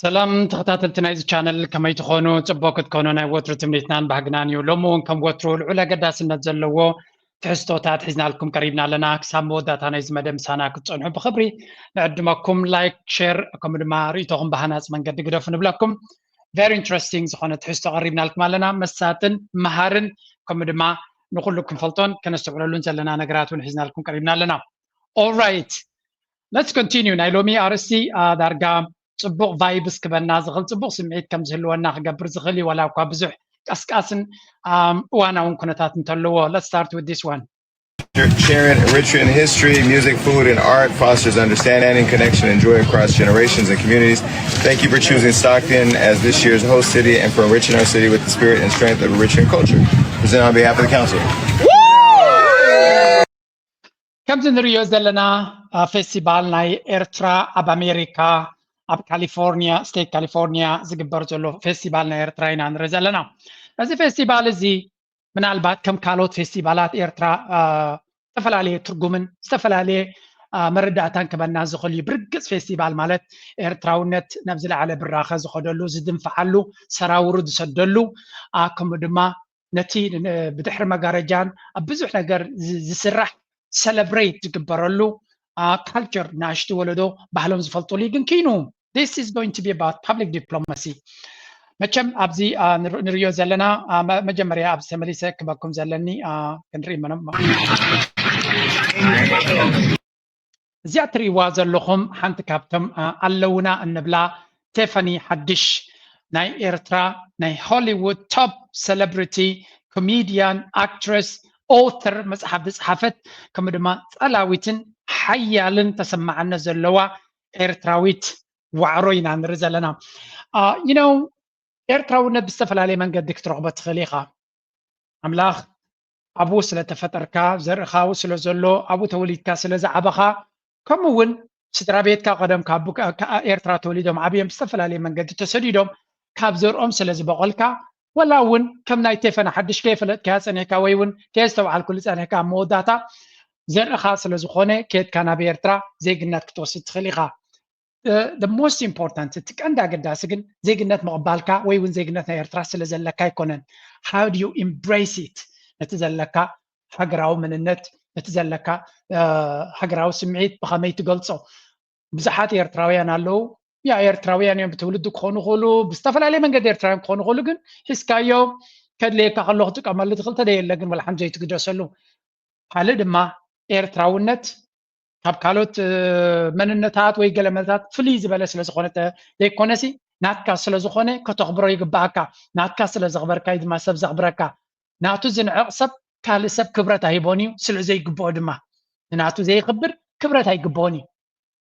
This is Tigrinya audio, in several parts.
ሰላም ተኸታተልቲ ናይዚ ቻነል፣ ከመይ ትኾኑ? ጽቡቕ ክትኮኑ ናይ ወትሩ ትምኒትናን ባህግናን እዩ። ሎሚ እውን ከም ወትሩ ልዑል ኣገዳስነት ዘለዎ ትሕዝቶታት ሒዝናልኩም ቀሪብና ኣለና። ክሳብ መወዳእታ ናይዚ መደብ ምሳና ክትጸንሑ ብኽብሪ ንዕድመኩም። ላይክ፣ ሼር፣ ከምኡ ድማ ርእይቶኹም ብሃናጽ መንገዲ ግደፉ ንብለኩም። Very interesting ዝኾነ ትሕዝቶ ቀሪብናልኩም ኣለና። መሳጥን መሃርን፣ ከምኡ ድማ ንኹሉ ክንፈልጦን ከነስተውዕለሉን ዘለና ነገራት እውን ሒዝናልኩም ቀሪብና ኣለና። Alright, let's continue። ናይ ሎሚ ኣርእስቲ ዳርጋ ጽቡቕ ቫይብስ ክበና ዝኽእል፣ ጽቡቕ ስምዒት ከም ዝህልወና ክገብር ዝኽእል እዩ፣ ዋላ እኳ ብዙሕ ቀስቃስን እዋናውን ኩነታት እንተለዎ። Let's start with this one. Sharing Richmond history, music, food, and art fosters understanding, connection, and joy across generations and communities. Thank you for choosing Stockton as this year's host city and for enriching our city with the spirit and strength of a Richmond culture. Present on behalf of the council. ከምዚ ንሪኦ ዘለና ፌስቲቫል ናይ ኤርትራ ኣብ ኣሜሪካ ኣብ ካሊፎርኒያ፣ ስቴት ካሊፎርኒያ ዝግበር ዘሎ ፌስቲቫል ናይ ኤርትራ ኢና ንርኢ ዘለና። እዚ ፌስቲቫል እዚ ምናልባት ከም ካልኦት ፌስቲቫላት ኤርትራ ዝተፈላለየ ትርጉምን ዝተፈላለየ መረዳእታን ክበና ዝኽእል እዩ። ብርግፅ ፌስቲቫል ማለት ኤርትራውነት ናብ ዝለዓለ ብራኸ ዝኸደሉ፣ ዝድንፍዓሉ፣ ሰራውሩ ዝሰደሉ፣ ከምኡ ድማ ነቲ ብድሕሪ መጋረጃን ኣብ ብዙሕ ነገር ዝስራሕ ሰለብሬት ዝግበረሉ ካልቸር፣ ንኣሽቱ ወለዶ ባህሎም ዝፈልጡሉ እዩ። ግን ኪኑ this is going to be about public diplomacy። መቸም ኣብዚ ንሪኦ ዘለና መጀመርያ ኣብዚ ተመሊሰ ክበኩም ዘለኒ ክንርኢ መኖም እዚኣ ትርእይዋ ዘለኹም ሓንቲ ካብቶም ኣለውና እንብላ ቴፈኒ ሓድሽ ናይ ኤርትራ ናይ ሆሊውድ ቶፕ ሰለብሪቲ ኮሜድያን ኣክትረስ ኦተር መፅሓፍ ዝፅሓፈት ከምኡ ድማ ፀላዊትን ሓያልን ተሰማዕነት ዘለዋ ኤርትራዊት ዋዕሮ ኢና ንርኢ ዘለና። You know ኤርትራውነት ብዝተፈላለየ መንገዲ ክትረኽቦ ትኽእል ኢኻ። ኣምላኽ ኣብኡ ስለ ተፈጠርካ፣ ዘርእኻ ኣብኡ ስለ ዘሎ፣ ኣብኡ ተወሊድካ ስለ ዝዓበኻ፣ ከምኡ እውን ስድራ ቤትካ ቀደም ካብ ኤርትራ ተወሊዶም ዓብዮም ብዝተፈላለየ መንገዲ ተሰዲዶም ካብ ዘርኦም ስለ ዝበቐልካ፣ ወላ እውን ከም ናይ ቴፈን ሓድሽ ከየፈለጥካያ ጸኒሕካ ወይ እውን ከየስተውዓልኩሉ ጸኒሕካ ኣብ መወዳእታ ዘርእኻ ስለ ዝኾነ ከድካ ናብ ኤርትራ ዜግነት ክትወስድ ትኽእል ኢኻ። The most important እቲ ቀንዲ ኣገዳሲ ግን ዜግነት ምቕባልካ ወይ እውን ዜግነት ናይ ኤርትራ ስለ ዘለካ ኣይኮነን። How do you embrace it? ነቲ ዘለካ ሃገራዊ መንነት፣ ነቲ ዘለካ ሃገራዊ ስምዒት ብኸመይ ትገልጾ? ብዙሓት ኤርትራውያን ኣለዉ። ያ ኤርትራውያን እዮም፣ ብትውልዲ ክኾኑ ይኽእሉ፣ ብዝተፈላለየ መንገዲ ኤርትራውያን ክኾኑ ይኽእሉ። ግን ሒዝካዮ ከድልየካ ከሎ ክጥቀመሉ ትኽእል፣ ተደየለ ግን ወላ ሓንቲ ዘይትግደሰሉ። ካልእ ድማ ኤርትራውነት ካብ ካልኦት መንነታት ወይ ገለ መለታት ፍልይ ዝበለ ስለ ዝኾነ ዘይኮነሲ ናትካ ስለ ዝኾነ ከተኽብሮ ይግባኣካ። ናትካ ስለ ዘኽበርካ እዩ ድማ ሰብ ዘኽብረካ። ናቱ ዝንዕቕ ሰብ ካልእ ሰብ ክብረት ኣይቦን እዩ፣ ስለ ዘይግብኦ ድማ። ንናቱ ዘይኽብር ክብረት ኣይግብኦን እዩ።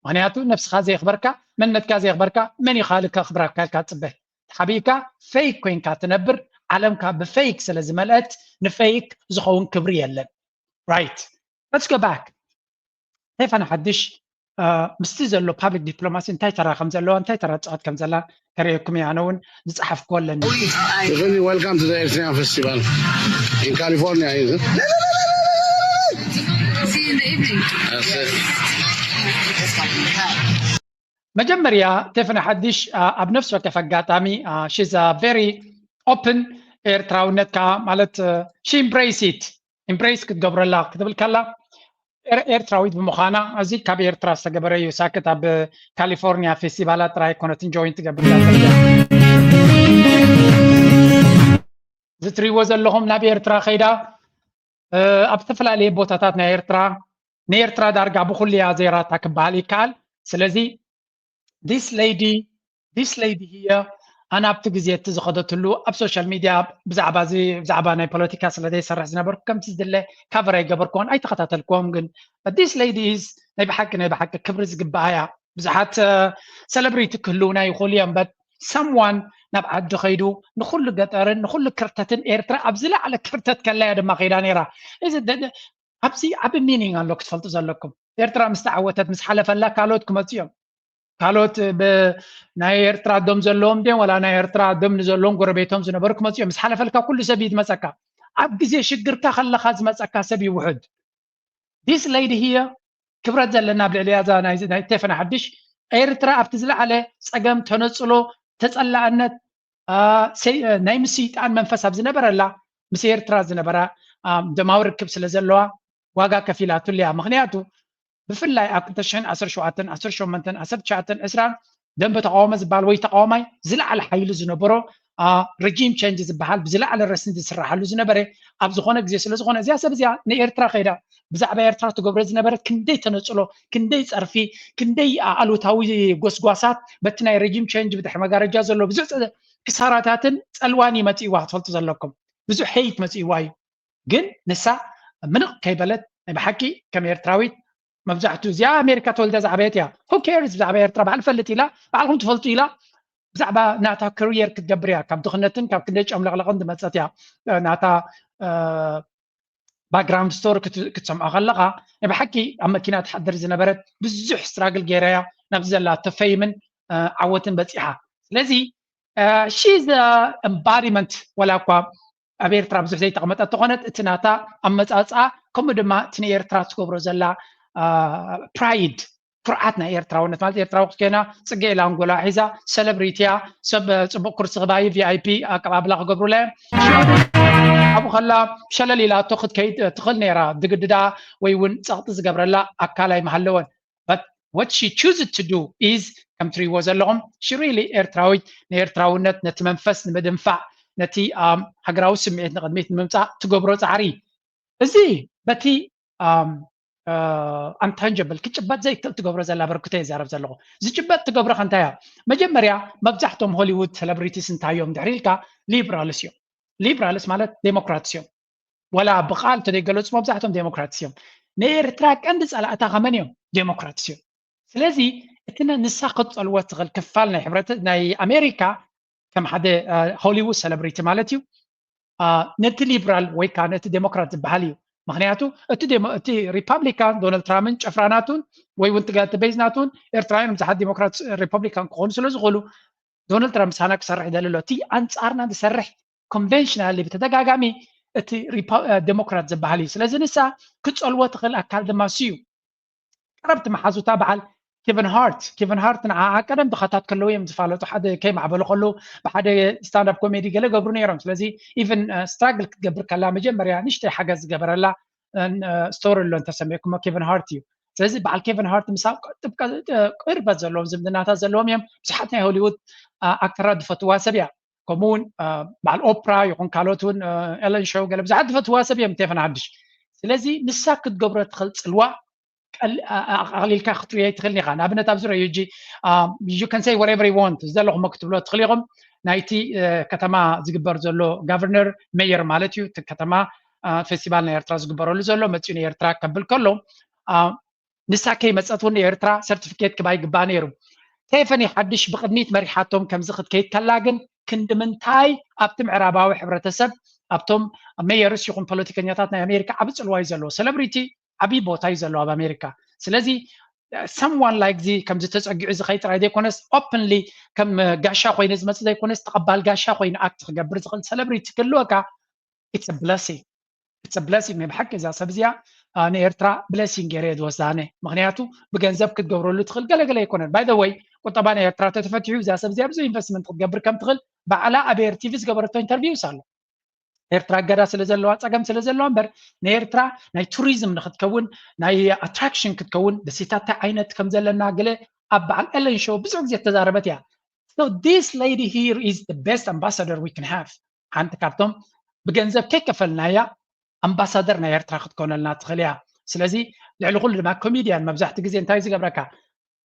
ምኽንያቱ ነብስኻ ዘየኽበርካ፣ መንነትካ ዘየኽበርካ መን እዩ ካልእ ከኽብረካ ኢልካ ትጽበ? ተሓቢእካ ፌክ ኮይንካ ትነብር። ዓለምካ ብፌክ ስለ ዝመልአት ንፌክ ዝኸውን ክብሪ የለን። Right. Let's go back. ቴፈን ሓድሽ ምስቲ ዘሎ ፓብሊክ ዲፕሎማሲ እንታይ ተራ ከም ዘለዋ እንታይ ተራ ትፃወት ከም ዘላ ከርእየኩም እየ። ኣነ እውን ዝፀሓፍኩዎ ኣለኒ። Tiffany, welcome to the Eritrean Festival in California. Is it? See you in the evening. That's it. መጀመርያ ቴፈኒ ሓድሽ ኣብ ነፍሲ ወከፍ ኣጋጣሚ she's very open ኤርትራውነትካ ማለት she embrace it embrace ክትገብረላ ክትብል ከላ ኤርትራዊት ብምዃና እዚ ካብ ኤርትራ ዝተገበረ እዩ። ሳክት ኣብ ካሊፎርኒያ ፌስቲቫላት ጥራይ ኣይኮነትን ጆይን ትገብር። እዚ ትሪእዎ ዘለኹም ናብ ኤርትራ ከይዳ ኣብ ዝተፈላለየ ቦታታት ናይ ኤርትራ ንኤርትራ ዳርጋ ብኹሉ እያ ዜራታ ክበሃል ይከኣል። ስለዚ this lady this lady here ኣነ ኣብቲ ግዜ እቲ ዝኸደትሉ ኣብ ሶሻል ሚድያ ብዛዕባ እዚ ብዛዕባ ናይ ፖለቲካ ስለ ዘይሰርሕ ዝነበርኩ ከምቲ ዝድለ ካቨር ኣይገበርክዎን ኣይተኸታተልክዎም። ግን this lady is ናይ ብሓቂ ናይ ብሓቂ ክብሪ ዝግባኣ እያ። ብዙሓት ሰለብሪቲ ክህልውና ይኽእሉ እዮም but someone ናብ ዓዲ ከይዱ ንኹሉ ገጠርን ንኹሉ ክርተትን ኤርትራ ኣብ ዝለዓለ ክርተት ከላ እያ ድማ ከይዳ ነይራ። ኣብዚ ዓቢ ሚኒንግ ኣሎ ክትፈልጡ ዘለኩም። ኤርትራ ምስ ተዓወተት ምስ ሓለፈላ ካልኦት ክመፁ እዮም። ካልኦት ናይ ኤርትራ ደም ዘለዎም ድዮም ዋላ ናይ ኤርትራ ደም ንዘለዎም ጎረቤቶም ዝነበሩ ክመፁ እዮም። ምስ ሓለፈልካ ኩሉ ሰብ እዩ ዝመፀካ። ኣብ ግዜ ሽግርካ ከለኻ ዝመፀካ ሰብ እዩ ውሑድ። This lady here ክብረት ዘለና ኣብ ልዕሊያ እዛ ናይ ቴፈና ሓድሽ ኤርትራ ኣብቲ ዝለዓለ ጸገም፣ ተነጽሎ፣ ተጸላእነት፣ አ፣ ሰይ-፣ አ፣ ናይ ምስይጣን መንፈስ ኣብ ዝነበረላ፣ ምስ ኤርትራ ዝነበራ፣ አ፣ ደማዊ ርክብ ስለ ዘለዋ ዋጋ ከፊላትሉ እያ። ምኽንያቱ ብፍላይ ኣብ ክልተ ሽሕን ዓሰርተ ሸውዓተን፣ ዓሰርተ ሸሞንተን፣ ዓሰርተ ትሽዓተን፣ ዕስራን ደንበ ተቃውሞ ዝበሃል ወይ ተቃዋማይ ዝለዓለ ሓይሊ ዝነበሮ፣ አ፣ regime change ዝበሃል ብዝለዓለ ረስኒ ዝስራሓሉ ዝነበረ ኣብ ዝኾነ ግዜ ስለ ዝኾነ፣ እዚኣ ሰብ እዚኣ ንኤርትራ ከይዳ ብዛዕባ ኤርትራ ትገብሮ ዝነበረት ክንደይ ተነጽሎ፣ ክንደይ ጸርፊ፣ ክንደይ ኣሉታዊ ጎስጓሳት በቲ ናይ regime change ብድሕሪ መጋረጃ ዘሎ ብዙሕ ጸ-፣ ክሳራታትን ጸልዋን እዩ መጺእዋ፣ ክትፈልጡ ዘለኩም። ብዙሕ hate መጺእዋ እዩ። ግን ንሳ ምንቕ ከይበለት፣ ናይ ብሓቂ ከም ኤርትራዊት፣ መብዛሕትኡ እዚኣ ኣሜሪካ ተወልዳ ዝዓበየት እያ። Who cares ብዛዕባ ኤርትራ? ባዕሉ ፈልጥ ኢላ፣ ባዕልኩም ትፈልጡ ኢላ፣ ብዛዕባ ናታ career ክትገብር እያ። ካብ ድኽነትን ካብ ክንደይ ጨምለቕለቕን ዝመጸት እያ። እ፣ ናታ፣ እ፣ background story ክት-፣ ክትሰምዖ ከለኻ፣ ናይ ብሓቂ ኣብ መኪና ትሓድር ዝነበረት፣ ብዙሕ struggle ገይራ እያ ናብዚ ዘላቶ fame ን፣ እ፣ ዓወትን በጺሓ። ስለዚ፣ እ፣ she is a embodiment፣ ወላ እኳ ኣብ ኤርትራ ብዙሕ ዘይተቐመጠት ተኾነት፣ እቲ ናታ ኣመጻጽኣ፣ ከምኡ ድማ እቲ ንኤርትራ ትገብሮ ዘላ፣ እ፣ pride፣ ኩርዓት ናይ ኤርትራውነት፣ ማለት ኤርትራዊ ክትኮይና፣ ጽጌ ኢላ ኣንጎላ ሒዛ፣ celebrity እያ፣ ሰብ፣ እ፣ ጽቡቕ ኩርሲ ክባይ፣ V I P ኣቀባብላ ክገብሩላ እዮም። ኣብኡ ከላ ሸለል ኢላቶ ክትከይድ፣ እ፣ ትኽእል ነይራ፣ ዝግድዳ ወይ እውን ጸቕጢ ዝገብረላ ኣካል ኣይምሃለወን። But what she chooses to do is፣ ከም ትሪእዎ ዘለኹም፣ she really ኤርትራዊት፣ ንኤርትራውነት፣ ነቲ መንፈስ ንምድንፋዕ፣ ነቲ፣ ኣም፣ ሃገራዊ ስምዒት ንቕድሚት ንምምጻእ ትገብሮ ጻዕሪ። እዚ በቲ፣ ኣም፣ እ፣ untangible፣ ክጭበጥ ዘይክእል ትገብሮ ዘላ በርክቶ እየ ዝዛረብ ዘለኹ። ዝጭበጥ ትገብሮ ከ እንታይ እያ? መጀመርያ፣ መብዛሕቶም ሆሊውድ celebrities እንታይ እዮም ድሕሪ ኢልካ፣ liberals እዮም። Liberals ማለት ዴሞክራትስ እዮም። ወላ ብቃል ተደይገለጹ፣ መብዛሕቶም ዴሞክራትስ እዮም። ንኤርትራ ቀንዲ ጸላእታ ከመን እዮም? ዴሞክራትስ እዮም። ስለዚ እቲ ነ-፣ ንሳ ክትጸልዎ ትኽእል ክፋል ናይ ሕብረት ናይ ኣሜሪካ፣ ከም ሓደ፣ እ፣ ሆሊውድ celebrity ማለት እዩ፣ እ፣ ነቲ ሊብራል ወይ ከዓ ነቲ ዴሞክራት ዝበሃል እዩ። ምኽንያቱ እቲ ዴሞ-፣ እቲ ሪፓብሊካን ዶናልድ ትራምፕን ጭፍራናቱን ወይ እውን ትጋ-፣ እቲ ቤዝ ናቱን ኤርትራውያን ብዙሓት ዴሞክራት ሪፓብሊካን ክኾኑ ስለ ዝኽእሉ፣ ዶናልድ ትራምፕ ምሳና ክሰርሕ ይደሊ ኣሎ። እቲ ኣንጻርና ዝሰርሕ ኮንቨንሽናሊ ብተደጋጋሚ እቲ ሪፓ-፣ እ፣ ዴሞክራት ዝበሃል እዩ። ስለዚ ንሳ ክጸልዎ ትኽእል ኣካል ድማ እሱ እዩ። ቀረብቲ መሓዙታ በዓል ኬቨን ሃርት፣ ኬቨን ሃርት ንዓ ቀደም ድኻታት ከለዉ እዮም ዝፋለጡ። ሓደ ከይማዕበሉ ከለዉ ብሓደ ስታንዳፕ ኮሜዲ ገለ ገብሩ ነይሮም። ስለዚ ኢቨን፣ እ፣ ስትራግል ክትገብር ከላ መጀመርያ ንእሽተይ ሓገዝ ዝገበረላ፣ እ፣ እ፣ ስቶሪ ኣሎ እንተሰሚዕኩሞ ኬቨን ሃርት እዩ። ስለዚ በዓል ኬቨን ሃርት ምሳ ጥብቀ-፣ እ፣ ቅርበት ዘለዎም ዝምድናታት ዘለዎም እዮም። ብዙሓት ናይ ሆሊውድ፣ እ፣ ኣክተራት ዝፈትዋ ሰብ እያ። ከምኡ እውን፣ እ፣ በዓል ኦፕራ ይኹን ካልኦት እውን፣ እ፣ ኤለን ሾው ገለ ብዙሓት ዝፈትዋ ሰብ እዮም ቴፈን ሓድሽ። ስለዚ ንሳ ክትገብሮ ትኽእል ጽልዋ ቀል-፣ ኣ-፣ ኣ-፣ ኣቕሊልካ ክትርእዮ ኣይትኽእልን ኢኻ። ንኣብነት ኣብዚ ርእዩ ሕጂ፣ ኣ፣ you can say whatever you want፣ ዝደለኹሞ ክትብሎ ትኽእል ኢኹም። ናይቲ፣ እ፣ ከተማ ዝግበር ዘሎ ጋቨርነር፣ ሜየር ማለት እዩ፣ እቲ ከተማ፣ ኣ፣ ፌስቲቫል ናይ ኤርትራ ዝግበረሉ ዘሎ መጺኡ ንኤርትራ ከብል ከሎ፣ ኣ፣ ንሳ ከይመጸት እውን ንኤርትራ ሰርቲፊኬት ክባ ይግባእ ነይሩ። ቴፈኒ ሓድሽ ብቕድሚት መሪሓቶም ከምዚ ክትከይድ ከላ ግን ክንዲ ምንታይ ኣብቲ ምዕራባዊ ሕብረተሰብ፣ ኣብቶም ሜየርስ ይኹን ፖለቲከኛታት ናይ ኣሜሪካ ዓቢ ጽልዋ እዩ ዘለዎ። ሰለብሪቲ ዓቢ ቦታ እዩ ዘለዎ ኣብ ኣሜሪካ። ስለዚ፣ እ፣ someone like ዚ ከምዚ ተጸጊዑ ዝኸይድ ጥራይ ዘይኮነስ፣ ኦፕንሊ ከም ጋሻ ኮይኑ ዝመጽእ ዘይኮነስ፣ ተቐባል ጋሻ ኮይኑ ኣክት ክገብር ዝኽእል ሰለብሪቲ ክህልወካ፣ it's a blessing። It's a blessing። ናይ ብሓቂ እዛ ሰብ እዚኣ፣ አ፣ ንኤርትራ ብለሲንግ ገይረ እየ ዝወስዳ ኣነ። ምኽንያቱ ብገንዘብ ክትገብረሉ ትኽእል ገለገለ ኣይኮነን። By the way፣ ቁጠባ ናይ ኤርትራ ተተፈቲሑ እዛ ሰብ እዚኣ ብዙሕ ኢንቨስትመንት ክትገብር ከም ትኽእል ባዕላ ኣብ ኤር ቲቪ ዝገበረቶ ኢንተርቪውስ ኣሎ። ኤርትራ እገዳ ስለ ዘለዋ፣ ጸገም ስለ ዘለዋ እምበር፣ ንኤርትራ ናይ ቱሪዝም ንክትከውን፣ ናይ ኣትራክሽን ክትከውን፣ ደሴታት እንታይ ዓይነት ከም ዘለና ገለ ኣብ በዓል ኤለን ሾው ብዙሕ ግዜ እተዛረበት እያ። So this lady here is the best ambassador we can have። ሓንቲ ካብቶም ብገንዘብ ከይከፈልናያ ኣምባሳደር ናይ ኤርትራ ክትኮነልና ትኽእል እያ። ስለዚ ልዕሊ ኩሉ ድማ ኮሜድያን መብዛሕትኡ ግዜ እንታይ ዝገብረካ?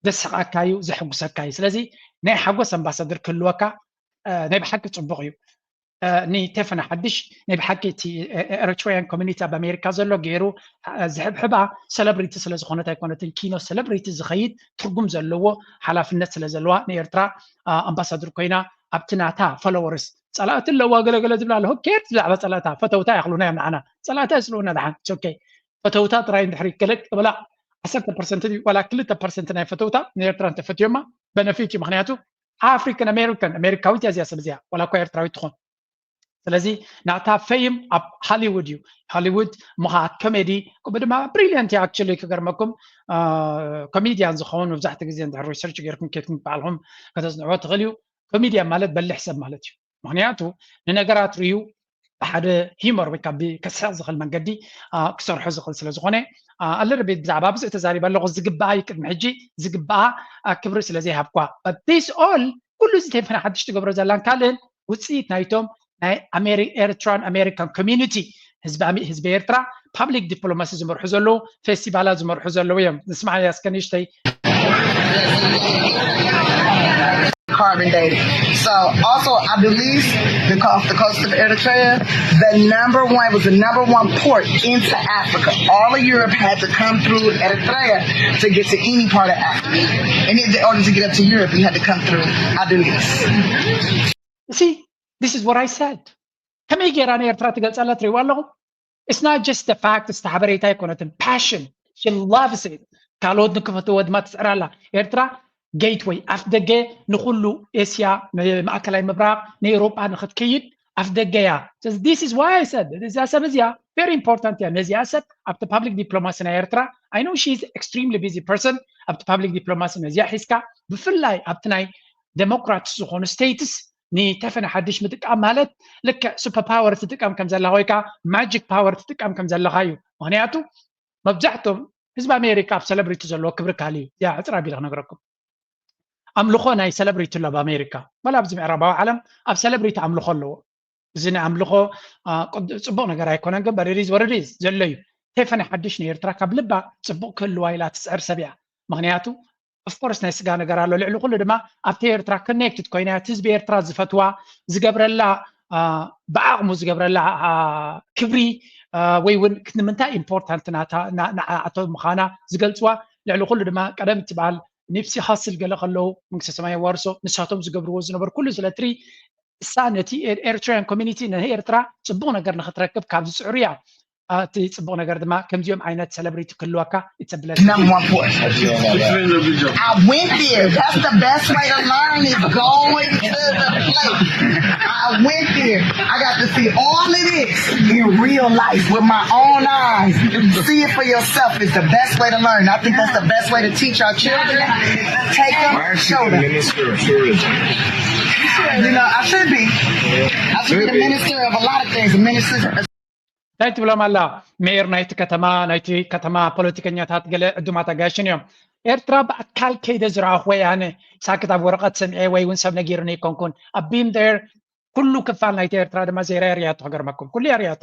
ዘስሕቐካ እዩ፣ ዘሐጉሰካ እዩ። ስለዚ ናይ ሓጎስ ኣምባሳደር ክህልወካ፣ እ፣ ናይ ብሓቂ ጽቡቕ እዩ። እ፣ ንቴፈና ሓድሽ ናይ ብሓቂ እቲ፣ እ፣ ኤሪትሪያን ኮሚኒቲ ኣብ ኣሜሪካ ዘሎ ገይሩ፣ እ፣ ዝሕብሕባ ሰለብሪቲ ስለ ዝኾነት ኣይኮነትን፣ ኪኖ ሰለብሪቲ ዝኸይድ ትርጉም ዘለዎ ሓላፍነት ስለ ዘለዋ ንኤርትራ፣ እ፣ ኣምባሳደር ኮይና ኣብቲ ናታ ፎሎወርስ፣ ጸላእቲ ኣለዋ ገለገለ ዝብላ ኣሎ። Who cares ብዛዕባ ጸላእታ? ፈተውታ ይኣኽሉና እዮም ንዓና። ጸላእታ ይስልኡና ደሓን። It's okay። ፈተውታ ጥራይ እንድሕሪ ገለ ክብላ ዓሰርተ ፐርሰንት ድዩ ዋላ ክልተ ፐርሰንት ናይ ፈተውታ ንኤርትራ እንተፈትዮማ በነፊት እዩ። ምኽንያቱ ኣፍሪካን ኣሜሪካን፣ ኣሜሪካዊት እያ እዚኣ ሰብ እዚኣ፣ ዋላ እኳ ኤርትራዊት ትኾን። ስለዚ ናታ ፈይም ኣብ ሃሊውድ እዩ። ሃሊውድ ምኻት ኮሜዲ ከምኡ ድማ ብሪሊየንት እዩ። ኣክቹሊ ክገርመኩም ኮሜዲያን ዝኸውን መብዛሕትኡ ግዜ እንድሕር ሪሰርች ጌርኩም ኬድኩም ባዕልኹም ከተፅንዕዎ ትኽእል እዩ። ኮሜዲያን ማለት በልሕ ሰብ ማለት እዩ። ምክንያቱ ንነገራት ርዩ ብሓደ ሂመር ወይ ካብ ከስሕቕ ዝኽእል መንገዲ ክሰርሖ ዝኽእል ስለ ዝኾነ ኣለረቤት ብዛዕባ ብዙሕ ተዛሪበ ኣለኹ። ዝግባኣ እዩ ቅድሚ ሕጂ ዝግባኣ ክብሪ ስለ ዘይሃብኳ ስ ኦል ኩሉ እዚ ቴፈና ሓድሽ ትገብሮ ዘላን ካልእን ውፅኢት ናይቶም ናይ ኤርትራን ኣሜሪካን ኮሚኒቲ ህዝቢ ኤርትራ ፓብሊክ ዲፕሎማሲ ዝመርሑ ዘለዉ ፌስቲቫላት ዝመርሑ ዘለዉ እዮም። ንስማዕ ያስከ ንእሽተይ carbon dating. So also, I believe the off the coast of Eritrea, the number one was the number one port into Africa. All of Europe had to come through Eritrea to get to any part of Africa. And in order to get up to Europe, you had to come through Adulis. You see, this is what I said. ከመይ ጌራ ንኤርትራ ትገልጸላ ትሪእዋ ኣለኹም? It's not just the fact it's ሓበሬታ ኣይኮነትን passion she loves it ካልኦት ንክፈትዎ ድማ ትፅዕር ኣላ ኤርትራ gateway ኣፍ ደገ ንኩሉ ኤስያ ማእከላይ ምብራቅ ንኤውሮጳ ንክትከይድ ኣፍ ደገ እያ። This is why I said እዚኣ ሰብ እዚኣ very important እያ። ነዚኣ ሰብ ኣብቲ public diplomacy ናይ ኤርትራ I know she is extremely busy person ኣብቲ public diplomacy ነዚኣ ሒዝካ ብፍላይ ኣብቲ ናይ ዴሞክራትስ ዝኾኑ states ንቴፈን ሓድሽ ምጥቃም ማለት ልክዕ super power ትጥቀም ከም ዘለኻ ወይ ከዓ magic power ትጥቀም ከም ዘለኻ እዩ። ምክንያቱ መብዛሕቶም ህዝቢ ኣሜሪካ ኣብ celebrity ዘለዎ ክብሪ ካልእ እዩ። ያ ዕፅር ኣቢለ ክነግረኩም ኣምልኾ ናይ celebrity ኣሎ ኣብ ኣሜሪካ ዋላ ኣብዚ ምዕራባዊ ዓለም ኣብ celebrity ኣምልኾ ኣለዎ። እዚ ናይ ኣምልኾ ፅቡቅ ነገር ኣይኮነን ግን but it is what it is ዘሎ እዩ። ቴፈን ሓድሽ ንኤርትራ ካብ ልባ ፅቡቅ ክህልዋ ኢላ ትፅዕር ሰብ እያ። ምክንያቱ of course ናይ ስጋ ነገር ኣሎ ልዕሊ ኩሉ ድማ ኣብቲ ኤርትራ connected ኮይና እቲ ህዝቢ ኤርትራ ዝፈትዋ ዝገብረላ ብዓቅሙ ዝገብረላ ክብሪ ወይ እውን ንምንታይ important ናታ ንዓኣቶም ምዃና ዝገልፅዋ ልዕሊ ኩሉ ድማ ቀደም ትበሃል ኒፕሲ ሃስል ገለ ከለዉ መንግስተ ሰማይ የዋርሶ ንሳቶም ዝገብርዎ ዝነበሩ ኩሉ ስለ ትሪ እሳ ነቲ ኤርትራያን community ንኤርትራ ፅቡቅ ነገር ንክትረክብ ካብ ዝፅዕሩ እያ። እቲ ፅቡቅ ነገር ድማ ከምዚኦም ዓይነት celebrity ክህልወካ ይፀብለል። Number one point. I went there. That's the best way to learn is going to the place. I went there. I got to see all of this in real life with my own eyes. See it for yourself is the best way to learn. I think that's the best way to teach our children. Take them, show them. Minister of tourism. You know, I should be. I should be the minister of a lot of things. A minister. እንታይ ትብሎም ኣላ ሜየር ናይቲ ከተማ ናይቲ ከተማ ፖለቲከኛታት ገለ ዕዱማት ኣጋይሽን እዮም። ኤርትራ ብኣካል ከይደ ዝረኣኹ ወይ ኣነ ሳክት ኣብ ወረቐት ሰሚዐ ወይ እውን ሰብ ነጊሩኒ ኣይኮንኩን። I've been there ኩሉ ክፋል ናይቲ ኤርትራ ድማ ዜራ ሪያቶ ክገርመኩም ኩሉ ሪያቶ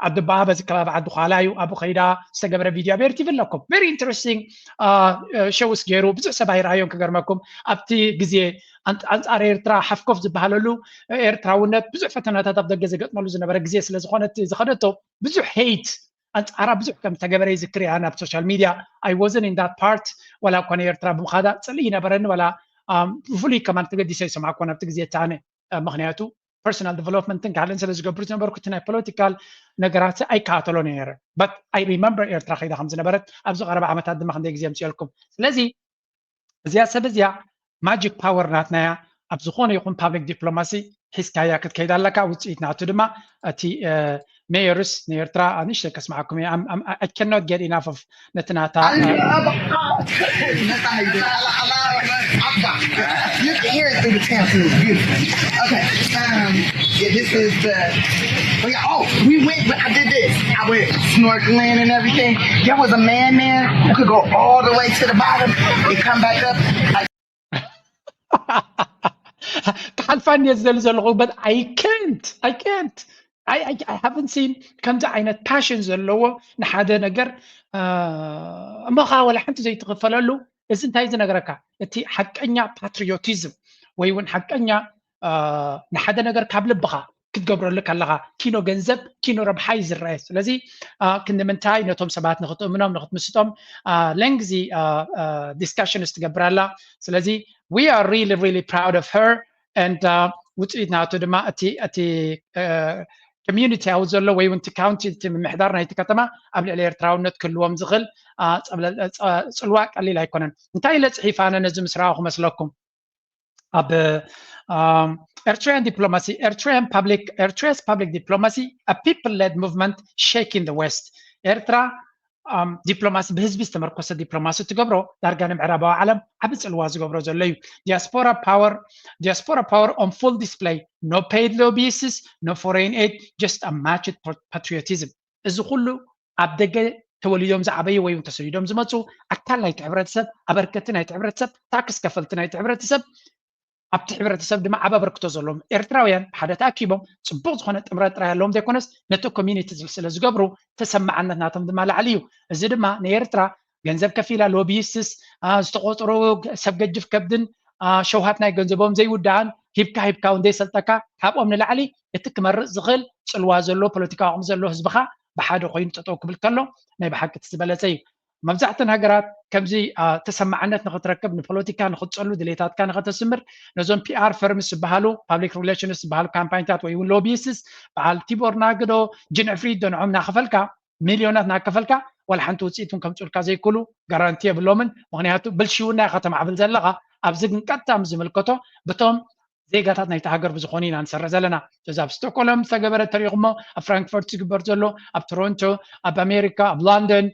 ዓዲ በኣ በዚ ከባቢ ዓዲ ኳላ እዩ ኣብኡ ከይዳ ዝተገብረ ቪድዮ ኣብ ኤርቲቪ ኣለኩም very interesting shows ገይሩ ብዙሕ ሰብ ኣይረኣዮን ክገርመኩም ኣብቲ ግዜ ኣንፃር ኤርትራ ሓፍኮፍ ዝበሃለሉ ኤርትራውነት ብዙሕ ፈተናታት ኣብ ደገ ዘገጥመሉ ዝነበረ ግዜ ስለዝኮነ ዝኸደቶ ብዙሕ hate ኣንፃራ ብዙሕ ከም ዝተገበረ ይዝክር እያ ናብ social media I wasn't in that part ዋላ እኳ ንኤርትራ ብምኻዳ ፅልኢ ይነበረኒ ዋላ ብፍሉይ ከማን ተገዲሰ ይሰማዕኮ ናብቲ ግዜ እታ ኣነ ምክንያቱ personal development ን ካልእን ስለ ዝገብሩ ዝነበርኩ እቲ ናይ political ነገራት ኣይከታተሎ ነይረ but I remember ኤርትራ ከይዳ ከም ዝነበረት ኣብዚ ቀረባ ዓመታት ድማ ክንደይ ግዜ የምፅኤልኩም ስለዚ እዚኣ ሰብ እዚኣ magic power ናትና እያ ኣብ ዝኾነ ይኹን public diplomacy ሒዝካያ ክትከይድ ኣለካ ውፅኢት ናቱ ድማ እቲ ሜየርስ ንኤርትራ ንእሽተይ ከስምዓኩም እየ I cannot get enough of ነቲ ናታ You can hear it through the tent. It's beautiful. Okay. Um, yeah, this is the. Oh, we went. I did this. I went snorkeling and everything. There was a man there who could go all the way to the bottom and come back up. Like, ክሓልፋ እንየ ዝደሊ ዘለኹ but I can't I can't I, I, I haven't seen ከምዚ ዓይነት passion ዘለዎ ንሓደ ነገር እሞ ከዓ ወላ ሓንቲ ዘይትኽፈለሉ እዚ እንታይ ዝነግረካ እቲ ሓቀኛ patriotism ወይ እውን ሓቀኛ ንሓደ ነገር ካብ ልብኻ ክትገብረሉ ከለኻ ኪኖ ገንዘብ ኪኖ ረብሓ እዩ ዝረአ ስለዚ ክንዲ ምንታይ ነቶም ሰባት ንክትእምኖም ንክትምስጦም lengthy discussions ትገብር ኣላ ስለዚ we are really really proud of her and ውፅኢት ናቱ ድማ እቲ እቲ community ኣው ዘሎ ወይ እውን county እቲ ምምሕዳር ናይቲ ከተማ ኣብ ልዕሊ ኤርትራውነት ክህልዎም ዝኽእል ፅልዋ ቀሊል ኣይኮነን እንታይ ኢለ ፅሒፋ ኣነ ነዚ ምስ ረኣኹ መስለኩም ኣብ Eritrean diplomacy, Eritrean public, Eritrea's public diplomacy, a people-led movement shaking the West. ኤርትራ ዲፕሎማሲ ብህዝቢ ዝተመርኮሰ ዲፕሎማሲ ትገብሮ ዳርጋ ንምዕራባዊ ዓለም ዓቢ ጽልዋ ዝገብሮ ዘሎ እዩ። Diaspora power, diaspora power on full display. No paid lobbyists, no foreign aid, just a matched patriotism. እዚ ኩሉ ኣብ ደገ ተወሊዶም ዝዓበዩ ወይ እውን ተሰዲዶም ዝመፁ ኣካል ናይቲ ሕብረተሰብ፣ ኣበርከቲ ናይቲ ሕብረተሰብ፣ ታክስ ከፈልቲ ናይቲ ሕብረተሰብ፣ ኣብቲ ሕብረተሰብ ድማ ዓቢ ኣበርክቶ ዘለዎም ኤርትራውያን ሓደ ተኣኪቦም ጽቡቕ ዝኾነ ጥምረት ጥራይ ኣለዎም ዘይኮነስ ነቲ ኮሚኒቲ ስለ ዝገብሩ ተሰማዕነት ናቶም ድማ ላዕሊ እዩ። እዚ ድማ ንኤርትራ ገንዘብ ከፊላ ሎቢይስትስ ዝተቆፅሩ ሰብ ገጅፍ ከብድን ሸውሃት ናይ ገንዘቦም ዘይውዳእን ሂብካ ሂብካ እውን ዘይሰልጠካ ካብኦም ንላዕሊ እቲ ክመርፅ ዝኽእል ፅልዋ ዘሎ ፖለቲካ ዓቕሚ ዘሎ ህዝብኻ ብሓደ ኮይኑ ጠጠው ክብል ከሎ ናይ ብሓቂ እቲ ዝበለፀ እዩ። መብዛሕተን ሃገራት ከምዚ ተሰማዕነት ንክትረክብ ንፖለቲካ ንክትፀሉ ድሌታትካ ንክተስምር ነዞም ፒኣር ፈርምስ ዝበሃሉ ፓብሊክ ሪሌሽንስ ዝበሃሉ ካምፓኒታት ወይ እውን ሎቢይስትስ በዓል ቲቦር ናግዶ ጅንዕፍሪት ዶ ንዖም እናኸፈልካ ሚልዮናት እናከፈልካ ዋላ ሓንቲ ውፅኢት እውን ከምፅኡልካ ዘይክእሉ ጋራንቲ የብሎምን። ምክንያቱ ብልሽውና ኢካ ተማዕብል ዘለካ። ኣብዚ ግን ቀጥታ ምስ ዝምልከቶ ብቶም ዜጋታት ናይቲ ሃገር ብዝኾኑ ኢና ንሰርሕ ዘለና። እዚ ኣብ ስቶኮሎም ዝተገበረ ተሪኢኹሞ ኣብ ፍራንክፈርት ዝግበር ዘሎ ኣብ ቶሮንቶ ኣብ ኣሜሪካ ኣብ ሎንደን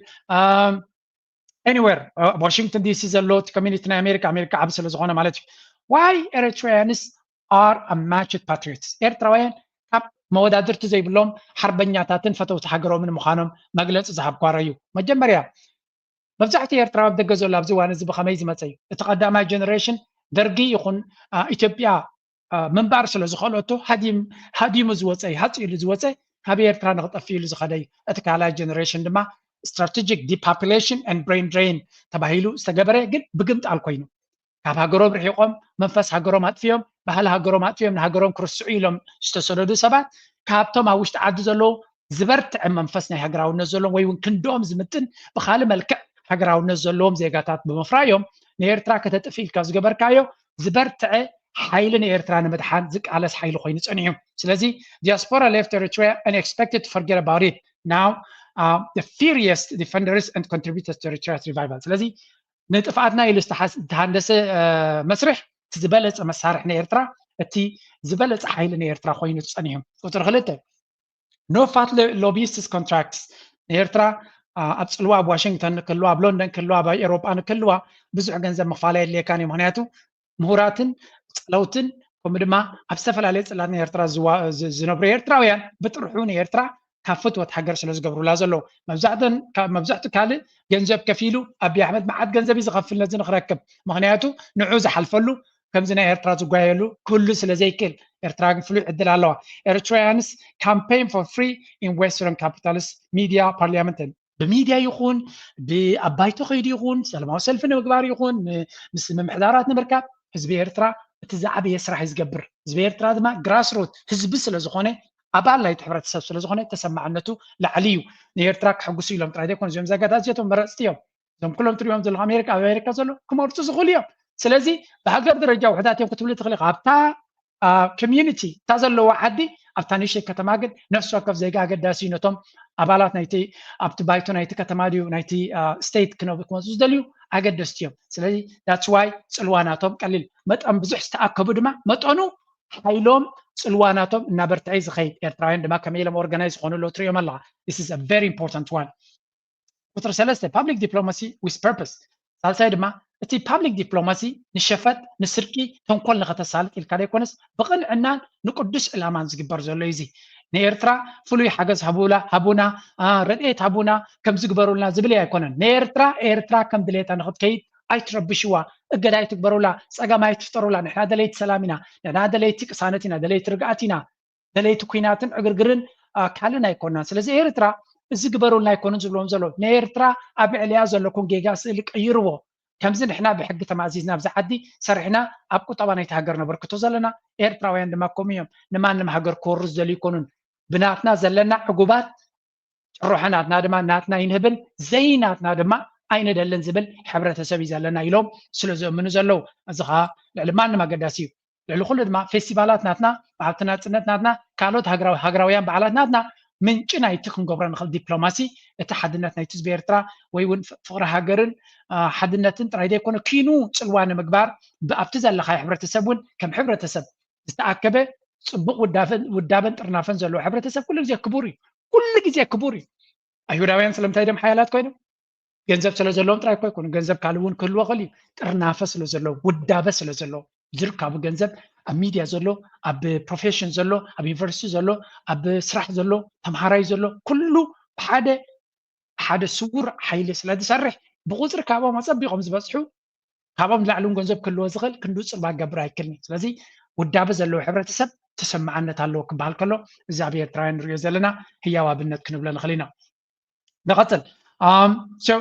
anywhere ኣብ ዋሽንግተን ዲሲ ዘሎ እቲ ኮሚኒቲ ናይ ኣሜሪካ ኣሜሪካ ዓብ ስለ ዝኾነ ማለት እዩ። Why Eritreans are unmatched patriots? ኤርትራውያን ካብ መወዳድርቲ ዘይብሎም ሓርበኛታትን ፈተውቲ ሃገሮምን ምዃኖም መግለፂ ዝሃብኳ እዩ። መጀመርያ መብዛሕትኡ ኤርትራዊ ኣብ ደገ ዘሎ ኣብዚ እዋን እዚ ብኸመይ ዝመፀ እዩ? እቲ ቀዳማይ ጀነሬሽን ደርጊ ይኹን ኢትዮጵያ ምንባር ስለ ዝኸለቶ ሃዲሙ ዝወፀ እዩ፣ ሃፂ ኢሉ ዝወፀ ካብ ኤርትራ ንክጠፍእ ኢሉ ዝኸደ እዩ። እቲ ካልኣይ ጀነሬሽን ድማ strategic depopulation and brain drain ተባሂሉ ዝተገበረ ግን ብግምጣል ኮይኑ ካብ ሃገሮም ርሒቆም መንፈስ ሃገሮም ኣጥፍዮም ባህሊ ሃገሮም ኣጥፍዮም ንሃገሮም ክርስዑ ኢሎም ዝተሰደዱ ሰባት ካብቶም ኣብ ውሽጢ ዓዲ ዘለዉ ዝበርትዐ መንፈስ ናይ ሃገራውነት ዘለዎም ወይ እውን ክንድኦም ዝምጥን ብካልእ መልክዕ ሃገራውነት ዘለዎም ዜጋታት ብምፍራዮም ንኤርትራ ከተጥፍ ኢልካ ዝገበርካዮ ዝበርትዐ ሓይሊ ንኤርትራ ንምድሓን ዝቃለስ ሓይሊ ኮይኑ ጸኒሑ። ስለዚ diaspora left Eritrea and expected to forget about it. Now the fiercest defenders and contributors to Eritrea's revival. ስለዚ ንጥፍኣትና ኢሉ ዝተሃንደሰ መስርሕ ዝበለፀ መሳርሒ ንኤርትራ እቲ ዝበለፀ ሓይሊ ንኤርትራ ኮይኑ ጸኒሑ። ቁፅሪ ክልተ no fat lobbyists contracts ንኤርትራ ኣብ ፅልዋ ኣብ ዋሽንግተን ክህልዋ ኣብ ሎንደን ክህልዋ ኣብ ኤሮጳ ንክህልዋ ብዙሕ ገንዘብ ምኽፋል ኣየድልየካን እዩ። ምክንያቱ ምሁራትን ፀለውትን ከምኡ ድማ ኣብ ዝተፈላለየ ፅላት ንኤርትራ ዝነብሩ ኤርትራውያን ብጥርሑ ንኤርትራ ካብ ፍትወት ሃገር ስለ ዝገብሩላ ዘለዉ መብዛሕትኡ ካልእ ገንዘብ ከፊሉ ኣብይ ኣሕመድ መዓት ገንዘብ እዩ ዝኸፍል ነዚ ንክረክብ ምክንያቱ ንዑ ዝሓልፈሉ ከምዚ ናይ ኤርትራ ዝጓየሉ ክህሉ ስለ ዘይክእል ኤርትራ ግን ፍሉይ ዕድል ኣለዋ። Eritreans campaign for free in western capitalist media parliament ብሚድያ ይኹን ብኣባይቶ ከይዱ ይኹን ሰለማዊ ሰልፊ ንምግባር ይኹን ምስ ምምሕዳራት ንምርካብ ህዝቢ ኤርትራ እቲ ዝዓበየ ስራሕ እዩ ዝገብር። ህዝቢ ኤርትራ ድማ ግራስሩት ህዝቢ ስለ ዝኾነ ኣባል ናይቲ ሕብረተሰብ ስለ ዝኾነ ተሰማዕነቱ ላዕሊ እዩ። ንኤርትራ ክሕጉሱ ኢሎም ጥራይ ዘይኮኑ እዚኦም ዜጋታት እዚኣቶም መረፅቲ እዮም። እዞም ኩሎም ትሪኦም ዘለኹ ኣሜሪካ ኣብ ኣሜሪካ ዘሎ ክመርፁ ዝኽእሉ እዮም። ስለዚ ብሃገር ደረጃ ውሕዳት እዮም ክትብል ትኽእል ኢኻ። ኣብታ ኮሚዩኒቲ እታ ዘለዋ ዓዲ ኣብታ ንእሽተይ ከተማ ግን ነፍሲ ወከፍ ዜጋ ኣገዳሲ እዩ። ነቶም ኣባላት ናይቲ ኣብቲ ባይቶ ናይቲ ከተማ ድዩ ናይቲ ስቴት ክመፁ ዝደልዩ ኣገደስቲ እዮም። ስለዚ that's why ፅልዋ ናቶም ቀሊል መጠን ብዙሕ ዝተኣከቡ ድማ መጠኑ ሓይሎም ፅልዋ ናቶም እናበርትዐ እዩ ዝኸይድ። ኤርትራውያን ድማ ከመይ ኢሎም ኦርጋናይዝ ዝኾኑ ኣለዉ ትሪኦም ኣለኻ። This is a very important one. ቁፅሪ ሰለስተ public diplomacy with purpose። ሳልሳይ ድማ እቲ ፓብሊክ ዲፕሎማሲ ንሸፈጥ ንስርቂ ተንኮል ንኸተሳልጥ ኢልካ ዘይኮነስ ብቕንዕናን ንቅዱስ ዕላማን ዝግበር ዘሎ እዩ። እዚ ንኤርትራ ፍሉይ ሓገዝ ሃቡላ ሃቡና ረድኤት ሃቡና ከም ዝግበሩልና ዝብል ኣይኮነን። ንኤርትራ ኤርትራ ከም ድሌታ ንኽትከይድ ኣይትረብሽዋ፣ እገዳ ኣይትግበሩላ፣ ፀገም ኣይትፍጠሩላ። ንሕና ደለይቲ ሰላም ኢና፣ ንሕና ደለይቲ ቅሳነት ኢና፣ ደለይቲ ርግኣት ኢና። ደለይቲ ኩናትን ዕግርግርን ካልእን ኣይኮናን። ስለዚ ኤርትራ እዚ ግበሩልና ኣይኮኑን ዝብሎም ዘሎ ንኤርትራ ኣብ ልዕሊያ ዘለኩም ጌጋ ስእሊ ቀይርዎ። ከምዚ ንሕና ብሕጊ ተማእዚዝና ኣብዚ ዓዲ ሰሪሕና ኣብ ቁጠባ ናይቲ ሃገር ነበርክቶ ዘለና ኤርትራውያን ድማ ከምኡ እዮም። ንማንም ሃገር ክወሩ ዝደልዩ ኣይኮኑን። ብናትና ዘለና ዕጉባት ጭርሖ ናትና ድማ ናትና ይንህብን ዘይናትና ድማ ኣይንደልን ዝብል ሕብረተሰብ እዩ ዘለና ኢሎም ስለ ዘእምኑ ዘለዉ። እዚ ከዓ ልዕሊ ማንም ኣገዳሲ እዩ። ልዕሊ ኩሉ ድማ ፌስቲቫላት ናትና፣ በዓልቲ ናጽነት ናትና፣ ካልኦት ሃገራውያን በዓላት ናትና ምንጪ ናይቲ ክንገብሮ ንኽእል ዲፕሎማሲ እቲ ሓድነት ናይቲ ህዝቢ ኤርትራ ወይ እውን ፍቕሪ ሃገርን ሓድነትን ጥራይ ዘይኮነ ኪኑ ጽልዋ ንምግባር ኣብቲ ዘለኻዮ ሕብረተሰብ እውን ከም ሕብረተሰብ ዝተኣከበ ጽቡቕ ውዳበን ጥርናፈን ዘለዎ ሕብረተሰብ ኩሉ ግዜ ክቡር እዩ። ኩሉ ግዜ ክቡር እዩ። ኣይሁዳውያን ስለምንታይ ደም ሓያላት ኮይኖም? ገንዘብ ስለ ዘለዎም ጥራይ እኮ ኣይኮኑን። ገንዘብ ካልእ እውን ክህልዎ ይኽእል እዩ። ጥርናፈ ስለ ዘለዎ፣ ውዳበ ስለ ዘለዎ፣ ዝርካቡ ገንዘብ ኣብ ሚድያ ዘሎ፣ ኣብ ፕሮፌሽን ዘሎ፣ ኣብ ዩኒቨርሲቲ ዘሎ፣ ኣብ ስራሕ ዘሎ፣ ተምሃራይ ዘሎ፣ ኩሉ ብሓደ ሓደ ስውር ሓይሊ ስለ ዝሰርሕ ብቁፅሪ ካብኦም ኣፀቢቖም ዝበፅሑ ካብኦም ንላዕሊ እውን ገንዘብ ክህልዎ ዝኽእል ክንዱ ፅልዋ ክገብር ኣይክእልን እዩ። ስለዚ ውዳበ ዘለዎ ሕብረተሰብ ተሰማዓነት ኣለዎ ክበሃል ከሎ እዚ ኣብ ኤርትራውያን ንሪኦ ዘለና ህያው ኣብነት ክንብሎ ንኽእል ኢና። ንቐፅል። Um, so,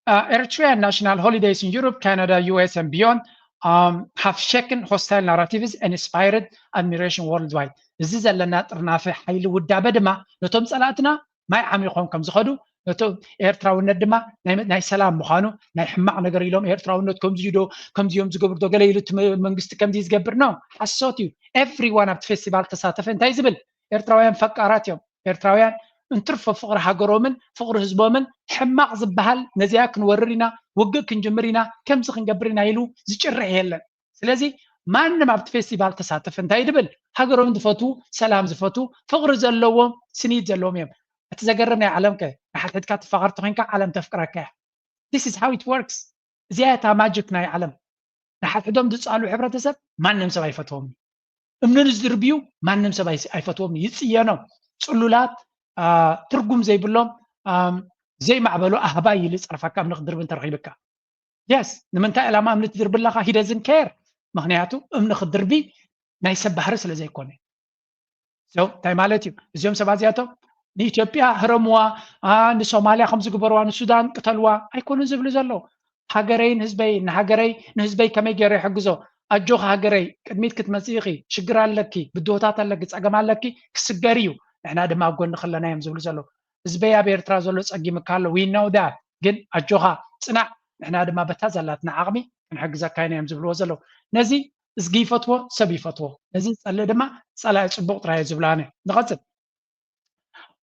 uh, Eritrean national holidays in Europe, Canada, U S and beyond um, have shaken hostile narratives and inspired admiration worldwide. እዚ ዘለና ጥርናፈ ሓይሊ ውዳበ ድማ ነቶም ጸላእትና ማይ ዓሚኾም ከም ዝኸዱ ነቶም ኤርትራውነት ድማ ናይ ሰላም ምዃኑ ናይ ሕማቕ ነገር ኢሎም ኤርትራውነት ከምዚ ዶ ከምዚኦም ዝገብሩ ዶ ገለ ኢሉ መንግስቲ ከምዚ ዝገብር ነው ሓሶት እዩ። Everyone ኣብቲ ፌስቲቫል ተሳተፈ እንታይ ዝብል ኤርትራውያን ፈቃራት እዮም። ኤርትራውያን እንትርፎ ፍቕሪ ሃገሮምን ፍቕሪ ህዝቦምን ሕማቕ ዝበሃል ነዚኣ ክንወርር ኢና ውግእ ክንጅምር ኢና ከምዚ ክንገብር ኢና ኢሉ ዝጭርሕ የለን። ስለዚ ማንም ኣብቲ ፌስቲቫል ተሳተፈ እንታይ ድብል ሃገሮም ዝፈቱ ሰላም ዝፈቱ ፍቕሪ ዘለዎም ስኒት ዘለዎም እዮም። እቲ ዘገርም ናይ ዓለም ከ ንሓድሕድካ ትፋቐር ተኾይንካ ዓለም ተፍቅረካ እያ። This is how it works። እዚኣ እታ ማጅክ ናይ ዓለም። ንሓድሕዶም ዝፃሉ ሕብረተሰብ ማንም ሰብ ኣይፈትዎም። እምኒ ንዝድርብዩ ማንም ሰብ ኣይፈትዎም፣ ይፅየኖም። ፅሉላት ትርጉም ዘይብሎም ዘይማዕበሉ ኣህባይ ኢሉ ይፀርፈካ እምኒ ክድርቢ እንተረኺብካ። የስ ንምንታይ ዕላማ እምኒ ትድርቢ ኣለካ? He doesn't care። ምክንያቱ እምኒ ክድርቢ ናይ ሰብ ባህሪ ስለ ዘይኮነ። እንታይ ማለት እዩ? እዚኦም ሰባት እዚኣቶም ንኢትዮጵያ ህረምዋ፣ ንሶማልያ ከም ዝግበርዋ፣ ንሱዳን ቅተልዋ ኣይኮኑን ዝብሉ ዘለዉ። ሃገረይን ህዝበይን ንሃገረይ ንህዝበይ ከመይ ገይረ ይሕግዞ? ኣጆኻ ሃገረይ ቅድሚት ክትመፅእ ኢኺ፣ ሽግር ኣለኪ፣ ብድሆታት ኣለኪ፣ ፀገም ኣለኪ፣ ክስገር እዩ። ንሕና ድማ ኣብ ጎንኺ ኣለና እዮም ዝብሉ ዘለዉ። ህዝበይ ኣብ ኤርትራ ዘሎ ፀጊምካ ኣሎ፣ we know that። ግን ኣጆኻ ፅናዕ፣ ንሕና ድማ በታ ዘላትና ዓቕሚ ክንሕግዘካ ኢና እዮም ዝብልዎ ዘለዉ። ነዚ እዝጊ ይፈትዎ፣ ሰብ ይፈትዎ። ነዚ ዝፀልእ ድማ ፀላኢ ፅቡቕ ጥራይ እዩ ዝብሎ ኣነ። ንቐፅል።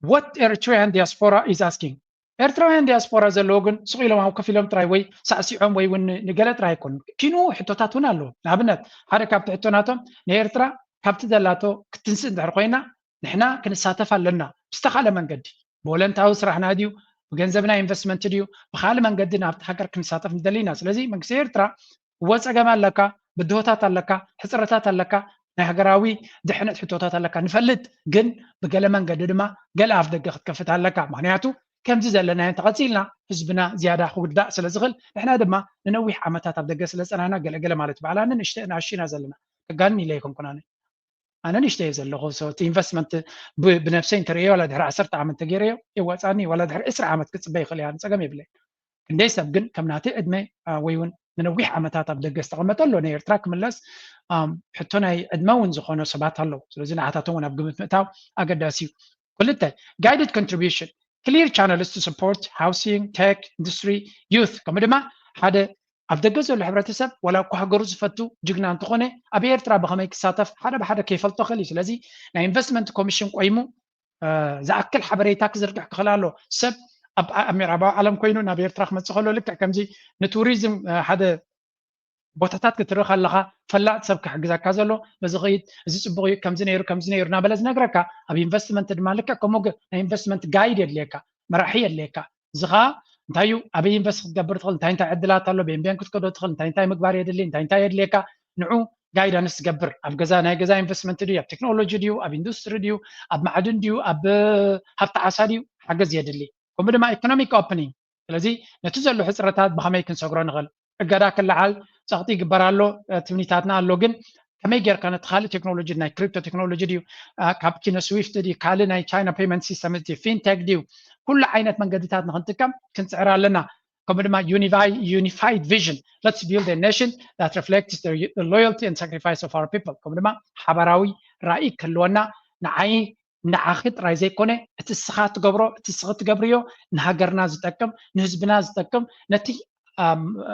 What Eritrean diaspora is asking. ኤርትራውያን ዲያስፖራ ዘለዉ ግን ስቕ ኢሎም ኣብ ከፊሎም ጥራይ ወይ ሳዕሲዖም ወይ እውን ንገለ ጥራይ ኣይኮኑን። ኪኑ ሕቶታት እውን ኣለዉ። ንኣብነት ሓደ ካብቲ ሕቶ ናቶም ንኤርትራ ካብቲ ዘላቶ ክትንስእ እንድሕር ኮይና ንሕና ክንሳተፍ ኣለና ብዝተኻለ መንገዲ ብወለንታዊ ስራሕና ድዩ ብገንዘብና ኢንቨስትመንት ድዩ ብካልእ መንገዲ ናብቲ ሃገር ክንሳተፍ ንደሊ ኢና። ስለዚ መንግስቲ ኤርትራ እወ ፀገም ኣለካ፣ ብድሆታት ኣለካ፣ ሕፅረታት ኣለካ፣ ናይ ሃገራዊ ድሕነት ሕቶታት ኣለካ ንፈልጥ፣ ግን ብገለ መንገዲ ድማ ገለ ኣፍ ደገ ክትከፍት ኣለካ። ምክንያቱ ከምዚ ዘለናዮ እንተቐፂልና ህዝብና ዝያዳ ክውዳእ ስለ ዝኽእል ንሕና ድማ ንነዊሕ ዓመታት ኣብ ደገ ስለ ዝፀናሕና ገለገለ ማለት በዓል ኣነ ንእሽተ ንኣሽቱ ኢና ዘለና። ከጋንን ኢለ ኣይኮንኩን ኣነ ኣነ ንእሽተ እየ ዘለኹ እቲ ኢንቨስትመንት ብነብሰይ እንተርእዮ ዋላ ድሕሪ ዓሰርተ ዓመት እንተገይረዮ የዋፃኒ ዋላ ድሕሪ ዕስራ ዓመት ክፅበ ይኽእል እያ ፀገም የብለይ። ክንደይ ሰብ ግን ከም ናተይ ዕድመ ወይ እውን ንነዊሕ ዓመታት ኣብ ደገ ዝተቐመጠ ኣሎ ናይ ኤርትራ ክምለስ ሕቶ ናይ ዕድመ እውን ዝኾኖ ሰባት ኣለዉ። ስለዚ ንዓታቶም እውን ኣብ ግምት ምእታው ኣገዳሲ እዩ። ክልተ guided contribution clear channels to support housing tech industry youth ከምኡ ድማ ሓደ ኣብ ደገ ዘሎ ሕብረተሰብ ዋላ እኳ ሃገሩ ዝፈቱ ጅግና እንተኾነ ኣብ ኤርትራ ብኸመይ ክሳተፍ ሓደ ብሓደ ከይፈልጦ ክእል እዩ። ስለዚ ናይ ኢንቨስትመንት ኮሚሽን ቆይሙ ዝኣክል ሓበሬታ ክዝርግሕ ክኽእል ኣሎ። ሰብ ኣብ ምዕራባዊ ዓለም ኮይኑ ናብ ኤርትራ ክመፅእ ከሎ ልክዕ ከምዚ ንቱሪዝም ሓደ ቦታታት ክትርኢ ከለካ ፈላጥ ሰብ ክሕግዘካ ዘሎ በዚ ከይድ እዚ ፅቡቅ እዩ ከምዚ ነይሩ ከምዚ ነይሩ እናበለ ዝነግረካ ኣብ ኢንቨስትመንት ድማ ልክዕ ከምኡ ናይ ኢንቨስትመንት ጋይድ የድልየካ መራሒ የድልየካ እዚ ከዓ እንታይ እዩ ኣበይ ኢንቨስት ክትገብር ትኽእል እንታይ እንታይ ዕድላት ኣሎ ቤንቤን ክትከዶ ትኽእል እንታይ እንታይ ምግባር የድሊ እንታይ እንታይ የድልየካ ንዑ ጋይዳንስ ትገብር ኣብ ገዛ ናይ ገዛ ኢንቨስትመንት ድዩ ኣብ ቴክኖሎጂ ድዩ ኣብ ኢንዱስትሪ ድዩ ኣብ ማዕድን ድዩ ኣብ ሃብቲ ዓሳ ድዩ ሓገዝ የድሊ ከምኡ ድማ ኢኮኖሚክ ኦፕኒንግ ስለዚ ነቲ ዘሎ ሕፅረታት ብኸመይ ክንሰግሮ ንኽእል እገዳ ክለዓል ፀቕጢ ይግበር ኣሎ ትምኒታትና ኣሎ ግን ከመይ ጌርካ ነቲ ካልእ ቴክኖሎጂ ናይ ክሪፕቶ ቴክኖሎጂ ድዩ ካብ ኪነ ስዊፍት ድዩ ካልእ ናይ ቻይና ፔመንት ሲስተም ድዩ ፊንቴክ ድዩ ኩሉ ዓይነት መንገድታት ንክንጥቀም ክንፅዕር ኣለና ከምኡ ድማ unified vision let's build a nation that reflects the loyalty and sacrifice of our people ከምኡ ድማ ሓበራዊ ራእይ ክህልወና ንዓይ ንዓኺ ጥራይ ዘይኮነ እቲ እስኻ ትገብሮ እቲ እስኺ ትገብርዮ ንሃገርና ዝጠቅም ንህዝብና ዝጠቅም ነቲ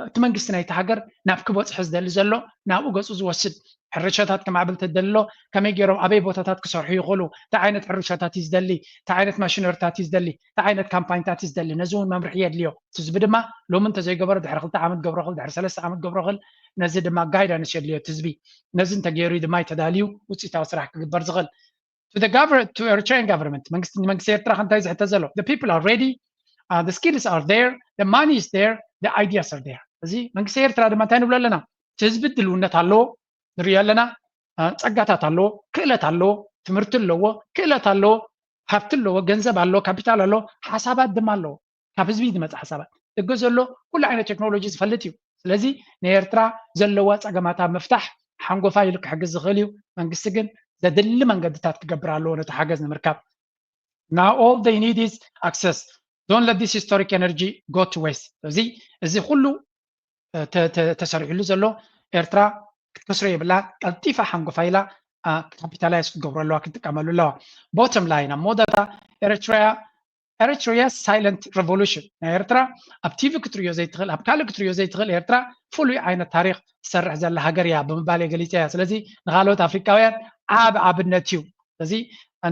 እቲ መንግስቲ ናይቲ ሃገር ናብ ክበፅሑ ዝደሊ ዘሎ ናብኡ ገፁ ዝወስድ ሕርሻታት ክማዕብል ተደሊ ኣሎ፣ ከመይ ገይሮም ኣበይ ቦታታት ክሰርሑ ይኽእሉ፣ እንታይ ዓይነት ሕርሻታት እዩ ዝደሊ፣ እንታይ ዓይነት ማሽነሪታት እዩ ዝደሊ፣ እንታይ ዓይነት ካምፓኒታት እዩ ዝደሊ፣ ነዚ እውን መምርሒ የድልዮ። እቲ ህዝቢ ድማ ሎሚ እንተዘይገበሮ ድሕሪ ክልተ ዓመት ገብሮ ክእል፣ ድሕሪ ሰለስተ ዓመት ገብሮ ክእል። ነዚ ድማ ጋይዳንስ የድልዮ እቲ ህዝቢ። ነዚ እንተገይሩ እዩ ድማ እዩ ተዳልዩ ውፅኢታዊ ስራሕ ክግበር ዝኽእል። To the government, to Eritrean government, መንግስቲ ንመንግስቲ ኤርትራ ከ እንታይ ዝሕተት ዘሎ? The people are ready, uh, the skills are there, the money is there, the ideas are there። እዚ መንግስቲ ኤርትራ ድማ እንታይ ንብሎ ኣለና? እቲ ህዝቢ ድልውነት ኣለዎ፣ ንሪኦ ኣለና። ጸጋታት ኣለዎ፣ ክእለት ኣለዎ፣ ትምህርቲ ኣለዎ፣ ክእለት ኣለዎ፣ ሃብቲ ኣለዎ፣ ገንዘብ ኣለዎ፣ ካፒታል ኣለዎ፣ ሓሳባት ድማ ኣለዎ። ካብ ህዝቢ ዝመጽእ ሓሳባት እገ ዘሎ ኩሉ ዓይነት ቴክኖሎጂ ዝፈልጥ እዩ። ስለዚ ንኤርትራ ዘለዋ ጸገማት ኣብ ምፍታሕ ሓንጎፋይ ኢሉ ክሕግዝ ዝኽእል እዩ። መንግስቲ ግን ዘድሊ መንገድታት ክገብር ኣለዎ ነቲ ሓገዝ ንምርካብ። Now all they need is access. Don't let this historic energy go to waste። እዚ እዚ ኩሉ ተሰሪሕሉ ዘሎ ኤርትራ ክትከስሮ የብላ። ቀልጢፋ ሓንጎፋ ኢላ ካፒታላይዝ ክትገብሮ ኣለዋ፣ ክትጥቀመሉ ኣለዋ። ቦተም ላይን ኣብ መወዳእታ ኤርትራ Eritrea silent revolution ናይ ኤርትራ ኣብ ቲቪ ክትሪዮ ዘይትኽእል፣ ኣብ ካልእ ክትሪዮ ዘይትኽእል ኤርትራ ፍሉይ ዓይነት ታሪኽ ትሰርሕ ዘላ ሃገር እያ ብምባል የገሊፀ እያ። ስለዚ ንካልኦት ኣፍሪካውያን ዓብ ኣብነት እዩ። ስለዚ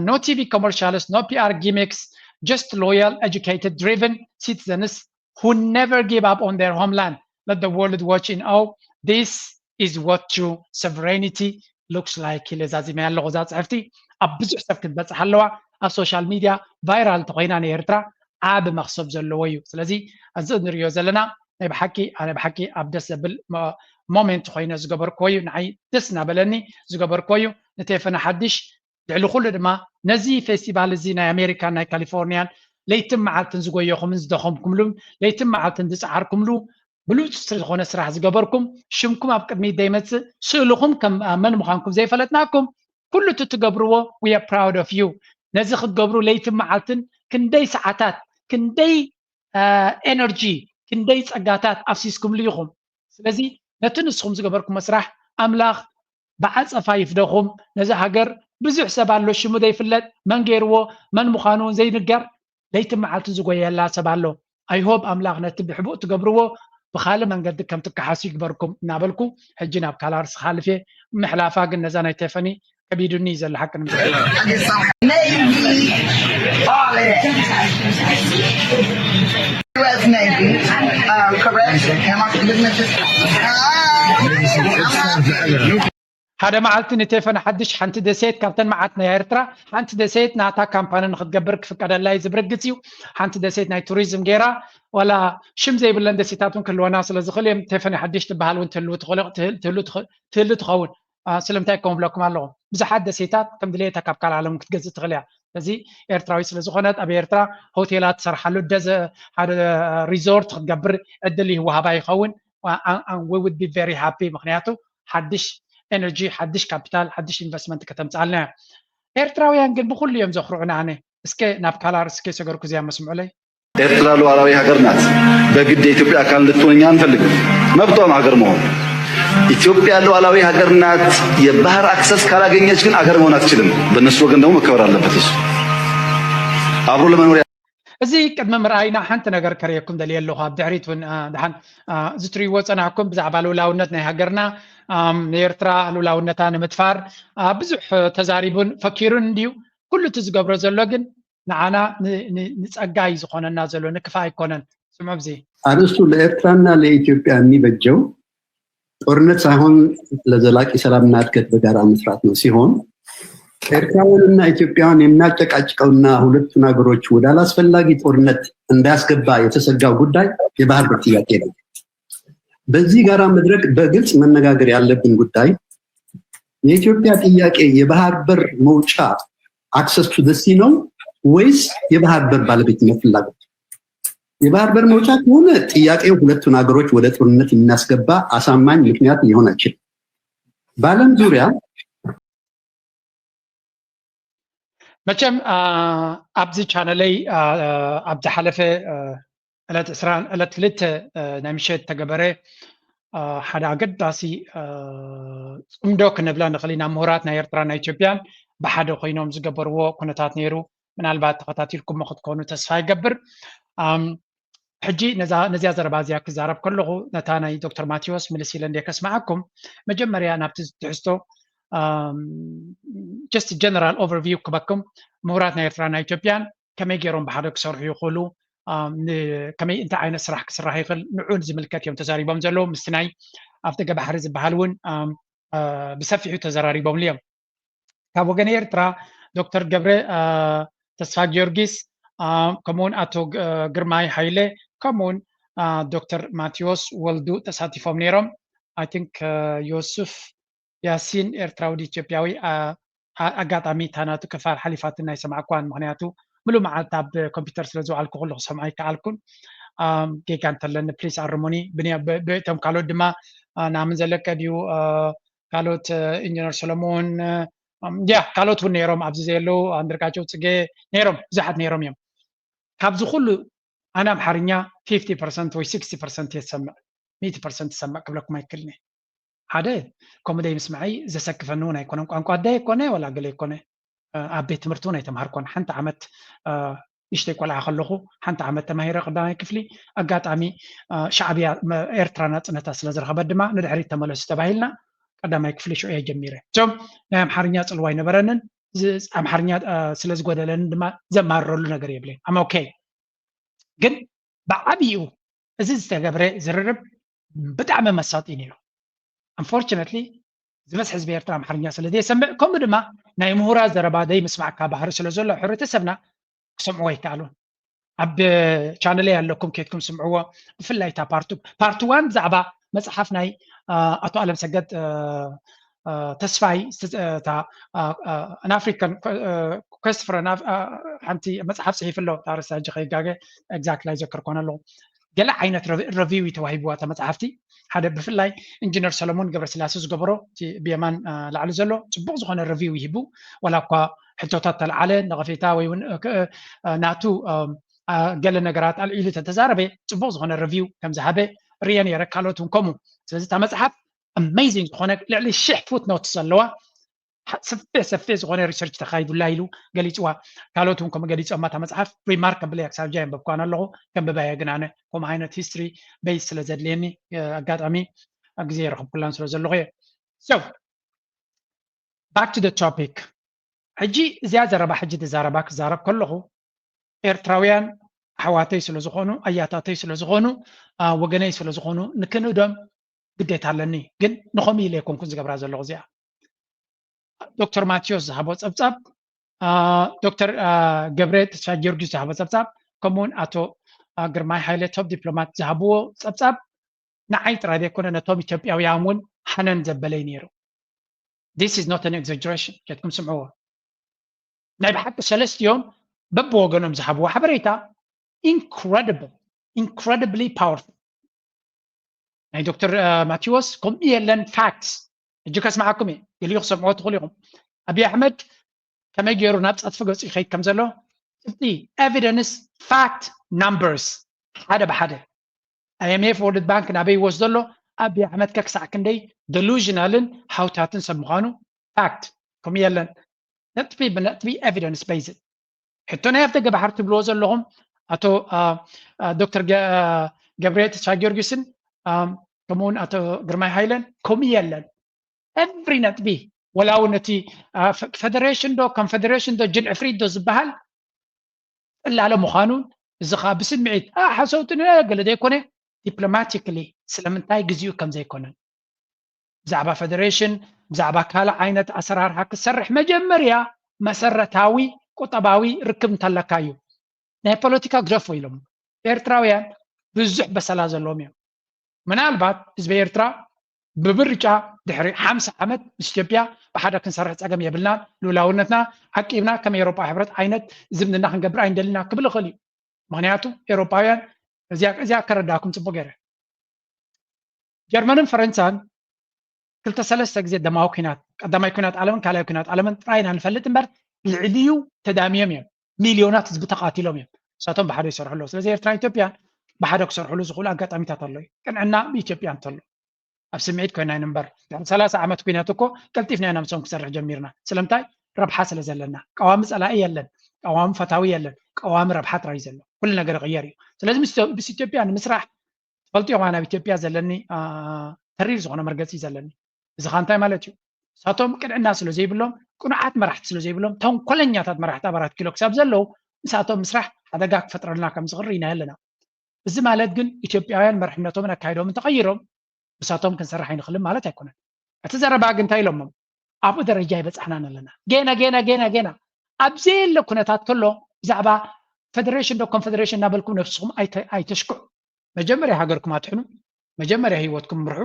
no TV commercials, no PR gimmicks, just loyal, educated, driven citizens who never give up on their homeland. Let the world watch in awe. This is what true sovereignty looks like ኢለ ዛዚመያ ኣለኹ። እዛ ፅሕፍቲ ኣብ ብዙሕ ሰብ ክትበፅሕ ኣለዋ። ኣብ ሶሻል ሚድያ ቫይራል እንተኮይና ንኤርትራ ዓብ መክሰብ ዘለዎ እዩ። ስለዚ እዚ ንሪኦ ዘለና ናይ ብሓቂ ኣነ ብሓቂ ኣብ ደስ ዘብል ሞሜንት ኮይነ ዝገበርክዎ እዩ። ንዓይ ደስ እናበለኒ ዝገበርክዎ እዩ። ንቴፈነ ሓድሽ ልዕሊ ኩሉ ድማ ነዚ ፌስቲቫል እዚ ናይ ኣሜሪካን ናይ ካሊፎርኒያን ለይትን መዓልትን ዝጎየኹምን ዝደኸምኩምሉን ለይትን መዓልትን ዝፀዓርኩምሉ ብሉፅ ዝኾነ ስራሕ ዝገበርኩም ሽምኩም ኣብ ቅድሚት ዘይመፅእ ስእልኹም ከም መን ምዃንኩም ዘይፈለጥናኩም ኩሉ እቲ ትገብርዎ we are proud of you። ነዚ ክትገብሩ ለይትን መዓልትን ክንደይ ሰዓታት ክንደይ ኤነርጂ ክንደይ ፀጋታት ኣፍሲስኩምሉ ኢኹም። ስለዚ ነቲ ንስኹም ዝገበርኩሞ ስራሕ ኣምላኽ ብዓፀፋ ይፍደኹም። ነዚ ሃገር ብዙሕ ሰብ ኣሎ ሽሙ ዘይፍለጥ መን ገይርዎ መን ምዃኑ እውን ዘይንገር ለይትን መዓልትን ዝጎየላ ሰብ ኣሎ። I hope ኣምላኽ ነቲ ብሕቡእ ትገብርዎ ብኻልእ መንገዲ ከም ትከሓሱ ይግበርኩም እናበልኩ ሕጂ ናብ ካላርስ ክሓልፍ እየ። ምሕላፋ ግን ነዛ ናይ ቴፈኒ ከቢዱኒ እዩ ዘሎ ሓቂ ንምስራሕ። Navy, all of that. U S Navy, uh, correct? Am I looking at this? ሓደ መዓልቲ ንቴፈን ሓድሽ ሓንቲ ደሴት ካብተን መዓት ናይ ኤርትራ ሓንቲ ደሴት ናታ ካምፓኒ ንክትገብር ክፍቀደላ እዩ ዝብርግፅ እዩ። ሓንቲ ደሴት ናይ ቱሪዝም ገይራ ዋላ ሽም ዘይብለን ደሴታት እውን ክህልወና ስለዝኽእል እዮም። ቴፈን ሓድሽ ትበሃል እውን ትህሉ ትኸውን። ስለምንታይ ከም ብለኩም ኣለኹ ብዙሓት ደሴታት ከም ድሌታ ካብ ካልእ ዓለም ክትገዝእ ትኽእል እያ። ስለዚ ኤርትራዊ ስለዝኾነት ኣብ ኤርትራ ሆቴላት ትሰርሓሉ ደዘ ሓደ ሪዞርት ክትገብር ዕድል ይወሃባ ይኸውን። We would be very happy ምክንያቱ ሓድሽ ኤነርጂ ሓድሽ ካፒታል ሓድሽ ኢንቨስትመንት ከተምፅኣልና እያ። ኤርትራውያን ግን ብኩሉ እዮም ዘኩርዑና። ኣነ እስከ ናብ ካላር እስከ ሰገርኩ እዚኣ መስምዑለይ። ኤርትራ ሉዓላዊ ሀገር ናት። በግድ የኢትዮጵያ አካል እንድትሆን እኛ አንፈልግም። መብቷ ነው ሀገር መሆን። ኢትዮጵያ ሉዓላዊ ሀገር ናት። የባህር አክሰስ ካላገኘች ግን አገር መሆን አትችልም። በእነሱ ወገን ደግሞ መከበር አለበት። እሱ አብሮ ለመኖር እዚ ቅድሚ ምርኣይና ሓንቲ ነገር ከርእየኩም ደልየ ኣለኹ። ኣብ ድሕሪት እውን ደሓን እዚ ትሪእዎ ፀናሕኩም ብዛዕባ ልውላውነት ናይ ሃገርና ንኤርትራ ልውላውነታ ንምትፋር ብዙሕ ተዛሪቡን ፈኪሩን እንድዩ። ኩሉ እቲ ዝገብሮ ዘሎ ግን ንዓና ንፀጋ እዩ ዝኾነና ዘሎ፣ ንክፋ ኣይኮነን። ስምዑ ብዚ አርእስቱ ለኤርትራና ለኢትዮጵያ የሚበጀው ጦርነት ሳይሆን ለዘላቂ ሰላምና እድገት በጋራ መስራት ነው ሲሆን ኤርትራውያንና ኢትዮጵያውያን የሚያጨቃጭቀውና ሁለቱን ሀገሮች ወደ አላስፈላጊ ጦርነት እንዳያስገባ የተሰጋው ጉዳይ የባህር በር ጥያቄ ነው። በዚህ ጋራ መድረክ በግልጽ መነጋገር ያለብን ጉዳይ የኢትዮጵያ ጥያቄ የባህር በር መውጫ access to the sea ነው ወይስ የባህር በር ባለቤትነት ፍላጎት? የባህር በር መውጫ ከሆነ ጥያቄው ሁለቱን ሀገሮች ወደ ጦርነት የሚያስገባ አሳማኝ ምክንያት ሊሆን አይችልም። በዓለም ዙሪያ መቸም ኣብዚ ቻነለይ ኣብ ዝሓለፈ ዕለት ዕስራን ዕለት ክልተ ናይ ምሸት ተገበረ ሓደ ኣገዳሲ ፅምዶ ክንብላ ንኽእል ኢና። ምሁራት ናይ ኤርትራን ናይ ኢትዮጵያን ብሓደ ኮይኖም ዝገበርዎ ኩነታት ነይሩ። ምናልባት ተኸታቲልኩሞ ክትኮኑ ተስፋ ይገብር። ሕጂ ነዛ ነዚኣ ዘረባ እዚኣ ክዛረብ ከለኹ ነታ ናይ ዶክተር ማቴዎስ ምልስ ኢለ እንደ ከስምዓኩም፣ መጀመርያ ናብቲ ትሕዝቶ just general overview ክበኩም። ምሁራት ናይ ኤርትራ ናይ ኢትዮጵያን ከመይ ገይሮም ብሓደ ክሰርሑ ይኽእሉ፣ ከመይ እንታይ ዓይነት ስራሕ ክስራሕ ይኽእል ንዑ ዝምልከት እዮም ተዛሪቦም ዘለዉ። ምስቲ ናይ ኣፍደገ ባሕሪ ዝበሃል እውን ብሰፊሑ ተዘራሪቦምሉ እዮም። ካብ ወገን ኤርትራ ዶክተር ገብረ ተስፋ ጊዮርጊስ፣ ከምኡውን ኣቶ ግርማይ ሃይለ፣ ከምኡውን ዶክተር ማቴዎስ ወልዱ ተሳቲፎም ነይሮም። I think ዮሱፍ ያሲን ኤርትራዊ ኢትዮጵያዊ ኣጋጣሚ እታ ናቱ ክፋል ሓሊፋትና ኣይሰማዕኳን፣ ምክንያቱ ምሉእ መዓልቲ ኣብ ኮምፒውተር ስለ ዝውዓልኩ ኩሉ ክሰምዖ ኣይከኣልኩን። ጌጋ እንተለኒ ፕሊስ ኣርሙኒ። ብቶም ካልኦት ድማ ናምን ዘለቀ ድዩ፣ ካልኦት ኢንጂነር ሰሎሞን፣ ያ ካልኦት እውን ነይሮም፣ ኣብዚ ዘየለዉ ኣንድርጋቸው ጽጌ ነይሮም፣ ብዙሓት ነይሮም እዮም። ካብዚ ኩሉ ኣነ ኣምሓርኛ ፊፍቲ ፐርሰንት ወይ ሲክስቲ ፐርሰንት እየ ዝሰምዕ፣ ሚእቲ ፐርሰንት ዝሰምዕ ክብለኩም ኣይክእልን እየ። ሓደ ከምኡ ደይ ምስማዐይ ዘሰክፈኒ እውን ኣይኮነን። ቋንቋ ኣደይ ኣይኮነ ወላ ገለ ኣይኮነ፣ ኣብ ቤት ትምህርቲ እውን ኣይተምሃርኮን። ሓንቲ ዓመት ንእሽተይ ቆልዓ ከለኹ ሓንቲ ዓመት ተማሂረ ቀዳማይ ክፍሊ። ኣጋጣሚ ሻዕብያ ኤርትራ ናጽነታ ስለ ዝረኸበት ድማ ንድሕሪት ተመለሱ ተባሂልና ቀዳማይ ክፍሊ ሽዑ እየ ጀሚረ። እቶም ናይ ኣምሓርኛ ጽልዋ ኣይነበረንን፣ ኣምሓርኛ ስለ ዝጎደለንን ድማ ዘማርረሉ ነገር የብለይን። ኣም ኦኬ። ግን ብዓብይኡ እዚ ዝተገብረ ዝርርብ ብጣዕሚ መሳጢ ነይሩ። ኣንፎርችነትሊ ዝበዝሕ ህዝቢ ኤርትራ ኣምሓርኛ ስለ ዘይሰምዕ፣ ከምኡ ድማ ናይ ምሁራት ዘረባ ዘይምስማዕካ ባህሪ ስለ ዘሎ ሕብረተሰብና ክሰምዕዎ ኣይከኣሉን። ኣብ ቻነለይ ኣለኩም፣ ኬድኩም ስምዕዎ። ብፍላይ እታ ፓርቱ ፓርት ዋን ብዛዕባ መጽሓፍ ናይ ኣቶ ኣለም ሰገድ ተስፋይ፣ ኣን ኣፍሪካን ኮስት ፍረ ሓንቲ መጽሓፍ ጽሒፍ ኣሎ። ታረሳ እጅ ከይጋገ ኤግዛክትሊ ኣይዘክር ኮነ ኣለኹ። ገለ ዓይነት ረቪው እዩ ተዋሂብዋ እታ መጽሓፍቲ። ሓደ ብፍላይ ኢንጂነር ሰለሞን ገብረስላሴ ዝገበሮ፣ እቲ ብየማን ላዕሊ ዘሎ፣ ጽቡቕ ዝኾነ ረቪው ይሂቡ። ዋላ እኳ ሕቶታት ተልዓለ፣ ነቐፌታ ወይ እውን ናቱ ገለ ነገራት ኣልዒሉ ተተዛረበ፣ ጽቡቕ ዝኾነ ረቪው ከም ዝሃበ ርየ ነይረ። ካልኦት እውን ከምኡ። ስለዚ እታ መጽሓፍ ኣሜዚንግ ዝኾነ ልዕሊ ሽሕ ፉት ኖት ዘለዋ፣ ሰፊሕ ሰፊሕ ዝኾነ ሪሰርች ተኻይዱላ ኢሉ ገሊፅዋ። ካልኦት እውን ከምኡ ገሊፆማ። እታ መፅሓፍ ሪማርከብል እያ፣ ክሳብ ጃ የንበብኳን ኣለኹ። ከንብባ እየ፣ ግን ኣነ ከምኡ ዓይነት ሂስትሪ ቤዝ ስለ ዘድልየኒ ኣጋጣሚ ግዜ የረኽብኩላን ስለ ዘለኹ እየ። So back to the topic። ሕጂ እዚኣ ዘረባ ሕጂ ዝዛረባ ክዛረብ ከለኹ ኤርትራውያን ኣሕዋተይ ስለ ዝኾኑ፣ ኣያታተይ ስለ ዝኾኑ፣ ወገነይ ስለ ዝኾኑ ንክንእዶም ግዴታ ኣለኒ። ግን ንኸምኡ ኢለ ኣይኮንኩን ዝገብራ ዘለኹ እዚኣ። ዶክተር ማቴዎስ ዝሃቦ ጸብጻብ፣ ዶክተር ገብረ ተስፋ ጊዮርጊስ ዝሃቦ ጸብጻብ፣ ከምኡውን ኣቶ ግርማይ ሃይለ ቶፕ ዲፕሎማት ዝሃብዎ ጸብጻብ ንዓይ ጥራይ ዘይኮነ ነቶም ኢትዮጵያውያን እውን ሃነን ዘበለይ ነይሩ። This is not an exaggeration። ኬድኩም ስምዕዎ። ናይ ብሓቂ ሰለስቲኦም በብወገኖም ዝሃብዎ ሓበሬታ incredible፣ incredibly powerful። ናይ ዶክተር ማቴዎስ ከምኡ የለን፣ ፋክትስ። ሕጂ ከስምዓኩም እየ፣ ገሊኡ ክሰምዕዎ ትኽእሉ ኢኹም። ኣብይ ኣሕመድ ከመይ ገይሩ ናብ ጸድፊ ገጹ ይኸይድ ከም ዘሎ ጭብጢ፣ ኤቪደንስ፣ ፋክት፣ ናምበርስ፣ ሓደ ብሓደ። ኣይኤምኤፍ፣ ወርልድ ባንክ ናበይ ይወስዶ ኣሎ? ኣብይ ኣሕመድ ከ ክሳዕ ክንደይ ደሉዥናልን ሃውታትን ሰብ ምዃኑ ፋክት። ከምኡ የለን፣ ነጥቢ ብነጥቢ ኤቪደንስ ቤይዝድ። ሕቶ ናይ ኣፍደገ ባሕሪ ትብልዎ ዘለኹም ኣቶ ዶክተር ገብረ ተስፋ ጊዮርጊስን ከምኡውን ኣቶ ግርማይ ሃይለን ከምኡ የለን። ኤቭሪ ነጥቢ፣ ወላ እውን እቲ ፈደሬሽን ዶ ኮንፈደሬሽን ዶ ጅን ዕፍሪት ዶ ዝበሃል ጽላለ ምዃኑን፣ እዚ ኸዓ ብስምዒት ሓሰውቲ ገለ ዘይኮነ፣ ዲፕሎማቲክሊ ስለምንታይ ግዚኡ ከም ዘይኮነን፣ ብዛዕባ ፈደሬሽን፣ ብዛዕባ ካልእ ዓይነት ኣሰራርሓ ክሰርሕ መጀመርያ መሰረታዊ ቁጠባዊ ርክብ እንተለካ እዩ። ናይ ፖለቲካ ግደፎ ኢሎም። ኤርትራውያን ብዙሕ በሰላ ዘለዎም እዮም። ምናልባት ህዝቢ ኤርትራ ብብርጫ ድሕሪ ሓምሳ ዓመት ምስ ኢትዮጵያ ብሓደ ክንሰርሕ ጸገም የብልናን፣ ልኡላውነትና ዓቂብና ከም ኤውሮጳ ሕብረት ዓይነት ዝምድና ክንገብር ኣይንደልና ክብል ይኽእል እዩ። ምኽንያቱ ኤውሮጳውያን እዚኣ እዚኣ ከረዳእኩም ጽቡቅ ገይረ። ጀርመንን ፈረንሳን ክልተ ሰለስተ ግዜ ደማዊ ኲናት፣ ቀዳማይ ኲናት ዓለምን ካልኣይ ኲናት ዓለምን ጥራይ ኢና ንፈልጥ እምበር፣ ልዕሊኡ ተዳምዮም እዮም። ሚልዮናት ህዝቢ ተቓቲሎም እዮም። ንሳቶም ብሓደ ይሰርሑ ኣለዉ። ስለዚ ኤርትራን ኢትዮጵያን ብሓደ ክሰርሕሉ ዝኽእሉ ኣጋጣሚታት ኣሎ እዩ። ቅንዕና ብኢትዮጵያ እንተሎ። ኣብ ስምዒት ኮይና እምበር፣ ድሕሪ ሰላሳ ዓመት ኲናት እኮ ቀልጢፍና ኢና ምስኦም ክሰርሕ ጀሚርና። ስለምንታይ? ረብሓ ስለ ዘለና። ቀዋሚ ጸላኢ የለን። ቀዋሚ ፈታዊ የለን። ቀዋሚ ረብሓ ጥራይ ዘሎ ኩሉ ነገር ይቕየር እዩ። ስለዚ ምስ ኢትዮ- ምስ ኢትዮጵያ ንምስራሕ ትፈልጥዮ ከማን ኣብ ኢትዮጵያ ዘለኒ አ፣ ተሪር ዝኾነ መርገፂ እዩ ዘለኒ። እዚ ኸ እንታይ ማለት እዩ? ንሳቶም ቅንዕና ስለ ዘይብሎም፣ ቅኑዓት መራሕቲ ስለ ዘይብሎም፣ ተንኮለኛታት መራሕቲ ኣብ ኣራት ኪሎ ክሳብ ዘለዉ ምሳቶም ምስራሕ ሓደጋ ክፈጥረልና ከም ዝኽእል ርኢና ኣለና። እዚ ማለት ግን ኢትዮጵያውያን መርሕነቶምን ኣካይዶምን ተቐይሮም ምሳቶም ክንሰርሕ ኣይንኽእልን ማለት ኣይኮነን። እቲ ዘረባ ግን እንታይ ኢሎሞም? ኣብኡ ደረጃ ይበጻሕናን ኣለና። ገና ገና ገና ገና ኣብ ዘየለ ኩነታት ከሎ ብዛዕባ ፈደሬሽን ዶ ኮንፈደሬሽን እናበልኩም ነብስኹም ኣይተ- ኣይተሽክዑ። መጀመርያ ሃገርኩም ኣትሕኑ፣ መጀመርያ ህይወትኩም ምርሑ፣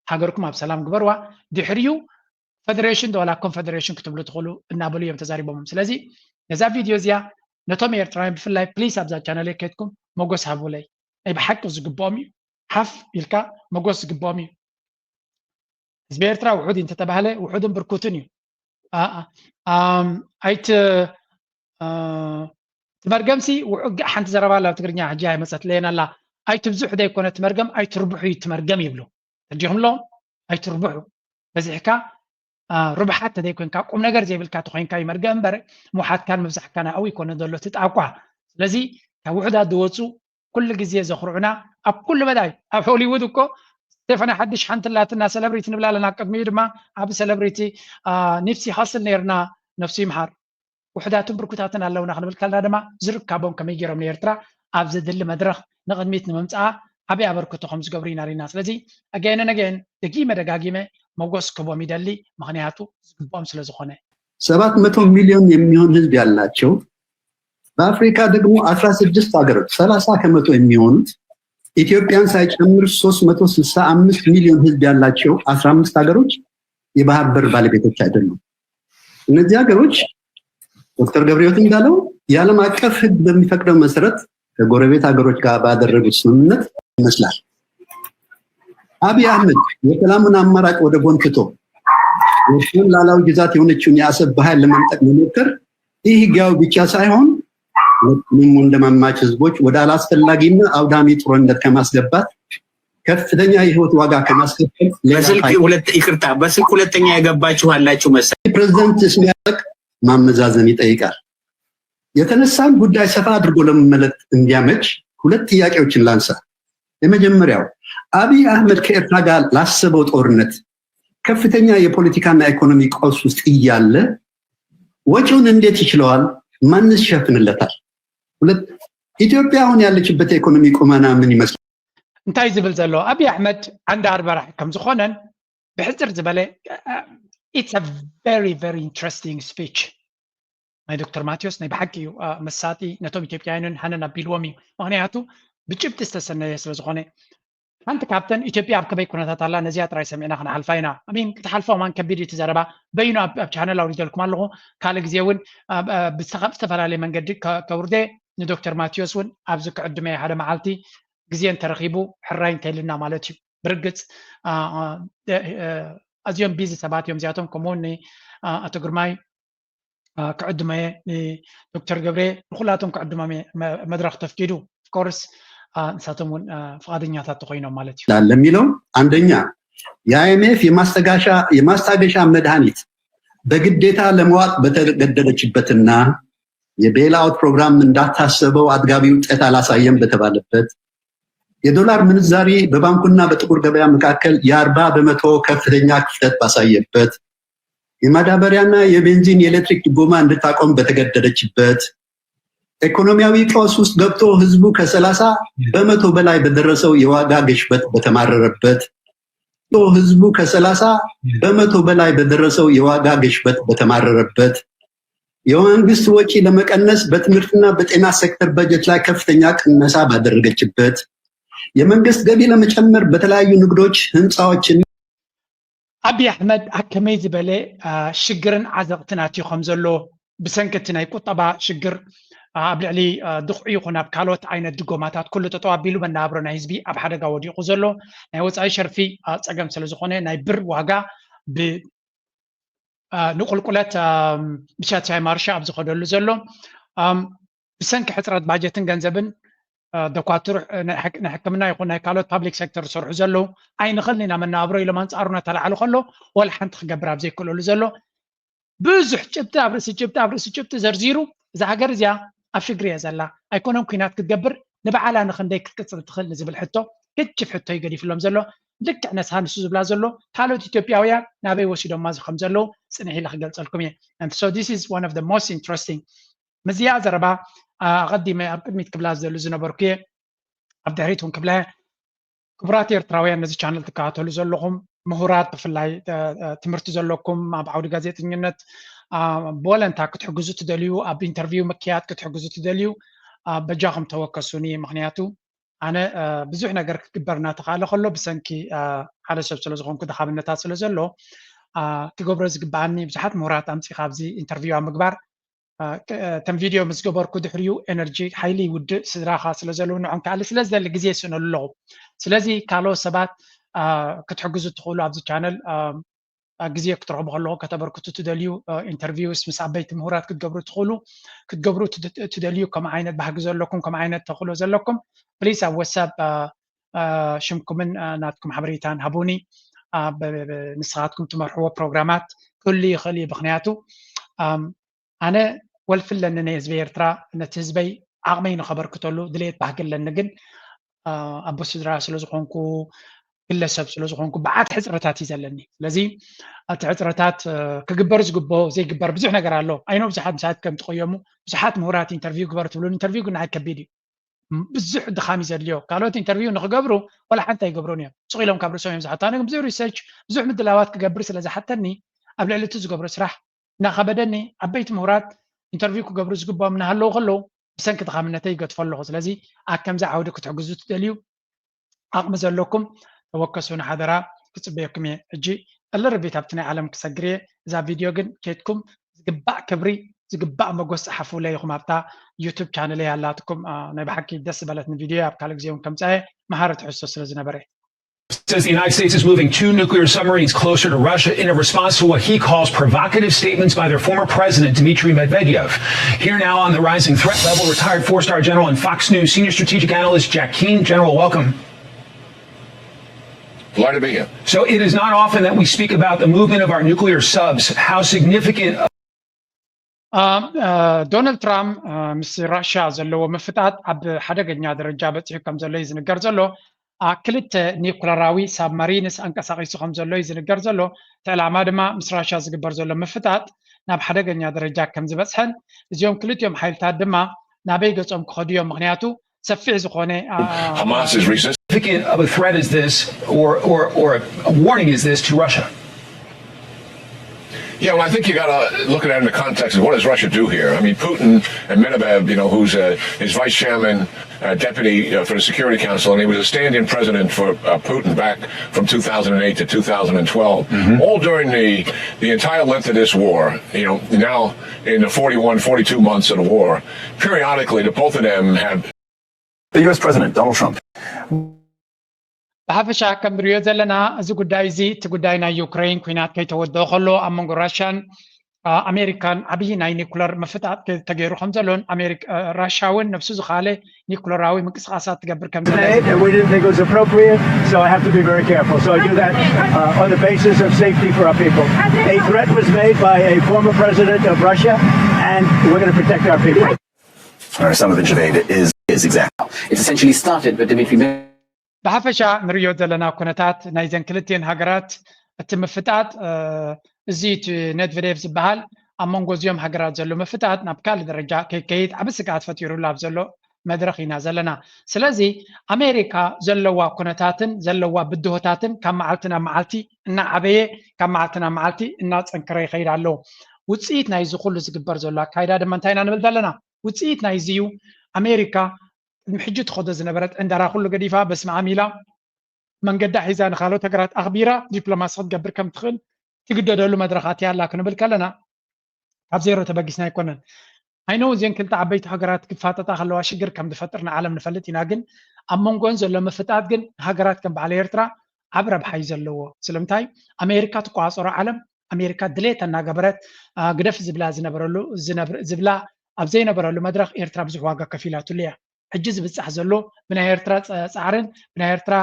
ሃገርኩም ኣብ ሰላም ግበርዋ። ድሕሪዩ ፈደሬሽን ዶ ዋላ ኮንፈደሬሽን ክትብሉ ትኽእሉ እናበሉ እዮም ተዛሪቦምም። ስለዚ ነዛ ቪድዮ እዚኣ ነቶም ኤርትራውያን ብፍላይ ፕሊስ ኣብዛ ቻነለይ ከይድኩም መጎስ ሃቡለይ። ናይ ብሓቂ ዝግብኦም እዩ። ሓፍ ኢልካ መጎስ ዝግብኦም እዩ። ህዝቢ ኤርትራ ውሑድ እዩ እንተተባህለ ውሑድን ብርኩትን እዩ። ኣ- ኣ- ኣም፣ ኣይት እ፣ እቲ መርገምሲ ውዑ- ሓንቲ ዘረባ ኣላ ኣብ ትግርኛ ሕጂ ኣይመፀትለየን ኣላ። ኣይትብዝሑ ዘይኮነ እቲ መርገም ኣይትርብሑ እዩ እቲ መርገም ይብሉ። ተዲኹምሎ ኣይትርብሑ በዚሕካ እ፣ ርብሓት ተዘይኮንካ ቁም ነገር ዘይብልካ ተኮይንካ እዩ መርገም እምበር ምውሓትካን ምብዛሕካን ኣብኡ ይኮነ ዘሎ እቲ ጣቋ። ስለዚ ካብ ውሑዳት ዝወፁ ኩሉ ግዜ ዘኹርዑና ኣብ ኩሉ መዳይ ኣብ ሆሊውድ እኮ ስቴፈኒ ሓድሽ ሓንቲ ላትና ሰለብሪቲ ንብላ ኣለና። ቅድሚኡ ድማ ኣብ ሰለብሪቲ ኒፕሲ ሃስል ነይርና ነፍሱ ይምሓር። ውሕዳትን ብርኩታትን ኣለውና ክንብል ከለና ድማ ዝርካቦም ከመይ ገይሮም ንኤርትራ ኣብ ዘድሊ መድረኽ ንቕድሚት ንምምፃኣ ዓብዪ ኣበርክቶ ከም ዝገብሩ ኢና ርኢና። ስለዚ ኣጋይነ ነገን ደጊመ ደጋጊመ መጎስ ክቦም ይደሊ፣ ምክንያቱ ዝግብኦም ስለ ዝኾነ። ሰባት መቶ ሚሊዮን የሚሆን ህዝብ ያላቸው በአፍሪካ ደግሞ አስራ ስድስት ሀገሮች ሰላሳ ከመቶ የሚሆኑት ኢትዮጵያን ሳይጨምር ሶስት መቶ ስልሳ አምስት ሚሊዮን ህዝብ ያላቸው አስራ አምስት ሀገሮች የባህር በር ባለቤቶች አይደሉም። እነዚህ ሀገሮች ዶክተር ገብረሕይወት እንዳለው የዓለም አቀፍ ህግ በሚፈቅደው መሰረት ከጎረቤት ሀገሮች ጋር ባደረጉት ስምምነት ይመስላል። አብይ አህመድ የሰላሙን አማራጭ ወደ ጎን ትቶ የኤርትራን ሉዓላዊ ግዛት የሆነችውን የአሰብ በኃይል ለመንጠቅ መሞከር ይህ ህጋዊ ብቻ ሳይሆን ሁለቱንም ወንድማማች ህዝቦች ወደ አላስፈላጊና አውዳሚ ጦርነት ከማስገባት ከፍተኛ የህይወት ዋጋ ከማስከፈል ሌላ በስልክ ፋይዳ ሁለት ይቅርታ፣ በስልክ ሁለተኛ የገባችሁ አላችሁ መሰለኝ። ፕሬዝዳንት እስሚያቅ ማመዛዘን ይጠይቃል። የተነሳን ጉዳይ ሰፋ አድርጎ ለመመለስ እንዲያመች ሁለት ጥያቄዎችን ላንሳ። የመጀመሪያው አብይ አህመድ ከኤርትራ ጋር ላሰበው ጦርነት ከፍተኛ የፖለቲካና ኢኮኖሚ ቀውስ ውስጥ እያለ ወጪውን እንዴት ይችለዋል? ማንስ ይሸፍንለታል? ሁለት ኢትዮጵያ አሁን ያለችበት የኢኮኖሚ ቁመና ምን ይመስላል? እንታይ ዝብል ዘሎ ኣብይ ኣሕመድ ዓንዲ ኣርበራሕ ከም ዝኾነን ብሕፅር ዝበለ it's a very very interesting speech ናይ ዶክተር ማቴዎስ ናይ ብሓቂ እዩ። አ፣ መሳጢ ነቶም ኢትዮጵያውያንን ሃነን ኣቢልዎም እዩ። ምክንያቱ ብጭብጢ ዝተሰነየ ስለ ዝኾነ ሓንቲ ካብተን ኢትዮጵያ ኣብ ከመይ ኩነታት ኣላ ነዚኣ ጥራይ ሰሚዕና ክንሓልፋ ኢና። ሚን ክትሓልፎ ማን ከቢድ እዩ እቲ ዘረባ በይኑ ኣብ ኣብ ቻነል ኣውሪደልኩም ኣለኹ። ካልእ ግዜ እውን ኣብ- ኣብ- ብዝተኸ- ዝተፈላለየ መንገዲ ከ- ከውርደ ንዶክተር ማቴዎስ እውን ኣብዚ ክዕድመ ሓደ መዓልቲ ግዜ እንተረኺቡ ሕራይ እንተልና ማለት እዩ። ብርግፅ አ- አ- ደ- አ- ኣዝዮም ቢዚ ሰባት እዮም እዚኣቶም። ከምኡውን ን- አ- ኣቶ ግርማይ አ፣ ክዕድመየ ንዶክተር ገብሬ ንኩላቶም ክዕድሞም እየ። መ- መድረክ ተፍቂዱ ኦፍኮርስ ንሳቶም እውን አ፣ ፍቃደኛታት ተኮይኖም ማለት እዩ። ለሚለው አንደኛ የአይኤምኤፍ የማስታገሻ የማስታገሻ መድኃኒት በግዴታ ለመዋጥ በተገደደችበትና የቤል አውት ፕሮግራም እንዳታሰበው አጥጋቢ ውጤት አላሳየም በተባለበት የዶላር ምንዛሪ በባንኩና በጥቁር ገበያ መካከል የአርባ በመቶ ከፍተኛ ክፍተት ባሳየበት የማዳበሪያና የቤንዚን የኤሌክትሪክ ድጎማ እንድታቆም በተገደደችበት ኢኮኖሚያዊ ቀውስ ውስጥ ገብቶ ህዝቡ ከሰላሳ በመቶ በላይ በደረሰው የዋጋ ግሽበት በተማረረበት ህዝቡ ከሰላሳ በመቶ በላይ በደረሰው የዋጋ ግሽበት በተማረረበት የመንግስት ወጪ ለመቀነስ በትምህርትና በጤና ሴክተር በጀት ላይ ከፍተኛ ቅነሳ ባደረገችበት የመንግስት ገቢ ለመጨመር በተለያዩ ንግዶች ህንፃዎችን ኣብይ ኣሕመድ ኣብ ከመይ ዝበለ አ፣ ሽግርን ዓዘቕትን ኣትዩ ከም ዘሎ ብሰንኪ እቲ ናይ ቁጠባ ሽግር አ፣ ኣብ ልዕሊ አ፣ ድኽዒ ይኹን ኣብ ካልኦት ዓይነት ድጎማታት ኩሉ ጠጠው ኣቢሉ መነባብሮ ናይ ህዝቢ ኣብ ሓደጋ ወዲቑ ዘሎ ናይ ወፃኢ ሸርፊ አ፣ ፀገም ስለ ዝኾነ ናይ ብር ዋጋ ብ አ፣ ንቁልቁለት አ፣ ብቻቻይ ማርሻ ኣብ ዝኸደሉ ዘሎ አ፣ ብሰንኪ ሕፅረት ባጀትን ገንዘብን አ፣ ዶኳትር አ፣ ናይ ሕክ- ናይ ሕክምና ይኹን ናይ ካልኦት ፓብሊክ ሴክተር ዝሰርሑ ዘለዉ ኣይንኽእልን ኢና መነባብሮ ኢሎም ኣንፃሩ እናተላዕሉ ከሎ ወላ ሓንቲ ክገብር ኣብ ዘይክእለሉ ዘሎ ብዙሕ ጭብጢ ኣብ ርእሲ ጭብጢ ኣብ ርእሲ ጭብጢ ዘርዚሩ እዛ ሃገር እዚኣ ኣብ ሽግር እያ ዘላ። ኣይኮነን ኩናት ክትገብር፣ ንባዕላ ንክንደይ ክትቅፅል ትኽእል ንዝብል ሕቶ፣ ገጅፍ ሕቶ እዩ ገዲፍሎም ዘሎ። ልክዕ ነስኻ ንሱ ዝብላ ዘሎ፣ ካልኦት ኢትዮጵያውያን ናበይ ወሲዶማ ከም ዘለዉ ፅንሕ ኢለ ክገልፀልኩም እየ። And so this is one of the most interesting። ምስዚኣ ዘረባ ኣቐዲመ ኣብ ቅድሚት ክብላ ዝደሉ ዝነበርኩ እየ። ኣብ ድሕሪት እውን ክብላ፣ ክቡራት ኤርትራውያን፣ ነዚ ቻነል ትከታተሉ ዘለኹም ምሁራት፣ ብፍላይ ትምህርቲ ዘለኩም፣ ኣብ ዓውዲ ጋዜጠኝነት ብወለንታ ክትሕግዙ ትደልዩ፣ ኣብ ኢንተርቪው ምክያድ ክትሕግዙ ትደልዩ፣ በጃኹም ተወከሱኒ። ምክንያቱ ኣነ ብዙሕ ነገር ክግበር እናተኻእለ ከሎ፣ ብሰንኪ ሓደ ሰብ ስለ ዝኾንኩ፣ ድኻምነታት ስለ ዘሎ፣ ክገብሮ ዝግብኣኒ ብዙሓት ምሁራት ኣምፂኻ ኣብዚ ኢንተርቪው ኣብ ምግባር፣ እተን ቪድዮ ምስ ገበርኩ ድሕሪኡ ኤነርጂ፣ ሓይሊ ይውድእ። ስድራኻ ስለ ዘለዉ፣ ንዖም ክኣሊ ስለ ዝደሊ ግዜ ይስእነሉ ኣለኹ። ስለዚ ካልኦት ሰባት ክትሕግዙ ትኽእሉ፣ ኣብዚ ቻነል ግዜ ክትረኽቡ ከለኹ ከተበርክቱ ትደልዩ፣ ኢንተርቪውስ ምስ ዓበይቲ ምሁራት ክትገብሩ ትኽእሉ፣ ክትገብሩ ትደልዩ፣ ከም ዓይነት ባህጊ ዘለኩም፣ ከም ዓይነት ተኽእሎ ዘለኩም፣ ፕሊስ ኣብ ወሳብ ሽምኩምን ናትኩም ሓበሬታን ሃቡኒ። ንስኻትኩም ትመርሕዎ ፕሮግራማት ክህሉ ይኽእል እዩ። ምክንያቱ ኣነ ወልፊ ኣለኒ ንህዝቢ ኤርትራ፣ ነቲ ህዝበይ ዓቕመይ ንኸበርክተሉ ድሌት ባህጊ ኣለኒ። ግን ኣቦ ስድራ ስለ ዝኾንኩ፣ ግለሰብ ስለ ዝኾንኩ፣ በዓት ሕፅረታት እዩ ዘለኒ። ስለዚ እቲ ሕፅረታት ክግበር ዝግቦ ዘይግበር ብዙሕ ነገር ኣሎ። ኣይኖ ብዙሓት ምሳት ከም ትቆየሙ፣ ብዙሓት ምሁራት ኢንተርቪው ግበር ትብሉ፣ ኢንተርቪው ግን ንዓይ ከቢድ እዩ። ብዙሕ ድኻም እዩ ዘድልዮ። ካልኦት ኢንተርቪው ንክገብሩ ዋላ ሓንቲ ኣይገብሩን እዮም። ስቕ ኢሎም ካብ ርእሶም እዮም ዝሓቱ። ኣነ ግን ብዙሕ ሪሰርች፣ ብዙሕ ምድላዋት ክገብር ስለ ዝሓተኒ፣ ኣብ ልዕሊ እቲ ዝገብሮ ስራሕ እናኸበደኒ፣ ዓበይቲ ምሁራት ኢንተርቪው ክገብሩ ዝግብኦም እናሃለዉ ከለዉ፣ ብሰንኪ ድኻምነተይ ይገድፎ ኣለኹ። ስለዚ ኣብ ከምዚ ዓውዲ ክትሕግዙ ትደልዩ፣ ዓቕሚ ዘለኩም ተወከሱኒ ሓደራ፣ ክጽበየኩም እየ። ሕጂ ቀለል ርቢት ኣብቲ ናይ ዓለም ክሰግር እየ። እዛ ቪድዮ ግን ኬድኩም ዝግባእ ክብሪ፣ ዝግባእ መጎስ ጸሓፉለይ ኢኹም። ኣብታ ዩቱብ ቻነለይ ኣላትኩም። ናይ ብሓቂ ደስ ዝበለትኒ ቪድዮ፣ ኣብ ካልእ ግዜ እውን ከምጻ እየ። መሃሪ ትሕዝቶ ስለ ዝነበረ። Says the United States is moving two nuclear submarines closer to Russia in a response to what he calls provocative statements by their former president, Dmitry Medvedev. Here now on the rising threat level, retired four-star general and Fox News senior strategic analyst Jack Keane. General, welcome. Glad to be here. So it is not often that we speak about the movement of our nuclear subs. How significant? ዶናልድ ትራምፕ ምስ ራሽያ ዘለዎ ምፍጣጥ ኣብ ሓደገኛ ደረጃ በፂሑ ከም ዘሎ እዩ ዝንገር ዘሎ። ክልተ ኒኩለራዊ ሳብማሪንስ ኣንቀሳቒሱ ከም ዘሎ እዩ ዝንገር ዘሎ። እቲ ዕላማ ድማ ምስ ራሽያ ዝግበር ዘሎ ምፍጣጥ ናብ ሓደገኛ ደረጃ ከም ዝበፅሐን፣ እዚኦም ክልቲኦም ሓይልታት ድማ ናበይ ገፆም ክኸዱ እዮም፣ ምክንያቱ ሰፊሕ ዝኾነ Hamas is resisting. Significant of a threat is this, or, or, or a warning is this to Russia? Yeah, well, I think you got to look at it in the context of what does Russia do here? I mean, Putin and Medvedev, you know, who's uh, his vice chairman, uh, deputy uh, for the Security Council, and he was a stand-in president for uh, Putin back from two thousand eight to two thousand twelve. All during the, the entire length of this war, you know, now in the forty-one, forty-two months of the war, periodically the both of them have The U S President Donald Trump. ብሓፈሻ ከም ንሪኦ ዘለና፣ እዚ ጉዳይ እዚ እቲ ጉዳይ ናይ ዩክሬን ኩናት ከይተወደኦ ከሎ፣ ኣብ መንጎ ራሽያን ኣሜሪካን ዓብዪ ናይ ኒኩለር ምፍጣጥ ተገይሩ ከም ዘሎን፣ ራሽያ እውን ነብሱ ዝኸኣለ ኒኩለራዊ ምንቅስቃሳት ትገብር ከም ዘላ We didn't think it was appropriate, so I have to be very careful. So I do that uh, on the basis of safety for our people. A threat was made by a former president of Russia, and we're going to protect our people. Or some of the debate is is exactly. It's essentially started, but Dmitry ብሓፈሻ ንሪኦ ዘለና ኩነታት ናይዘን ክልቲኤን ሃገራት እቲ ምፍጣጥ፣ እዚ እቲ ሜድቨዴቭ ዝበሃል ኣብ መንጎ እዚኦም ሃገራት ዘሎ ምፍጣጥ ናብ ካልእ ደረጃ ከይከይድ ዓቢ ስግኣት ፈጢሩሉ ኣብ ዘሎ መድረኽ ኢና ዘለና። ስለዚ ኣሜሪካ ዘለዋ ኩነታትን ዘለዋ ብድሆታትን ካብ መዓልቲ ናብ መዓልቲ እናዓበየ፣ ካብ መዓልቲ ናብ መዓልቲ እናጸንከረ ይኸይድ ኣሎ። ውፅኢት ናይዚ ኩሉ ዝግበር ዘሎ ኣካይዳ ድማ እንታይ ኢና ንብል ዘለና? ውፅኢት ናይዚ እዩ። ኣሜሪካ ቅድሚ ሕጂ ትኸዶ ዝነበረት ዕንደራ ኩሉ ገዲፋ በስመ ኣብ ኢላ መንገዳ ሒዛ ንካልኦት ሃገራት ኣኽቢራ ዲፕሎማሲ ክትገብር ከም ትኽእል ትግደደሉ መድረኻት እያ ኣላ ክንብል ከለና ካብ ዜሮ ተበጊስና ኣይኮነን። I know እዚን ክልተ ዓበይቲ ሃገራት ክፋጠጣ ከለዋ ሽግር ከም ዝፈጥር ንዓለም ንፈልጥ ኢና፣ ግን ኣብ መንጎን ዘሎ ምፍጣጥ ግን ሃገራት ከም በዓል ኤርትራ ዓቢ ረብሓ እዩ ዘለዎ። ስለምንታይ ኣሜሪካ ትቆፃፀሮ ዓለም ኣሜሪካ ድሌታ እናገበረት ግደፊ ዝብላ ዝነበረሉ ዝብላ ኣብ ዘይነበረሉ መድረኽ ኤርትራ ብዙሕ ዋጋ ከፊላትሉ እያ። ሕጂ ዝብፃሕ ዘሎ ብናይ ኤርትራ ፃዕርን ብናይ ኤርትራ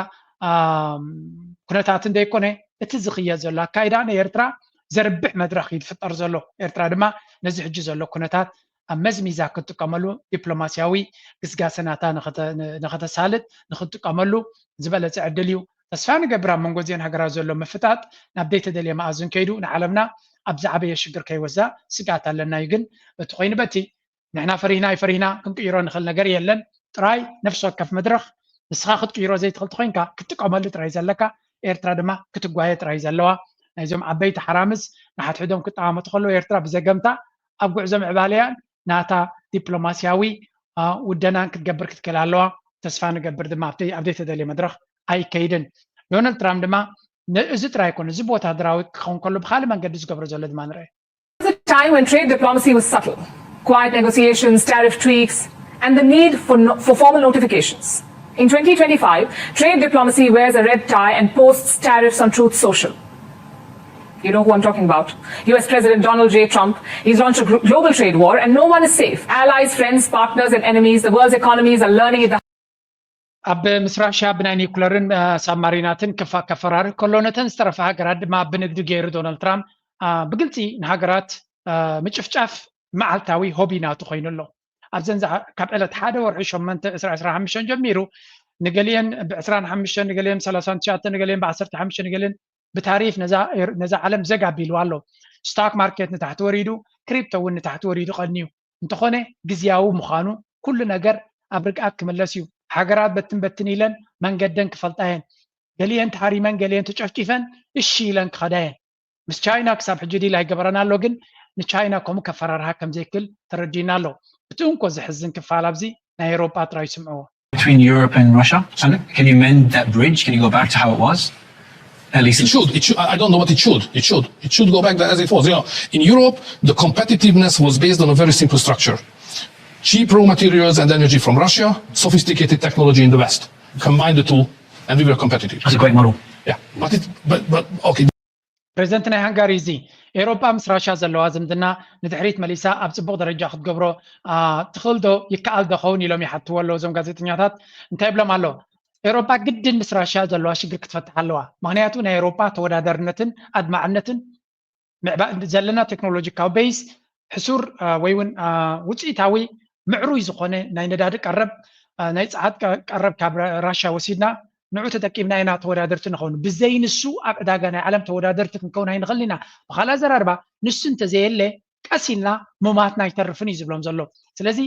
ኩነታትን ዘይኮነ እቲ ዝኽየድ ዘሎ ኣካይዳ ንኤርትራ ዘርብሕ መድረኽ እዩ ዝፍጠር ዘሎ። ኤርትራ ድማ ነዚ ሕጂ ዘሎ ኩነታት ኣብ መዝሚዛ ክትጥቀመሉ፣ ዲፕሎማስያዊ ግስጋሰናታ ንኸተሳልጥ ንክትጥቀመሉ ዝበለፀ ዕድል እዩ። ተስፋ ንገብር ኣብ መንጎ እዚአን ሃገራት ዘሎ ምፍጣጥ ናብ ዘይተደልየ መኣዝን ከይዱ ንዓለምና ኣብ ዝዓበየ ሽግር ከይወስዳ ስግኣት ኣለና እዩ። ግን በቲ ኮይኑ በቲ ንሕና ፈሪህና ኣይፈሪህና ክንቅይሮ ንኽእል ነገር የለን። ጥራይ ነፍሲ ወከፍ መድረኽ ንስኻ ክትቅይሮ ዘይትኽእል ተኾይንካ ክትጥቀመሉ ጥራይ ዘለካ፣ ኤርትራ ድማ ክትጓየ ጥራይ ዘለዋ። ናይዞም ዓበይቲ ሓራምዝ ንሓድሕዶም ክጠማመቱ ከለዉ ኤርትራ ብዘገምታ ኣብ ጉዕዞ ምዕባለያን ናታ ዲፕሎማስያዊ ውደናን ክትገብር ክትክእል ኣለዋ። ተስፋ ንገብር ድማ ኣብ ዘይተደልየ መድረኽ ኣይከይድን። ዶናልድ ትራምፕ ድማ እዚ ጥራይ ኣይኮነ፣ እዚ ብወታደራዊ ክኸውን ከሎ ብካልእ መንገዲ ዝገብሮ ዘሎ ድማ ንርአ። There was a time when trade diplomacy was subtle, quiet negotiations, tariff tweaks, and the need for, no, for formal notifications. In twenty twenty-five, trade diplomacy wears a red tie and posts tariffs on Truth Social. You know who I'm talking about. U S President Donald J. Trump, he's launched a global trade war, and no one is safe. Allies, friends, partners, and enemies, the world's economies are learning it. ኣብ ምስ ራሽያ ብናይ ኒኩለርን ሳብማሪናትን ከፈራርህ ከሎ፣ ነተን ዝተረፋ ሃገራት ድማ ብንግዲ ገይሩ። ዶናልድ ትራምፕ ብግልፂ ንሃገራት ምጭፍጫፍ መዓልታዊ ሆቢ ናቱ ኮይኑ ኣሎ። ኣብዘን ካብ ዕለት ሓደ ወርሒ ሸሞንተ ዕስራ ዕስራ ሓሙሽተ ጀሚሩ ንገሊአን ብ ዕስራን ሓሙሽተን ንገሊአን ብ ሰላሳን ትሽዓተን ንገሊአን ብ ዓሰርተ ሓሙሽተ ንገሊአን ብታሪፍ ነዛ ዓለም ዘግ ኣቢልዋ ኣሎ። ስታክ ማርኬት ንታሕቲ ወሪዱ፣ ክሪፕቶ እውን ንታሕቲ ወሪዱ ቀንዩ። እንተኾነ ግዝያዊ ምዃኑ፣ ኩሉ ነገር ኣብ ርግኣት ክምለስ እዩ። ሃገራት በትን በትን ኢለን መንገደን ክፈልጣ እየን። ገሊአን ተሃሪመን ገሊአን ተጨፍጪፈን እሺ ኢለን ክኸዳ እየን። ምስ ቻይና ክሳብ ሕጂ ዲል ኣይገበረን ኣሎ፣ ግን ንቻይና ከምኡ ከፈራርሃ ከም ዘይክል ተረዲእና ኣሎ። እቲ እንኮ ዘሕዝን ክፋል ኣብዚ ናይ ኤውሮጳ ጥራይ ይስምዕዎ። between Europe and Russia? Can, can you mend that bridge? Can you go back to how it was? At least it should. It should. I don't know what it should. It should. It should go back as it was. You know, in Europe, the competitiveness was based on a very simple structure: cheap raw materials and energy from Russia, sophisticated technology in the West. Combine the two, and we were competitive. That's a great model. Yeah, but it, but but okay. ፕሬዚደንት ናይ ሃንጋሪ እዚ ኤውሮጳ ምስ ራሽያ ዘለዋ ዝምድና ንድሕሪት መሊሳ ኣብ ጽቡቕ ደረጃ ክትገብሮ ትኽእል ዶ ይከኣል ዶ ኸውን ኢሎም ይሓትዎ ኣለዉ እዞም ጋዜጠኛታት። እንታይ ይብሎም ኣሎ? ኤውሮጳ ግድን ምስ ራሽያ ዘለዋ ሽግር ክትፈትሕ ኣለዋ። ምኽንያቱ ናይ ኤውሮጳ ተወዳዳርነትን ኣድማዕነትን ዘለና ቴክኖሎጂካዊ ቤይስ ሕሱር ወይ እውን ውፅኢታዊ ምዕሩይ ዝኾነ ናይ ነዳዲ ቀረብ ናይ ፀዓት ቀረብ ካብ ራሽያ ወሲድና ንዑ ተጠቂምና ኢና ተወዳደርቲ ንኸውን። ብዘይ ንሱ ኣብ ዕዳጋ ናይ ዓለም ተወዳደርቲ ክንከውን ኣይንኽእልን ኢና። ብኻልእ ኣዘራርባ ንሱ እንተዘየለ ቀስ ኢልና ምማትና ኣይተርፍን እዩ ዝብሎም ዘሎ። ስለዚ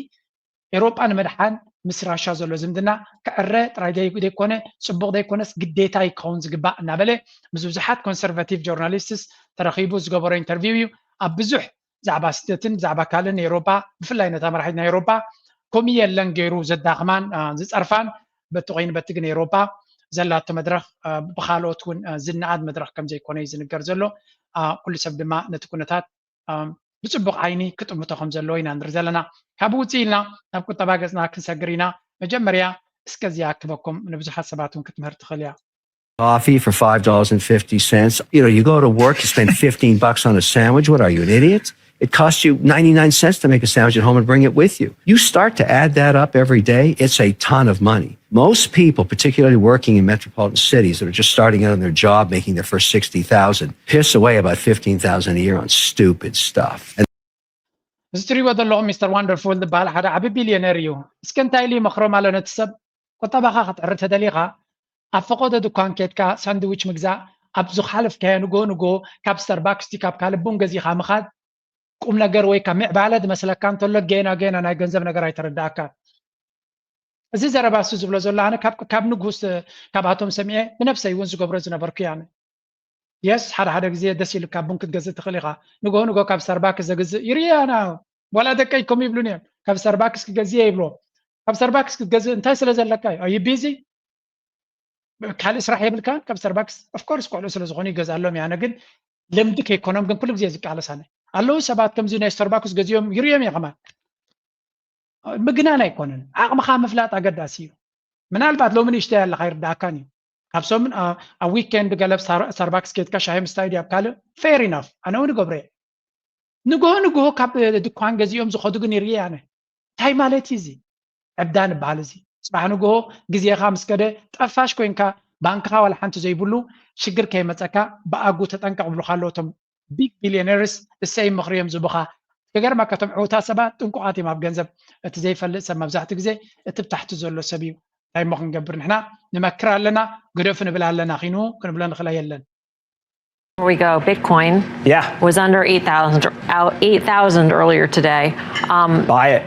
ኤውሮጳ ንምድሓን ምስ ራሻ ዘሎ ዝምድና ክዕረ ጥራይ ዘይኮነ ጽቡቕ ዘይኮነስ ግዴታ እዩ ክኸውን ዝግባእ እናበለ ምስ ብዙሓት ኮንሰርቫቲቭ ጆርናሊስትስ ተረኺቡ ዝገበሮ ኢንተርቪው እዩ። ኣብ ብዙሕ ብዛዕባ ስደትን ብዛዕባ ካልእን ኤውሮጳ ብፍላይ ነታ መራሒት ናይ ኤውሮጳ ኮሚ የለን ገይሩ ዘዳኽማን ዝጸርፋን በቲ ኮይኑ በቲ ግን ኤውሮጳ ዘላቶ መድረኽ ብካልኦት እውን ዝነኣድ መድረኽ ከም ዘይኮነ እዩ ዝንገር ዘሎ። ኩሉ ሰብ ድማ ነቲ ኩነታት ብጽቡቕ ዓይኒ ክጥምቶ ከም ዘለዎ ኢና ንርኢ ዘለና። ካብ ውፅእ ኢልና ናብ ቁጠባ ገጽና ክንሰግር ኢና። መጀመርያ እስከ ዝያክበኩም ንብዙሓት ሰባት እውን ክትምህር ትኽእል እያ። Coffee for five dollars and fifty cents. You know, you go to work, you spend fifteen bucks on a sandwich. What are you, an idiot? It costs you ninety-nine cents to make a sandwich at home and bring it with you. You start to add that up every day, it's a ton of money. Most people, particularly working in metropolitan cities that are just starting out on their job, making their first sixty thousand, piss away about fifteen thousand a year on stupid stuff. And እዚ ትሪእዎ ዘለኹም ሚስተር ዋንደርፉል ዝበሃል ሓደ ዓቢ ቢልዮነር እዩ። እስከ እንታይ ኢሉ ይመኽሮም ኣሎ ነቲ ሰብ? ቁጠባኻ ክትዕሪ ተደሊኻ ኣብ ፈቐዶ ድኳን ኬድካ ሳንድዊች ምግዛእ፣ ኣብ ዝሓለፍካዮ ንግሆ ንግሆ ካብ ስታርባክስ ድዩ ካብ ካልእ ቡን ገዚእኻ ምኻድ ቁም ነገር ወይ ካብ ምዕባለ ዝመስለካ እንተሎ ጌና ጌና ናይ ገንዘብ ነገር ኣይተረዳእካን። እዚ ዘረባ እሱ ዝብሎ ዘሎ ኣነ ካብ ካብ ንጉስ ካብኣቶም ሰሚዐ ብነብሰይ እውን ዝገብሮ ዝነበርኩ እየ ኣነ። የስ ሓደ ሓደ ግዜ ደስ ኢልካ ቡን ክትገዝእ ትኽእል ኢኻ። ንጎ ንጎ ካብ ስታርባክስ ዘግዝእ ይርኢ ኣነ። ዋላ ደቀይ ከምኡ ይብሉኒ እዮም። ካብ ስታርባክስ ክገዝእ እየ ይብልዎም። ካብ ስታርባክስ ክትገዝእ እንታይ ስለ ዘለካ እዩ? ኣዩ ቢዚ? ካልእ ስራሕ የብልካን? ካብ ስታርባክስ ኦፍኮርስ ቆልዑ ስለ ዝኾኑ ይገዝኣሎም እየ ኣነ ግን ልምዲ ከይኮኖም ግን ኩሉ ግዜ ዝቃለስ ኣነ። ኣለዉ ሰባት ከምዚ ናይ ስታርባክስ ገዚኦም ይርእዮም እየ ከማን። ምግናን ኣይኮነን፣ ዓቕምኻ ምፍላጥ ኣገዳሲ እዩ። ምናልባት ሎሚ ንእሽተይ ኣለኻ ኣይርድኣካን እዩ። ካብ ሰሙን ኣብ ዊኬንድ ገለ ስታርባክስ ኬድካ ሻሂ ምስታይ ድዩ ኣብ ካልእ ፌር ኢናፍ ኣነ እውን እገብሮ እየ። ንግሆ ንግሆ ካብ ድኳን ገዚኦም ዝኸዱ ግን ይርኢ ኣነ። እንታይ ማለት እዩ እዚ? ዕብዳን ይበሃል እዚ። ጽባሕ ንግሆ ግዜኻ ምስ ከደ ጠፋሽ ኮይንካ ባንክኻ ዋላ ሓንቲ ዘይብሉ ሽግር ከይመጸካ ብኣጉ ተጠንቀቕ ይብሉኻ ኣለዉ እቶም ቢግ ቢልዮነርስ እሰይ ምኽሪ እዮም ዝቡኻ። ክገርመካ፣ እቶም ዕውታት ሰባት ጥንቁቓት እዮም ኣብ ገንዘብ። እቲ ዘይፈልጥ ሰብ መብዛሕትኡ ግዜ እቲ ብታሕቲ ዘሎ ሰብ እዩ። እንታይ እሞ ክንገብር ንሕና ንመክር ኣለና፣ ግደፉ ንብል ኣለና፣ ኪኑ ክንብሎ ንኽእል የለን። Here we go. Bitcoin Yeah. was under eight thousand, out eight thousand earlier today. Um, Buy it.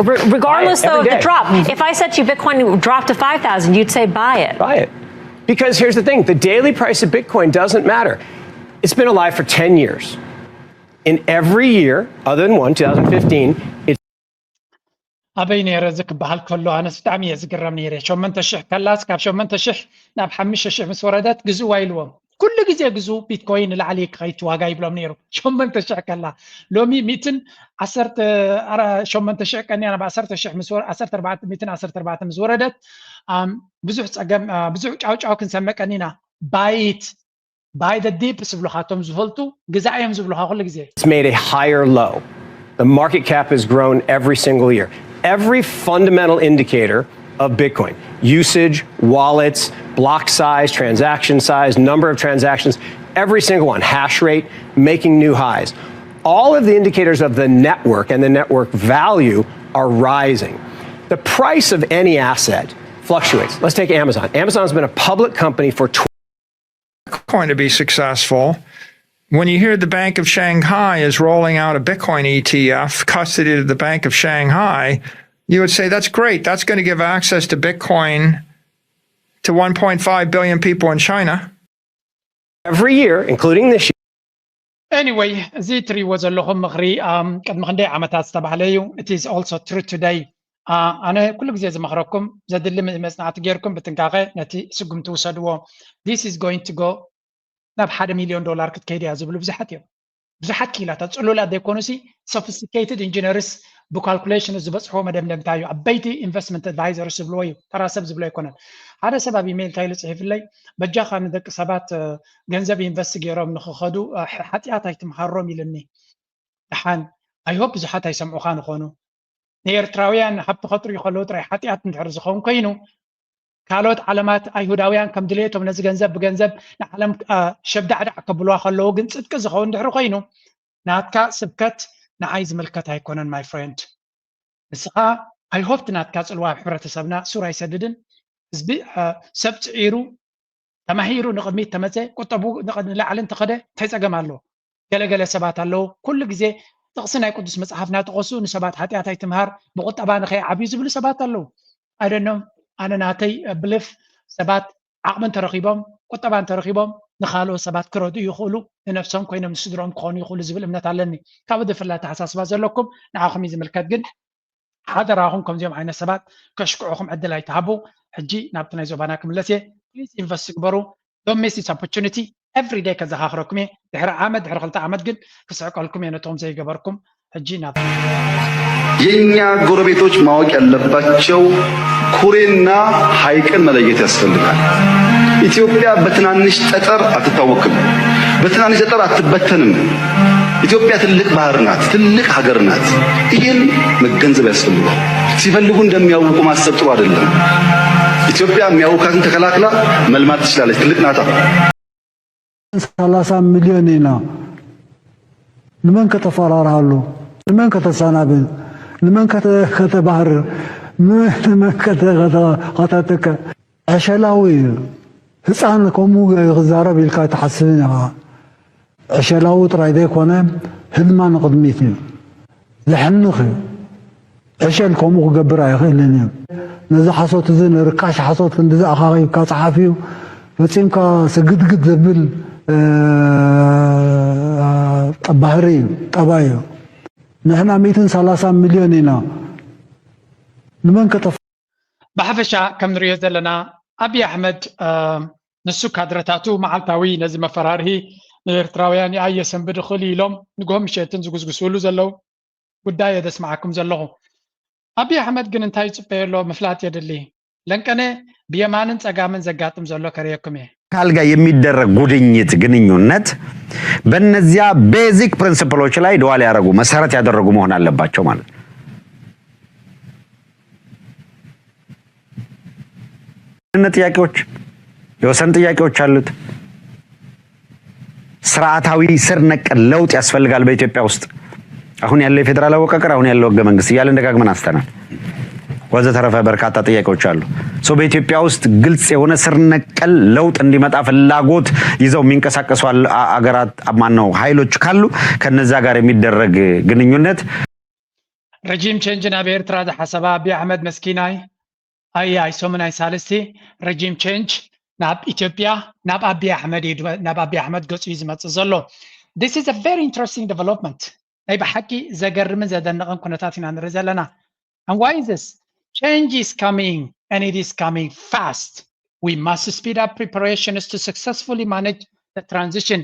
re- regardless, Buy it though, of every the day. Drop, if I said to you Bitcoin dropped to five thousand, you'd say buy it. Buy it. Because here's the thing, the daily price of Bitcoin doesn't matter. It's been alive for ten years. In every year, other than one, two thousand fifteen, it's ኣበይ ነይረ እዚ ክበሃል ከሎ ኣነስ ብጣዕሚ እየ ዝግረም ነይረ። ሸመንተ ሽሕ ከላስ ካብ ሸመንተ ሽሕ ናብ ሓሙሽተ ሽሕ ምስ ወረደት ግዝእዋ ኢልዎም። ኩሉ ግዜ ግዙ፣ ቢትኮይን ንላዕሊ ክኸይድ ዋጋ ይብሎም ነይሩ። ሸመንተ ሽሕ ከላ ሎሚ ሚትን ዓሰርተ ኣራ- ሸመንተ ሽሕ ቀንያ ናብ ዓሰርተ ሽሕ ምስ ወረ- ዓሰርተ ኣርባዕተ ሚትን ዓሰርተ ኣርባዕተ ምስ ወረደት ኣም፣ ብዙሕ ፀገም አ፣ ብዙሕ ጫውጫው ክንሰምዕ ቀኒና። ባይት ባይ ደ ዲፕ ዝብሉኻ እቶም ዝፈልጡ ግዛእ እዮም ዝብሉኻ ኩሉ ግዜ። It's made a higher low. The market cap has grown every single year. Every fundamental indicator of Bitcoin, usage, wallets, block size, transaction size, number of transactions, every single one, hash rate, making new highs. All of the indicators of the network and the network value are rising. The price of any asset fluctuates. Let's take Amazon. Amazon's been a public company for Going to be successful. When you hear the Bank of Shanghai is rolling out a Bitcoin E T F, custody to the Bank of Shanghai, you would say that's great. That's going to give access to Bitcoin to one point five billion people in China. Every year, including this year. Anyway, እዚ እትሪእዎ ዘለኹም ምኽሪ ኣም፣ ቅድሚ ክንደይ ዓመታት ዝተባህለ እዩ። It is also true today. ኣ፣ ኣነ ኩሉ ግዜ ዝመኽረኩም ዘድሊ ም- መጽናዕቲ ጌርኩም ብጥንቃቐ ነቲ ስጉምቲ ውሰድዎ። This is going to go ናብ ሓደ ሚልዮን ዶላር ክትከይድ እያ ዝብሉ ብዙሓት እዮም። ብዙሓት ክኢላታት ጽሉላት ዘይኮኑሲ፣ sophisticated engineers ብካልኩሌሽን ዝበጽሕዎ መደምደምታ እዩ። ዓበይቲ ኢንቨስትመንት ኣድቫይዘርስ ዝብልዎ እዩ፣ ተራ ሰብ ዝብሎ ኣይኮነን። ሓደ ሰብ ኣብ ኢሜይል እንታይ ኢሉ ጽሒፍለይ፣ በጃኻ ንደቂ ሰባት እ፣ ገንዘብ ኢንቨስት ገይሮም ንኽኸዱ እ፣ ሓጢኣት ኣይትምሃሮም ኢልኒ። ደሓን፣ I hope ብዙሓት ኣይሰምዑኻን ይኾኑ። ንኤርትራውያን ሃብቲ ከጥርዩ ከለዉ ጥራይ ሓጢኣት እንድሕር ዝኸውን ኮይኑ፣ ካልኦት ዓለማት ኣይሁዳውያን ከም ድሌቶም ነዚ ገንዘብ ብገንዘብ ንዓለም ሸብዳዕዳዕ ከብልዋ ከለዉ ግን ጽድቂ ዝኸውን ድሕሪ ኮይኑ፣ ናትካ ስብከት ንዓይ ዝምልከት ኣይኮነን my friend። ንስኻ I hope ናትካ ጽልዋ ኣብ ሕብረተሰብና ሱር ኣይሰድድን። ህዝቢ ሰብ ጽዒሩ ተማሂሩ ንቕድሚት ተመፀ፣ ቁጠቡ ንላዕሊ እንተኸደ እንታይ ፀገም ኣለዎ? ገለገለ ሰባት ኣለዉ ኩሉ ግዜ ጥቕሲ ናይ ቅዱስ መፅሓፍ እናጠቐሱ ንሰባት ሓጢኣት ኣይትምሃር ብቁጠባ ንኸይዓብዩ ዝብሉ ሰባት ኣለዉ። ኣይደኖም ኣነ ናተይ ብልፍ ሰባት ዓቕሚ እንተረኺቦም ቁጠባ እንተረኺቦም ንኻልኦት ሰባት ክረድኡ ይኽእሉ፣ ንነብሶም ኮይኖም ንስድሮም ክኾኑ ይኽእሉ ዝብል እምነት ኣለኒ። ካብኡ ዝፍለ ኣተሓሳስባ ዘለኩም ንዓኹም እዩ ዝምልከት፣ ግን ሓደራኹም ከምዚኦም ዓይነት ሰባት ከሽክዑኹም ዕድል ኣይትሃቡ። ሕጂ ናብቲ ናይ ዞባና ክምለስ እየ። Please invest ግበሩ። Don't miss this opportunity. Every day ከዘኻኽረኩም እየ። ድሕሪ ዓመት ድሕሪ ክልተ ዓመት ግን ክስሕቀልኩም እየ ነቶም ዘይገበርኩም። ሕጂ ናብ የኛ ጎረቤቶች ማወቅ ያለባቸው ኩሬና ሐይቅን መለየት ያስፈልጋል። ኢትዮጵያ በትናንሽ ጠጠር አትታወቅም፣ በትናንሽ ጠጠር አትበተንም። ኢትዮጵያ ትልቅ ባህር ናት፣ ትልቅ ሀገር ናት። ይህን መገንዘብ ያስፈልጋል። ሲፈልጉ እንደሚያውቁ ማሰብ ጥሩ አይደለም። ኢትዮጵያ የሚያውካትን ተከላክላ መልማት ትችላለች። ትልቅ ናታ። ሰላሳ ሚልዮን ኢና። ንመን ከተፈራርሃሉ? ንመን ከተሰናብት? ንመን ከተ- ከተባህርር? ን- ንመን ከተ- ከተ- ከተጥቅዕ? ዕሸላዊ እዩ። ህፃን ከምኡ ክዛረብ ኢልካ ኣይትሓስብን ኢኻ። ዕሸላዊ ጥራይ ዘይኮነ ህልማ ንቕድሚት እዩ። ዘሕንኽ እዩ። ዕሸል ከምኡ ክገብር ኣይኽእልን እዩ። ነዚ ሓሶት እዚ ንርካሽ ሓሶት ክንድዚ ኣኻኺብካ ጸሓፊኡ ፈጺምካ ስግድግድ ዘብል እ፣ ባህሪ እዩ፣ ጠባይ እዩ። ንሕና ሚእትን ሰላሳን ሚልዮን ኢና። ንመን ከተፍ- ብሓፈሻ ከም ንሪኦ ዘለና ኣብይ ኣሕመድ እ፣ ንሱ ካድረታቱ መዓልታዊ ነዚ መፈራርሂ ንኤርትራውያን ይኣየሰንብድ ይኽእል ኢሎም ንግሆ ምሸትን ዝጉስጉስሉ ዘለዉ ጉዳይ እየ ዘስምዓኩም ዘለኹ። ኣብይ ኣሕመድ ግን እንታይ ይጽበዮ ኣሎ ምፍላጥ የድሊ። ለንቀነ ብየማንን ጸጋምን ዘጋጥም ዘሎ ከርእየኩም እየ። አካል ጋር የሚደረግ ጉድኝት ግንኙነት በእነዚያ ቤዚክ ፕሪንሲፕሎች ላይ ድዋ ሊያደርጉ መሰረት ያደረጉ መሆን አለባቸው ማለት ነው። ጥያቄዎች የወሰን ጥያቄዎች አሉት። ስርዓታዊ ስር ነቀል ለውጥ ያስፈልጋል በኢትዮጵያ ውስጥ። አሁን ያለው የፌዴራል አወቃቀር፣ አሁን ያለው ህገ መንግስት እያልን ደጋግመን አንስተናል። ወዘተረፈ በርካታ ጥያቄዎች አሉ። So በኢትዮጵያ ውስጥ ግልጽ የሆነ ስር ነቀል ለውጥ እንዲመጣ ፍላጎት ይዘው የሚንቀሳቀሱ አል- አ- አገራት ማን ነው ኃይሎች ካሉ ከነዛ ጋር የሚደረግ ግንኙነት ረጂም ቸንጅ ናብ ኤርትራ ዝሓሰባ ኣቢ ኣሕመድ መስኪናይ ኣያይ ሰሙናይ ሳልስቲ ረጂም ቸንጅ ናብ ኢትዮጵያ ናብ ኣቢ ኣሕመድ እዩ ድመ- ናብ ኣቢ ኣሕመድ ገጹ እዩ ዝመጽእ ዘሎ። This is a very interesting development። ናይ ብሓቂ ዘገርምን ዘደንቕን ኩነታት ኢና ንርኢ ዘለና። And why is this? Change is coming and it is coming fast. We must speed up preparations to successfully manage the transition.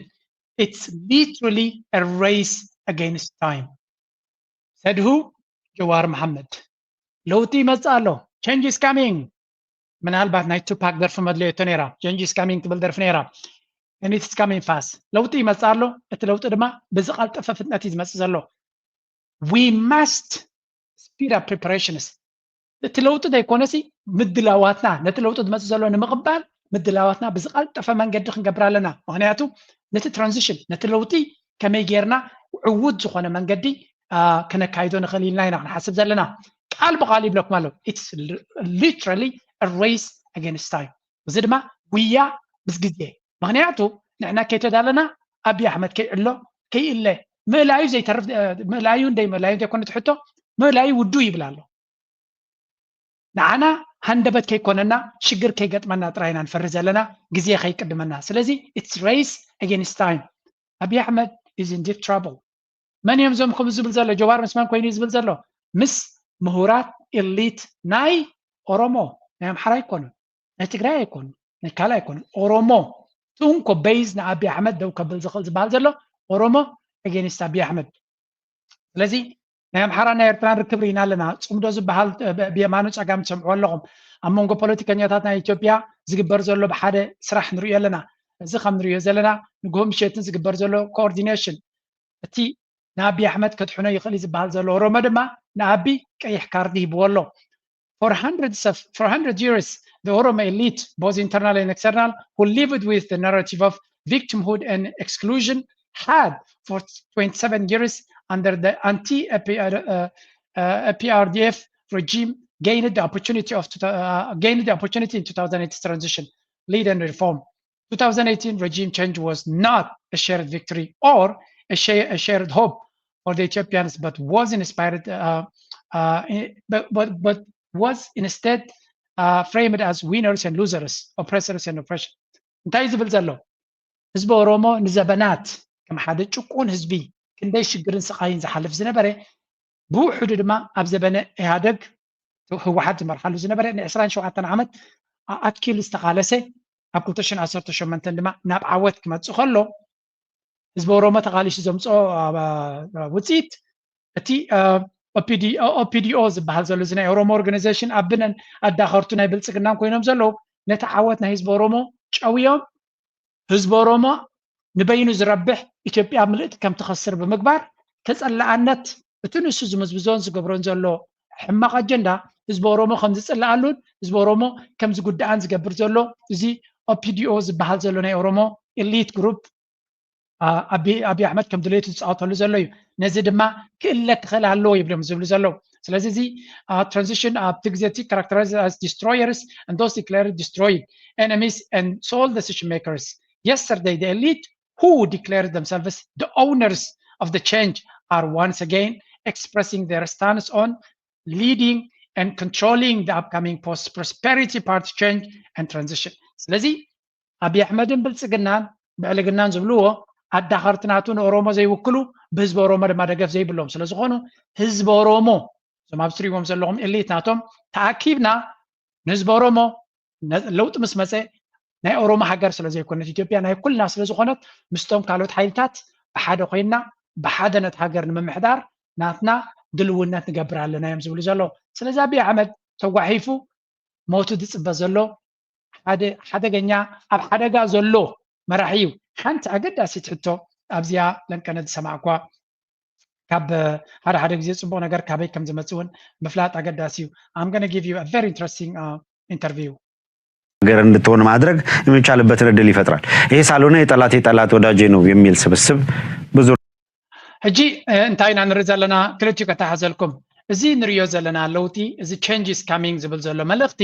It's literally a race against time. Said who? ጀዋር መሓመድ። ለውጢ ይመጽእ ኣሎ። Change is coming. ምናልባት ናይ ቱፓክ ደርፊ መድለየቶ ነይራ። Change is coming ትብል ደርፊ ነይራ። And it's coming fast. ለውጢ ይመጽእ ኣሎ። እቲ ለውጢ ድማ ብዝቐልጠፈ ፍጥነት እዩ ዝመጽእ ዘሎ። We must speed up preparations. እቲ ለውጢ ዘይኮነሲ ምድላዋትና ነቲ ለውጢ ዝመጽእ ዘሎ ንምቕባል ምድላዋትና ብዝቐልጠፈ መንገዲ ክንገብር ኣለና። ምክንያቱ ነቲ ትራንዚሽን ነቲ ለውጢ ከመይ ጌርና ዕዉት ዝኾነ መንገዲ አ፣ ከነካይዶ ንኽእል ኢልና ኢና ክንሓስብ ዘለና። ቃል ብቃል ይብለኩም ኣሎ። It's literally a race against time። እዚ ድማ ጉያ ምስ ግዜ። ምክንያቱ ንሕና ከይተዳለና ኣቢ ኣሕመድ ከይዕሎ ከይእለ ምእላዩ ዘይተርፍ እ፣ ምእላዩ እንደይ ምእላዩ እንተይኮነ ትሕቶ ምእላዩ ውዱ ይብል ኣሎ። ንዓና ሃንደበት ከይኮነና ሽግር ከይገጥመና ጥራይ ኢና ንፈሪ ዘለና ግዜ ከይቅድመና። ስለዚ it's race against time። ኣቢ ኣሕመድ is in deep trouble። መን እዮም እዞም ከምዚ ዝብል ዘሎ ጀዋር ምስ መን ኮይኑ እዩ ዝብል ዘሎ? ምስ ምሁራት ኤሊት ናይ ኦሮሞ፣ ናይ ኣምሓራ ኣይኮኑን፣ ናይ ትግራይ ኣይኮኑን፣ ናይ ካልእ ኣይኮኑን። ኦሮሞ እቲ እንኮ ቤዝ ንኣቢ ኣሕመድ ደው ከብል ዝኽእል ዝበሃል ዘሎ ኦሮሞ against ኣቢ ኣሕመድ። ስለዚ ናይ ኣምሓራ ናይ ኤርትራን ርክብ ርኢና ኣለና። ጽምዶ ዝበሃል ብ- ብየማኑ ጸጋም ትሰምዕዎ ኣለኹም። ኣብ መንጎ ፖለቲከኛታት ናይ ኢትዮጵያ ዝግበር ዘሎ ብሓደ ስራሕ ንርእዮ ኣለና። እዚ ከም ንርእዮ ዘለና ንግሆ ምሸትን ዝግበር ዘሎ ኮኦርዲኔሽን እቲ ንኣቢ ኣሕመድ ከድሕኖ ይኽእል እዩ ዝበሃል ዘሎ ኦሮሞ ድማ ንኣቢ ቀይሕ ካርዲ ሂብዎ ኣሎ። For hundreds of for hundred years, the Oromo elite, both internal and external, who lived with the narrative of victimhood and exclusion, had for twenty-seven years under the anti-APR, uh, uh, APRDF regime gained the opportunity of two- uh, gained the opportunity in two thousand eight transition, lead and reform. two thousand eighteen regime change was not a shared victory or a, share, a shared hope for the Ethiopians, but was inspired, uh, uh, in- but, but, but was instead uh, framed as winners and losers, oppressors and oppression. እንታይ እዩ ዝብል ዘሎ? ህዝቢ ኦሮሞ ንዘበናት ከም ሓደ ጭቁን ህዝቢ ክንደይ ሽግርን ስቓይን ዝሓልፍ ዝነበረ፣ ብውሕዱ ድማ ኣብ ዘበነ ኢህኣደግ ህወሓት ዝመርሓሉ ዝነበረ ን ዕስራን ሸውዓተን ዓመት ኣኣትኪሉ ዝተቓለሰ፣ ኣብ ክልተ ሽሕን ዓሰርተ ሸሞንተን ድማ ናብ ዓወት ክመጽእ ከሎ ህዝቢ ኦሮሞ ተቓሊሱ ዘምፅኦ አ፣ አ፣ ውፅኢት እቲ ኦፒዲኦ ዝበሃል ዘሎ እዚ ናይ ኦሮሞ ኦርጋናይዜሽን ኣብነን ኣዳኸርቱ ናይ ብልፅግናን ኮይኖም ዘለዉ ነቲ ዓወት ናይ ህዝቢ ኦሮሞ ጨውዮም ህዝቢ ኦሮሞ ንበይኑ ዝረብሕ ኢትዮጵያ ምልእቲ ከም ትኸስር ብምግባር ተፀላኣነት እቲ ንሱ ዝምዝብዞን ዝገብሮን ዘሎ ሕማቕ ኣጀንዳ ህዝቢ ኦሮሞ ከም ዝፅላኣሉን ህዝቢ ኦሮሞ ከም ዝጉዳኣን ዝገብር ዘሎ እዚ ኦፒዲኦ ዝበሃል ዘሎ ናይ ኦሮሞ ኤሊት ግሩፕ ኣቢ ኣቢ ኣሕመድ ከም ድሌቱ ዝፃወተሉ ዘሎ እዩ። ነዚ ድማ ክእለ ክኽእል ኣለዎ ይብሎም ዝብሉ ዘለዉ። ስለዚ እዚ ትራንዚሽን ኣብቲ ግዜ እቲ characterized as destroyers and those declared destroyed enemies and sole decision makers. Yesterday, the elite who declared themselves the owners of the change are once again expressing their stance on leading and controlling the upcoming post-prosperity party change and transition. ስለዚ ኣቢ ኣሕመድን ብልፅግናን ብዕልግናን ዝብልዎ ኣዳኸርቲ ናቱ ንኦሮሞ ዘይውክሉ ብህዝቢ ኦሮሞ ድማ ደገፍ ዘይብሎም ስለዝኾኑ ህዝቢ ኦሮሞ እዞም ኣብ ትሪእዎም ዘለኹም ኤሊት ናቶም ተኣኪብና ንህዝቢ ኦሮሞ ነ- ለውጢ ምስ መፀ ናይ ኦሮሞ ሃገር ስለ ዘይኮነት ኢትዮጵያ ናይ ኩልና ስለ ዝኾነት ምስቶም ካልኦት ሓይልታት ብሓደ ኮይና ብሓደ ነቲ ሃገር ንምምሕዳር ናትና ድልውነት ንገብር ኣለና እዮም ዝብሉ ዘለዉ። ስለዚ ኣቢ ኣሕመድ ተጓሒፉ ሞቱ ዝፅበ ዘሎ ሓደ ሓደገኛ ኣብ ሓደጋ ዘሎ መራሒ እዩ። ሓንቲ ኣገዳሲት ሕቶ ኣብዚኣ ለንቀነ ዝሰማዕኳ ካብ ሓደ ሓደ ግዜ ፅቡቕ ነገር ካበይ ከም ዝመፅእ እውን ምፍላጥ ኣገዳሲ እዩ። I'm gonna give you a very interesting uh, interview. ሀገር እንድትሆን ማድረግ የሚቻልበትን እድል ይፈጥራል። ይሄ ሳልሆነ የጠላቴ ጠላት ወዳጄ ነው የሚል ስብስብ ብዙ ሕጂ እንታይ ኢና ንርኢ ዘለና? ክልቲኡ ከተሓዘልኩም። እዚ ንሪዮ ዘለና ለውጢ፣ እዚ change is coming ዝብል ዘሎ መልእኽቲ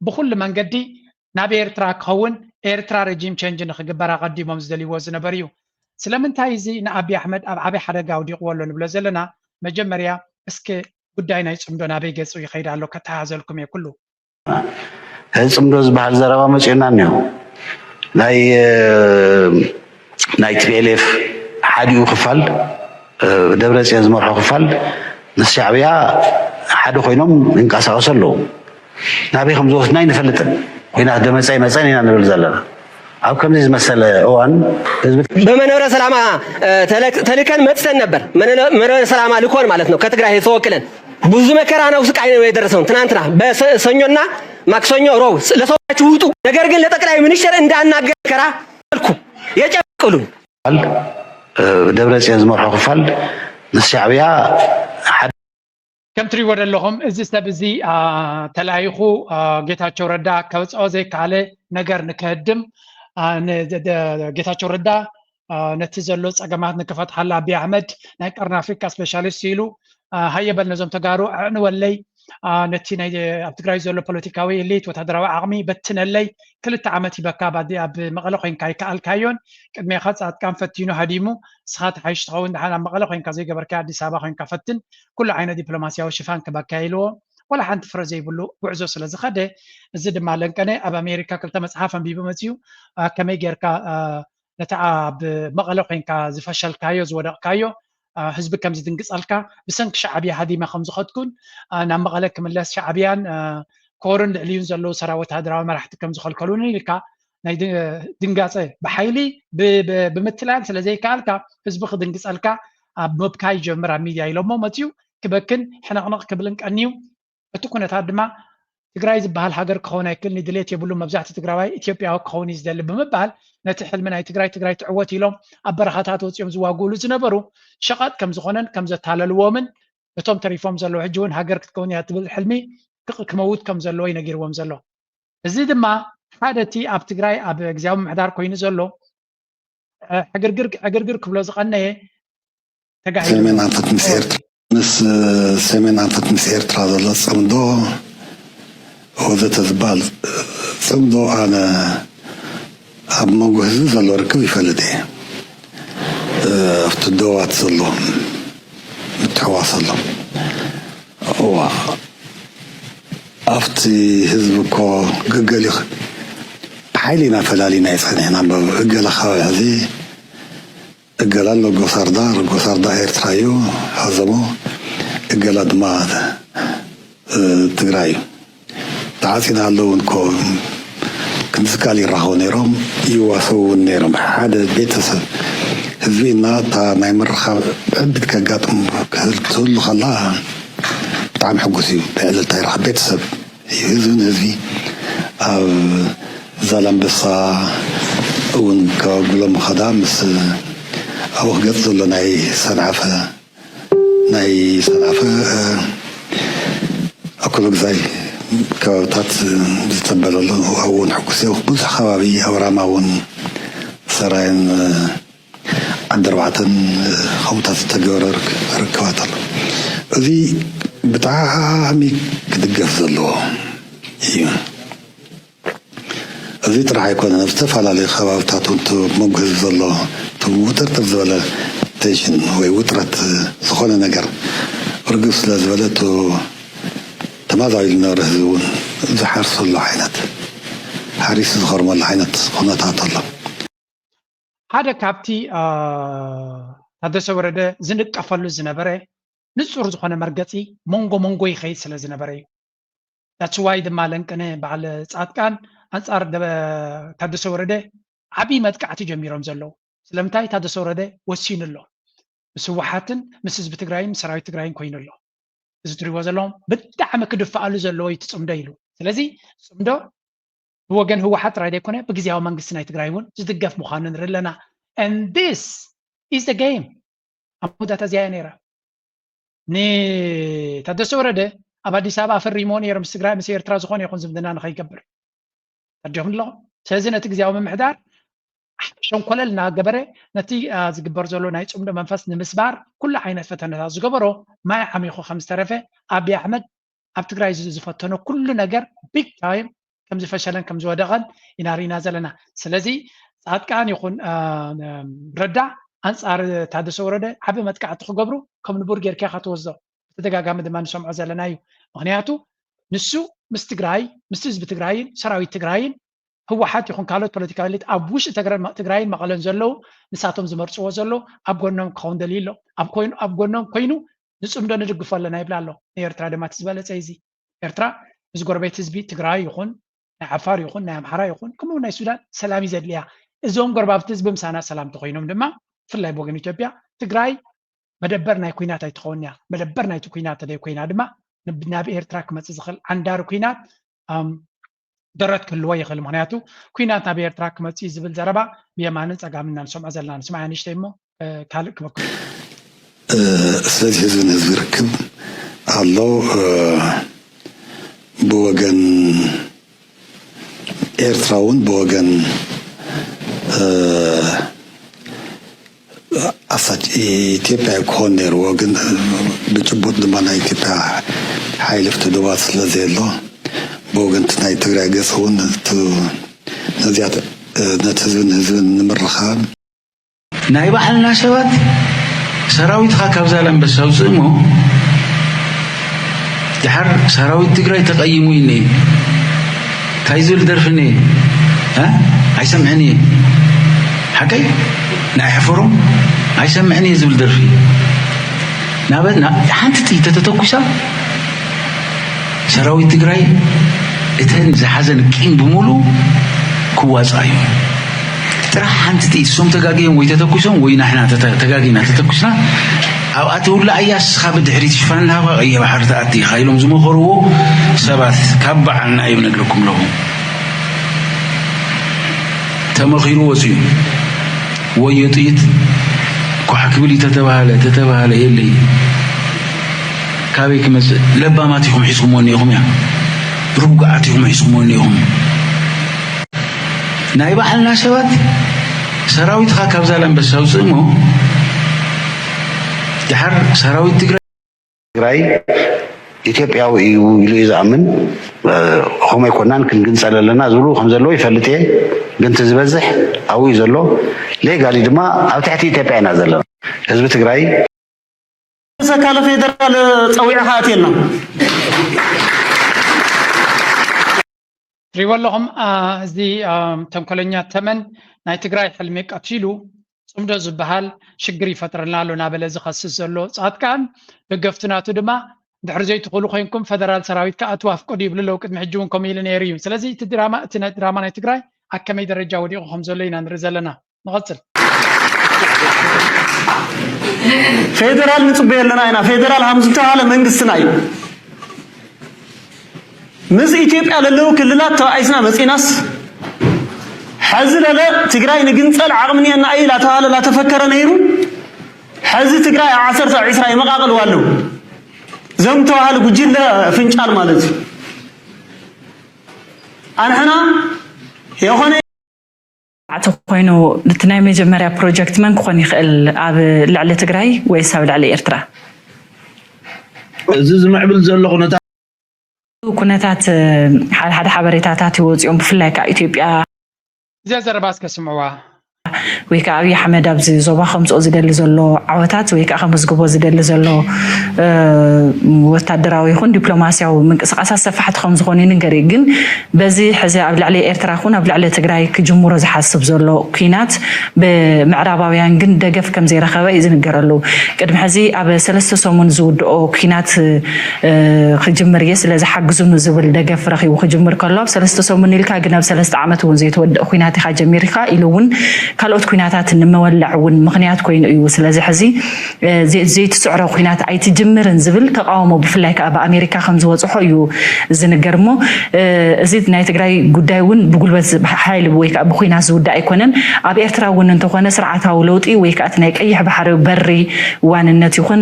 ብኩሉ መንገዲ ናብ ኤርትራ ክኸውን፣ ኤርትራ regime change ንክግበር ኣቐዲሞም ዝደልይዎ ዝነበሩ እዩ። ስለምንታይ እዚ ንኣቢ ኣሕመድ ኣብ ዓብይ ሓደጋ ኣውዲቕዎ ኣሎ ንብሎ ዘለና? መጀመርያ እስከ ጉዳይ ናይ ጽምዶ ናበይ ገጹ ይኸይድ ኣሎ ከተሓዘልኩም እየ ኩሉ። እዚ ጽምዶ ዝበሃል ዘረባ መጺኡና እኒሆ። ናይ ናይ ቲፒኤልኤፍ ሓዲኡ ክፋል፣ ደብረጽዮን ዝመርሖ ክፋል ምስ ሻዕብያ ሓደ ኮይኖም ይንቀሳቐሱ ኣለዉ። ናበይ ከም ዝወስድና ኣይንፈልጥን። ኩናት ዶ መጸ ኣይመጸን ኢና ንብል ዘለና። ኣብ ከምዚ ዝመሰለ እዋን ህዝቢ በመንበረ ሰላማ ተልከን መጥተን ነበር። መንበረ ሰላማ ልኮን ማለት ነው። ከትግራይ ተወክለን ብዙ መከራ ነው ስቃይ ነው የደረሰው። ትናንትና በሰኞና ማክሰኞ ሮብ ለሰዎች ውጡ፣ ነገር ግን ለጠቅላይ ሚኒስትር እንዳናገር ከራ አልኩ የጨቅሉን ደብረጽዮን ዝመርሖ ክፋል ምስ ሻዕብያ ሓደ ከም ትሪእዎ ዘለኹም እዚ ሰብ እዚ ተላኢኹ ጌታቸው ረዳ ከውፅኦ ዘይከኣለ ነገር ንክህድም ጌታቸው ረዳ ነቲ ዘሎ ፀገማት ንክፈትሓላ ኣቢ ኣሕመድ ናይ ቀርኒ ኣፍሪካ ስፔሻሊስት ኢሉ ሃየ በል ነዞም ተጋሩ ኣዕንወለይ ነቲ ኣብ ትግራይ ዘሎ ፖለቲካዊ ኤሊት ወታደራዊ ዓቕሚ በትነለይ ክልተ ዓመት ሂበካ ኣብ መቐለ ኮይንካ ኣይከኣልካዮን ቅድሜኻ ፃድቃን ፈቲኑ ሃዲሙ ንስኻ ተሓይሽ ትኸውን ደሓን ኣብ መቐለ ኮይንካ ዘይገበርካዮ ኣዲስ ኣበባ ኮይንካ ፈትን ኩሉ ዓይነት ዲፕሎማስያዊ ሽፋን ክበካ ኢልዎ ዋላ ሓንቲ ፍረ ዘይብሉ ጉዕዞ ስለ ዝኸደ እዚ ድማ ለንቀነ ኣብ ኣሜሪካ ክልተ መፅሓፍ ኣንቢቡ መፅዩ ከመይ ጌርካ ነቲ ኣብ መቐለ ኮይንካ ዝፈሸልካዮ ዝወደቕካዮ ህዝቢ ከም ዝድንግፀልካ ብሰንኪ ሻዕብያ ሃዲመ ከም ዝኸድኩን ናብ መቐለ ክምለስ ሻዕብያን ኮርን ልዕሊዩን ዘለዉ ሰራዊት ሃገራዊ መራሕቲ ከም ዝኸልከሉኒ ኢልካ ናይ ድንጋፀ ብሓይሊ ብምትላል ስለ ዘይከኣልካ ህዝቢ ክድንግፀልካ ኣብ ምብካይ ይጀምር ኣብ ሚድያ ኢሎሞ መፅዩ ክበክን ሕነቕነቕ ክብልን ቀንዩ እቲ ኩነታት ድማ ትግራይ ዝበሃል ሃገር ክኸውን ኣይክእል ንድሌት የብሉ መብዛሕቲ ትግራዋይ ኢትዮጵያዊ ክኸውን እዩ ዝደሊ ብምባል ነቲ ሕልሚ ናይ ትግራይ ትግራይ ትዕወት ኢሎም ኣብ በረኻታት ወፂኦም ዝዋግኡሉ ዝነበሩ ሸቐጥ ከም ዝኾነን ከም ዘታለልዎምን እቶም ተሪፎም ዘለዉ ሕጂ እውን ሃገር ክትከውን እያ ትብል ሕልሚ ክመውት ከም ዘለዎ እዩ ነጊርዎም ዘሎ። እዚ ድማ ሓደ እቲ ኣብ ትግራይ ኣብ ግዝያዊ ምምሕዳር ኮይኑ ዘሎ ዕግርግር ዕግርግር ክብሎ ዝቐነየ ተጋሂዱ ሰሜን ኣንፈት ምስ ኤርትራ ምስ ሰሜን ኣንፈት ምስ ኤርትራ ዘሎ ጽምዶ ወዘተ ዝበሃል ጽምዶ ኣነ ኣብ መንጎ ህዝቢ ዘሎ ርክብ ይፈልጥ እየ። ኣብቲ ደዋት ዘሎ ምትሕዋስ ኣሎ። እዋ ኣብቲ ህዝቢ እኮ ገገሊኹ ብሓይሊ ኢና ፈላሊና ይጸኒሕና እምበር እገለ ከባቢ ሕዚ እገላ ኣሎ ጎሳርዳ ጎሳርዳ ኤርትራ እዩ ሓዘሞ እገላ ድማ ትግራይ እዩ ተዓፂና ኣለዉ እንኮ ክንዚ ካል ይራኸቡ ነይሮም ይዋሰቡ እውን ነይሮም ሓደ ቤተሰብ ህዝቢ እና እታ ናይ ምርኻብ ዕብት ከጋጥም ክህል ትህሉ ከላ ብጣዕሚ ሕጉስ እዩ ብዕልልታ ይረኽብ ቤተሰብ ህዝብን ህዝቢ ኣብ ዛላምበሳ እውን ከባቢ ጉሎ ምኸዳ ምስ ኣብኡ ክገፅ ዘሎ ናይ ሰንዓፈ ናይ ሰንዓፈ ኣኮሎግዛይ ከባብታት ዝፀበለሉ ኣብኡ እውን ሕጉስ እየ ብዙሕ ከባቢ ኣውራማ እውን ሰራየን ዓዲ ኣርባዕተን ከምኡታት ዝተገበረ ርክባት ኣሎ። እዚ ብጣዕሚ ክድገፍ ዘለዎ እዩ። እዚ ጥራሕ ኣይኮነን፣ ኣብ ዝተፈላለዩ ከባብታት እውን እቲ መንጎ ህዝቢ ዘሎ እቲ ውጥርጥር ዝበለ ቴንሽን ወይ ውጥረት ዝኾነ ነገር ርግብ ስለ ዝበለ እቲ ተማዛቢሉ ዝነበረ ህዝቢ እውን ዝሓርሰሉ ዓይነት ሓሪሱ ዝኸርመሉ ዓይነት ኩነታት ኣሎ። ሓደ ካብቲ ታደሰ ወረደ ዝንቀፈሉ ዝነበረ ንፁር ዝኾነ መርገፂ መንጎ መንጎ ይኸይድ ስለ ዝነበረ እዩ። That's why ድማ ለንቅነ በዓል ፃድቃን ኣንፃር ታደሰ ወረደ ዓብዪ መጥቃዕቲ ጀሚሮም ዘለዉ። ስለምንታይ ታደሰ ወረደ ወሲኑ ኣሎ ምስ ህወሓትን ምስ ህዝቢ ትግራይን ምስ ሰራዊት ትግራይን ኮይኑ ኣሎ። እዚ ትሪእዎ ዘለኹም ብጣዕሚ ክድፈኣሉ ዘለዎ እዩ እቲ ፅምዶ ኢሉ። ስለዚ ፅምዶ ብወገን ህወሓት ጥራይ ዘይኮነ ብግዝያዊ መንግስቲ ናይ ትግራይ እውን ዝድገፍ ምዃኑ ንርኢ ኣለና። And this is the game ኣብ መወዳእታ እዚኣ እያ ነይራ። ንታደሰ ወረደ ኣብ ኣዲስ ኣበባ ኣፈሪሞ ነይሩ ምስ ትግራይ ምስ ኤርትራ ዝኾነ ይኹን ዝምድና ንኸይገብር ተረዲኹም ኣለኹም። ስለዚ ነቲ ግዝያዊ ምምሕዳር ሸንኮለል እናገበረ ነቲ ዝግበር ዘሎ ናይ ፅምዶ መንፈስ ንምስባር ኩሉ ዓይነት ፈተነታት ዝገበሮ ማይ ዓሚኹ ከም ዝተረፈ፣ ኣብይ ኣሕመድ ኣብ ትግራይ ዝፈተኖ ኩሉ ነገር ቢግ ታይም ከም ዝፈሸለን ከም ዝወደቐን ኢና ርኢና ዘለና። ስለዚ ፃድቃን ይኹን ረዳ ኣንፃር ታደሰ ወረደ ዓቢ መጥቃዕቲ ክገብሩ ከም ንቡር ጌርካ ኢኻ ትወስዶ። ብተደጋጋሚ ድማ ንሰምዖ ዘለና እዩ። ምክንያቱ ንሱ ምስ ትግራይ፣ ምስ ህዝቢ ትግራይን ሰራዊት ትግራይን ህወሓት ይኹን ካልኦት ፖለቲካዊ ኤሊት ኣብ ውሽጢ ትግራይን መቐለን ዘለዉ ንሳቶም ዝመርፅዎ ዘለዉ ኣብ ጎኖም ክኸውን ደልዩ ኣሎ። ኣብ ጎኖም ኮይኑ ንፅምዶ ንድግፎ ኣለና ይብል ኣሎ። ንኤርትራ ድማ እቲ ዝበለፀ እዚ ኤርትራ ምስ ጎረቤት ህዝቢ ትግራይ ይኹን ናይ ዓፋር ይኹን ናይ ኣምሓራ ይኹን ከምኡ ናይ ሱዳን ሰላም እዩ ዘድልያ። እዞም ጎረባብቲ ህዝቢ ምሳና ሰላም ተኮይኖም ድማ ብፍላይ ብወገን ኢትዮጵያ ትግራይ መደበር ናይ ኩናት ኣይትኸውን እያ። መደበር ናይቲ ኩናት ተደይ ኮይና ድማ ናብ ኤርትራ ክመፅእ ዝኽእል ዓንዳሪ ኩናት ደረት ክህልዎ ይኽእል። ምክንያቱ ኩናት ናብ ኤርትራ ክመፅእ እዩ ዝብል ዘረባ ብየማንን ፀጋምን ኢና ንሰምዖ ዘለና። ንስማዕ ንእሽተይ እሞ ካልእ ክበክሉ። ስለዚህ ህዝቢ ንህዝቢ ርክብ ኣሎ። ብወገን ኤርትራ እውን ብወገን ኣሳች ኢትዮጵያ ክኾን ነይርዎ፣ ግን ብጭቡጥ ድማ ናይ ኢትዮጵያ ሓይሊ ፍትሕ ዶባት ስለ ዘየሎ ብወገንቲ ናይ ትግራይ ገፅ እውን ነዚኣ ነቲ ህዝቢ ንህዝቢ ንምርኻብ ናይ ባዕልና ሰባት ሰራዊትኻ ካብ ዛላምበሳ ኣውፅእ እሞ ድሓር ሰራዊት ትግራይ ተቐይሙ ኢኒ እንታይ ዝብል ደርፊ እኒ ኣይሰምዕን እየ ሓቀይ ናይ ሕፈሮም ኣይሰምዕን እየ ዝብል ደርፊ ናበ ሓንቲ ጥይት ተተኩሳ ሰራዊት ትግራይ እተን ዝሓዘን ቂም ብምሉ ክዋፃ እዩ ጥራሕ ሓንቲ ጥይት እሶም ተጋግዮም ወይ ተተኩሶም ወይ ናሕና ተጋጊና ተተኩስና ኣብኣ ትውላዕ እያ እስኻ ብድሕሪት ሽፋን ናባ ቀይሕ ባሕሪ ትኣቲ ኢኻ ኢሎም ዝመኸርዎ ሰባት ካብ በዓልና እዮም ነግረኩም ኣለኹ ተመኺሩ ወፅዩ ወዮ ጥይት ኳሕ ክብል እዩ ተተባሃለ ተተባሃለ የለይ ካበይ ክመፅእ ለባማት ኢኹም ሒዝኩሞ እኒኢኹም እያ ርጉዓት ኢኹም ሒዝኩሞ እኒኢኹም ናይ ባዕልና ሰባት ሰራዊትኻ ካብ ዛላምበሳ ኣውፅእ እሞ ድሓር ሰራዊት ትግራይ ትግራይ ኢትዮጵያዊ እዩ ኢሉ እዩ ዝኣምን ከምኡ ኣይኮናን ክንግንፀል ኣለና ዝብሉ ከም ዘለዉ ይፈልጥ እየ ግን እቲ ዝበዝሕ ኣብኡ እዩ ዘሎ ሌጋሊ ድማ ኣብ ትሕቲ ኢትዮጵያ ኢና ዘለና ህዝቢ ትግራይ ሰካለ ፌደራል ፀዊዕኻ ኣትየልና ትሪእዎ ኣለኹም እዚ ተንኮለኛ ተመን ናይ ትግራይ ሕልሚ ቀቲሉ ፅምዶ ዝበሃል ሽግር ይፈጥረልና ኣሎ ናበለ ዝኸስስ ዘሎ ፃድቃን ደገፍቱ ናቱ ድማ ድሕሪ ዘይትኽእሉ ኮይንኩም ፈደራል ሰራዊት ክኣትው ኣፍቅዱ ይብሉ ኣለዉ ቅድሚ ሕጂ እውን ከምኡ ኢሉ ነይሩ እዩ ስለዚ እቲ ድራማ እቲ ድራማ ናይ ትግራይ ኣብ ከመይ ደረጃ ወዲቑ ከም ዘሎ ኢና ንርኢ ዘለና ንቐፅል ፌደራል ንፅበዮ ኣለና ኢና ፌደራል ሃምዝተባሃለ መንግስትና እዩ ምስ ኢትዮጵያ ለለዉ ክልላት ተባኢስና መፂናስ ሐዚ ለለ ትግራይ ንግንፀል ዓቕሚ እኒአና እዩ ላተባሃለ ላተፈከረ ነይሩ ሐዚ ትግራይ ኣብ ዓሰርተ ዒስራ ይመቃቅልዋ ኣለዉ ዘም ተባሃለ ጉጅለ ፍንጫል ማለት እዩ ኣንሕና የኾነ ተኮይኑ እቲ ናይ መጀመርያ ፕሮጀክት መን ክኾን ይኽእል ኣብ ልዕሊ ትግራይ ወይስ ኣብ ልዕሊ ኤርትራ? እዚ ዝምዕብል ዘሎ ኩነታት ኩነታት ሓደ ሓደ ሓበሬታታት ይወፅኦም ብፍላይ ከዓ ኢትዮጵያ እዚኣ ዘረባ እስከ ስምዕዋ ወይ ከዓ ኣብይ ኣሕመድ ኣብዚ ዞባ ከምፅኦ ዝደሊ ዘሎ ዓወታት ወይ ከዓ ከመዝግቦ ዝደሊ ዘሎ ወታደራዊ ይኹን ዲፕሎማሲያዊ ምንቅስቃሳት ሰፋሕቲ ከም ዝኾኑ ይንገር እዩ ግን በዚ ሕዚ ኣብ ልዕሊ ኤርትራ ይኹን ኣብ ልዕሊ ትግራይ ክጅምሮ ዝሓስብ ዘሎ ኲናት ብምዕራባውያን ግን ደገፍ ከም ዘይረኸበ እዩ ዝንገረሉ ቅድሚ ሕዚ ኣብ ሰለስተ ሰሙን ዝውድኦ ኲናት ክጅምር እየ ስለዚ ሓግዙኒ ዝብል ደገፍ ረኺቡ ክጅምር ከሎ ኣብ ሰለስተ ሰሙን ኢልካ ግን ኣብ ሰለስተ ዓመት እውን ዘይተወድእ ኲናት ኢኻ ጀሚርካ ኢሉ እውን ካልኦት ኲናታት ንመወለዕ እውን ምኽንያት ኮይኑ እዩ ስለዚ ሕዚ ዘይትስዕሮ ኲናት ኣይትጅምርን ዝብል ተቃውሞ ብፍላይ ከዓ ብኣሜሪካ ከም ዝበፅሖ እዩ ዝንገር እሞ እዚ ናይ ትግራይ ጉዳይ እውን ብጉልበት ሓይሊ ወይ ከዓ ብኲናት ዝውዳእ ኣይኮነን ኣብ ኤርትራ እውን እንተኾነ ስርዓታዊ ለውጢ ወይ ከዓ ናይ ቀይሕ ባሕሪ በሪ ዋንነት ይኹን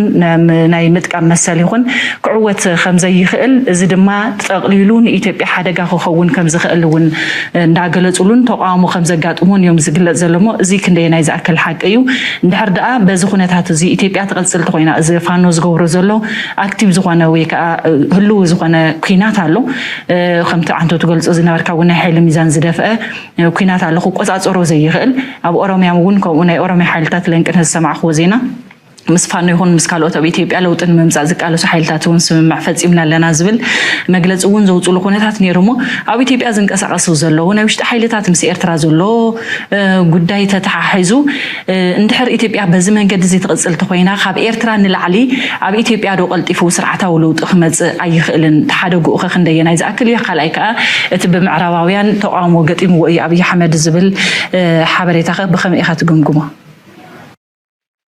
ናይ ምጥቃም መሰል ይኹን ክዕወት ከም ዘይኽእል፣ እዚ ድማ ጠቕሊሉ ንኢትዮጵያ ሓደጋ ክኸውን ከም ዝኽእል እውን እንዳገለጹሉን ተቓውሞ ከም ዘጋጥሞን እዮም ዝግለጽ ዘሎ እሞ፣ እዚ ክንደየናይ ዝኣክል ሓቂ እዩ? እንድሕር ደኣ በዚ ኩነታት እዚ ኢትዮጵያ ትቕጽል ተኾይና፣ እዚ ፋኖ ዝገብሮ ዘሎ ኣክቲቭ ዝኾነ ወይ ከዓ ህልው ዝኾነ ኲናት ኣሎ። ከምቲ ዓንቶ ትገልጾ ዝነበርካ እውን ናይ ሓይሊ ሚዛን ዝደፍአ ኲናት ኣሎ፣ ክቆጻጸሮ ዘይኽእል። ኣብ ኦሮሚያ እውን ከምኡ ናይ ኦሮሚያ ሓይልታት ለንቅነ ዝሰማዕክዎ ዜና ምስ ፋኖ ይኹን ምስ ካልኦት ኣብ ኢትዮጵያ ለውጢ ንምምፃእ ዝቃለሱ ሓይልታት እውን ስምምዕ ፈፂምና ኣለና ዝብል መግለፂ እውን ዘውፅሉ ኩነታት ነይሩ። እሞ ኣብ ኢትዮጵያ ዝንቀሳቀሱ ዘለዉ ናይ ውሽጢ ሓይልታት ምስ ኤርትራ ዘሎ ጉዳይ ተተሓሒዙ እንድሕር ኢትዮጵያ በዚ መንገዲ እዚ ትቕፅል ተኮይና ካብ ኤርትራ ንላዕሊ ኣብ ኢትዮጵያ ዶ ቀልጢፉ ስርዓታዊ ለውጢ ክመፅእ ኣይኽእልን? ተሓደጉኡ ከ ክንደየናይ ዝኣክል እዩ? ካልኣይ ከዓ እቲ ብምዕራባውያን ተቃውሞ ገጢምዎ እዩ ኣብይ ኣሕመድ ዝብል ሓበሬታ ከ ብኸመይ ኢኻ ትግምግሞ?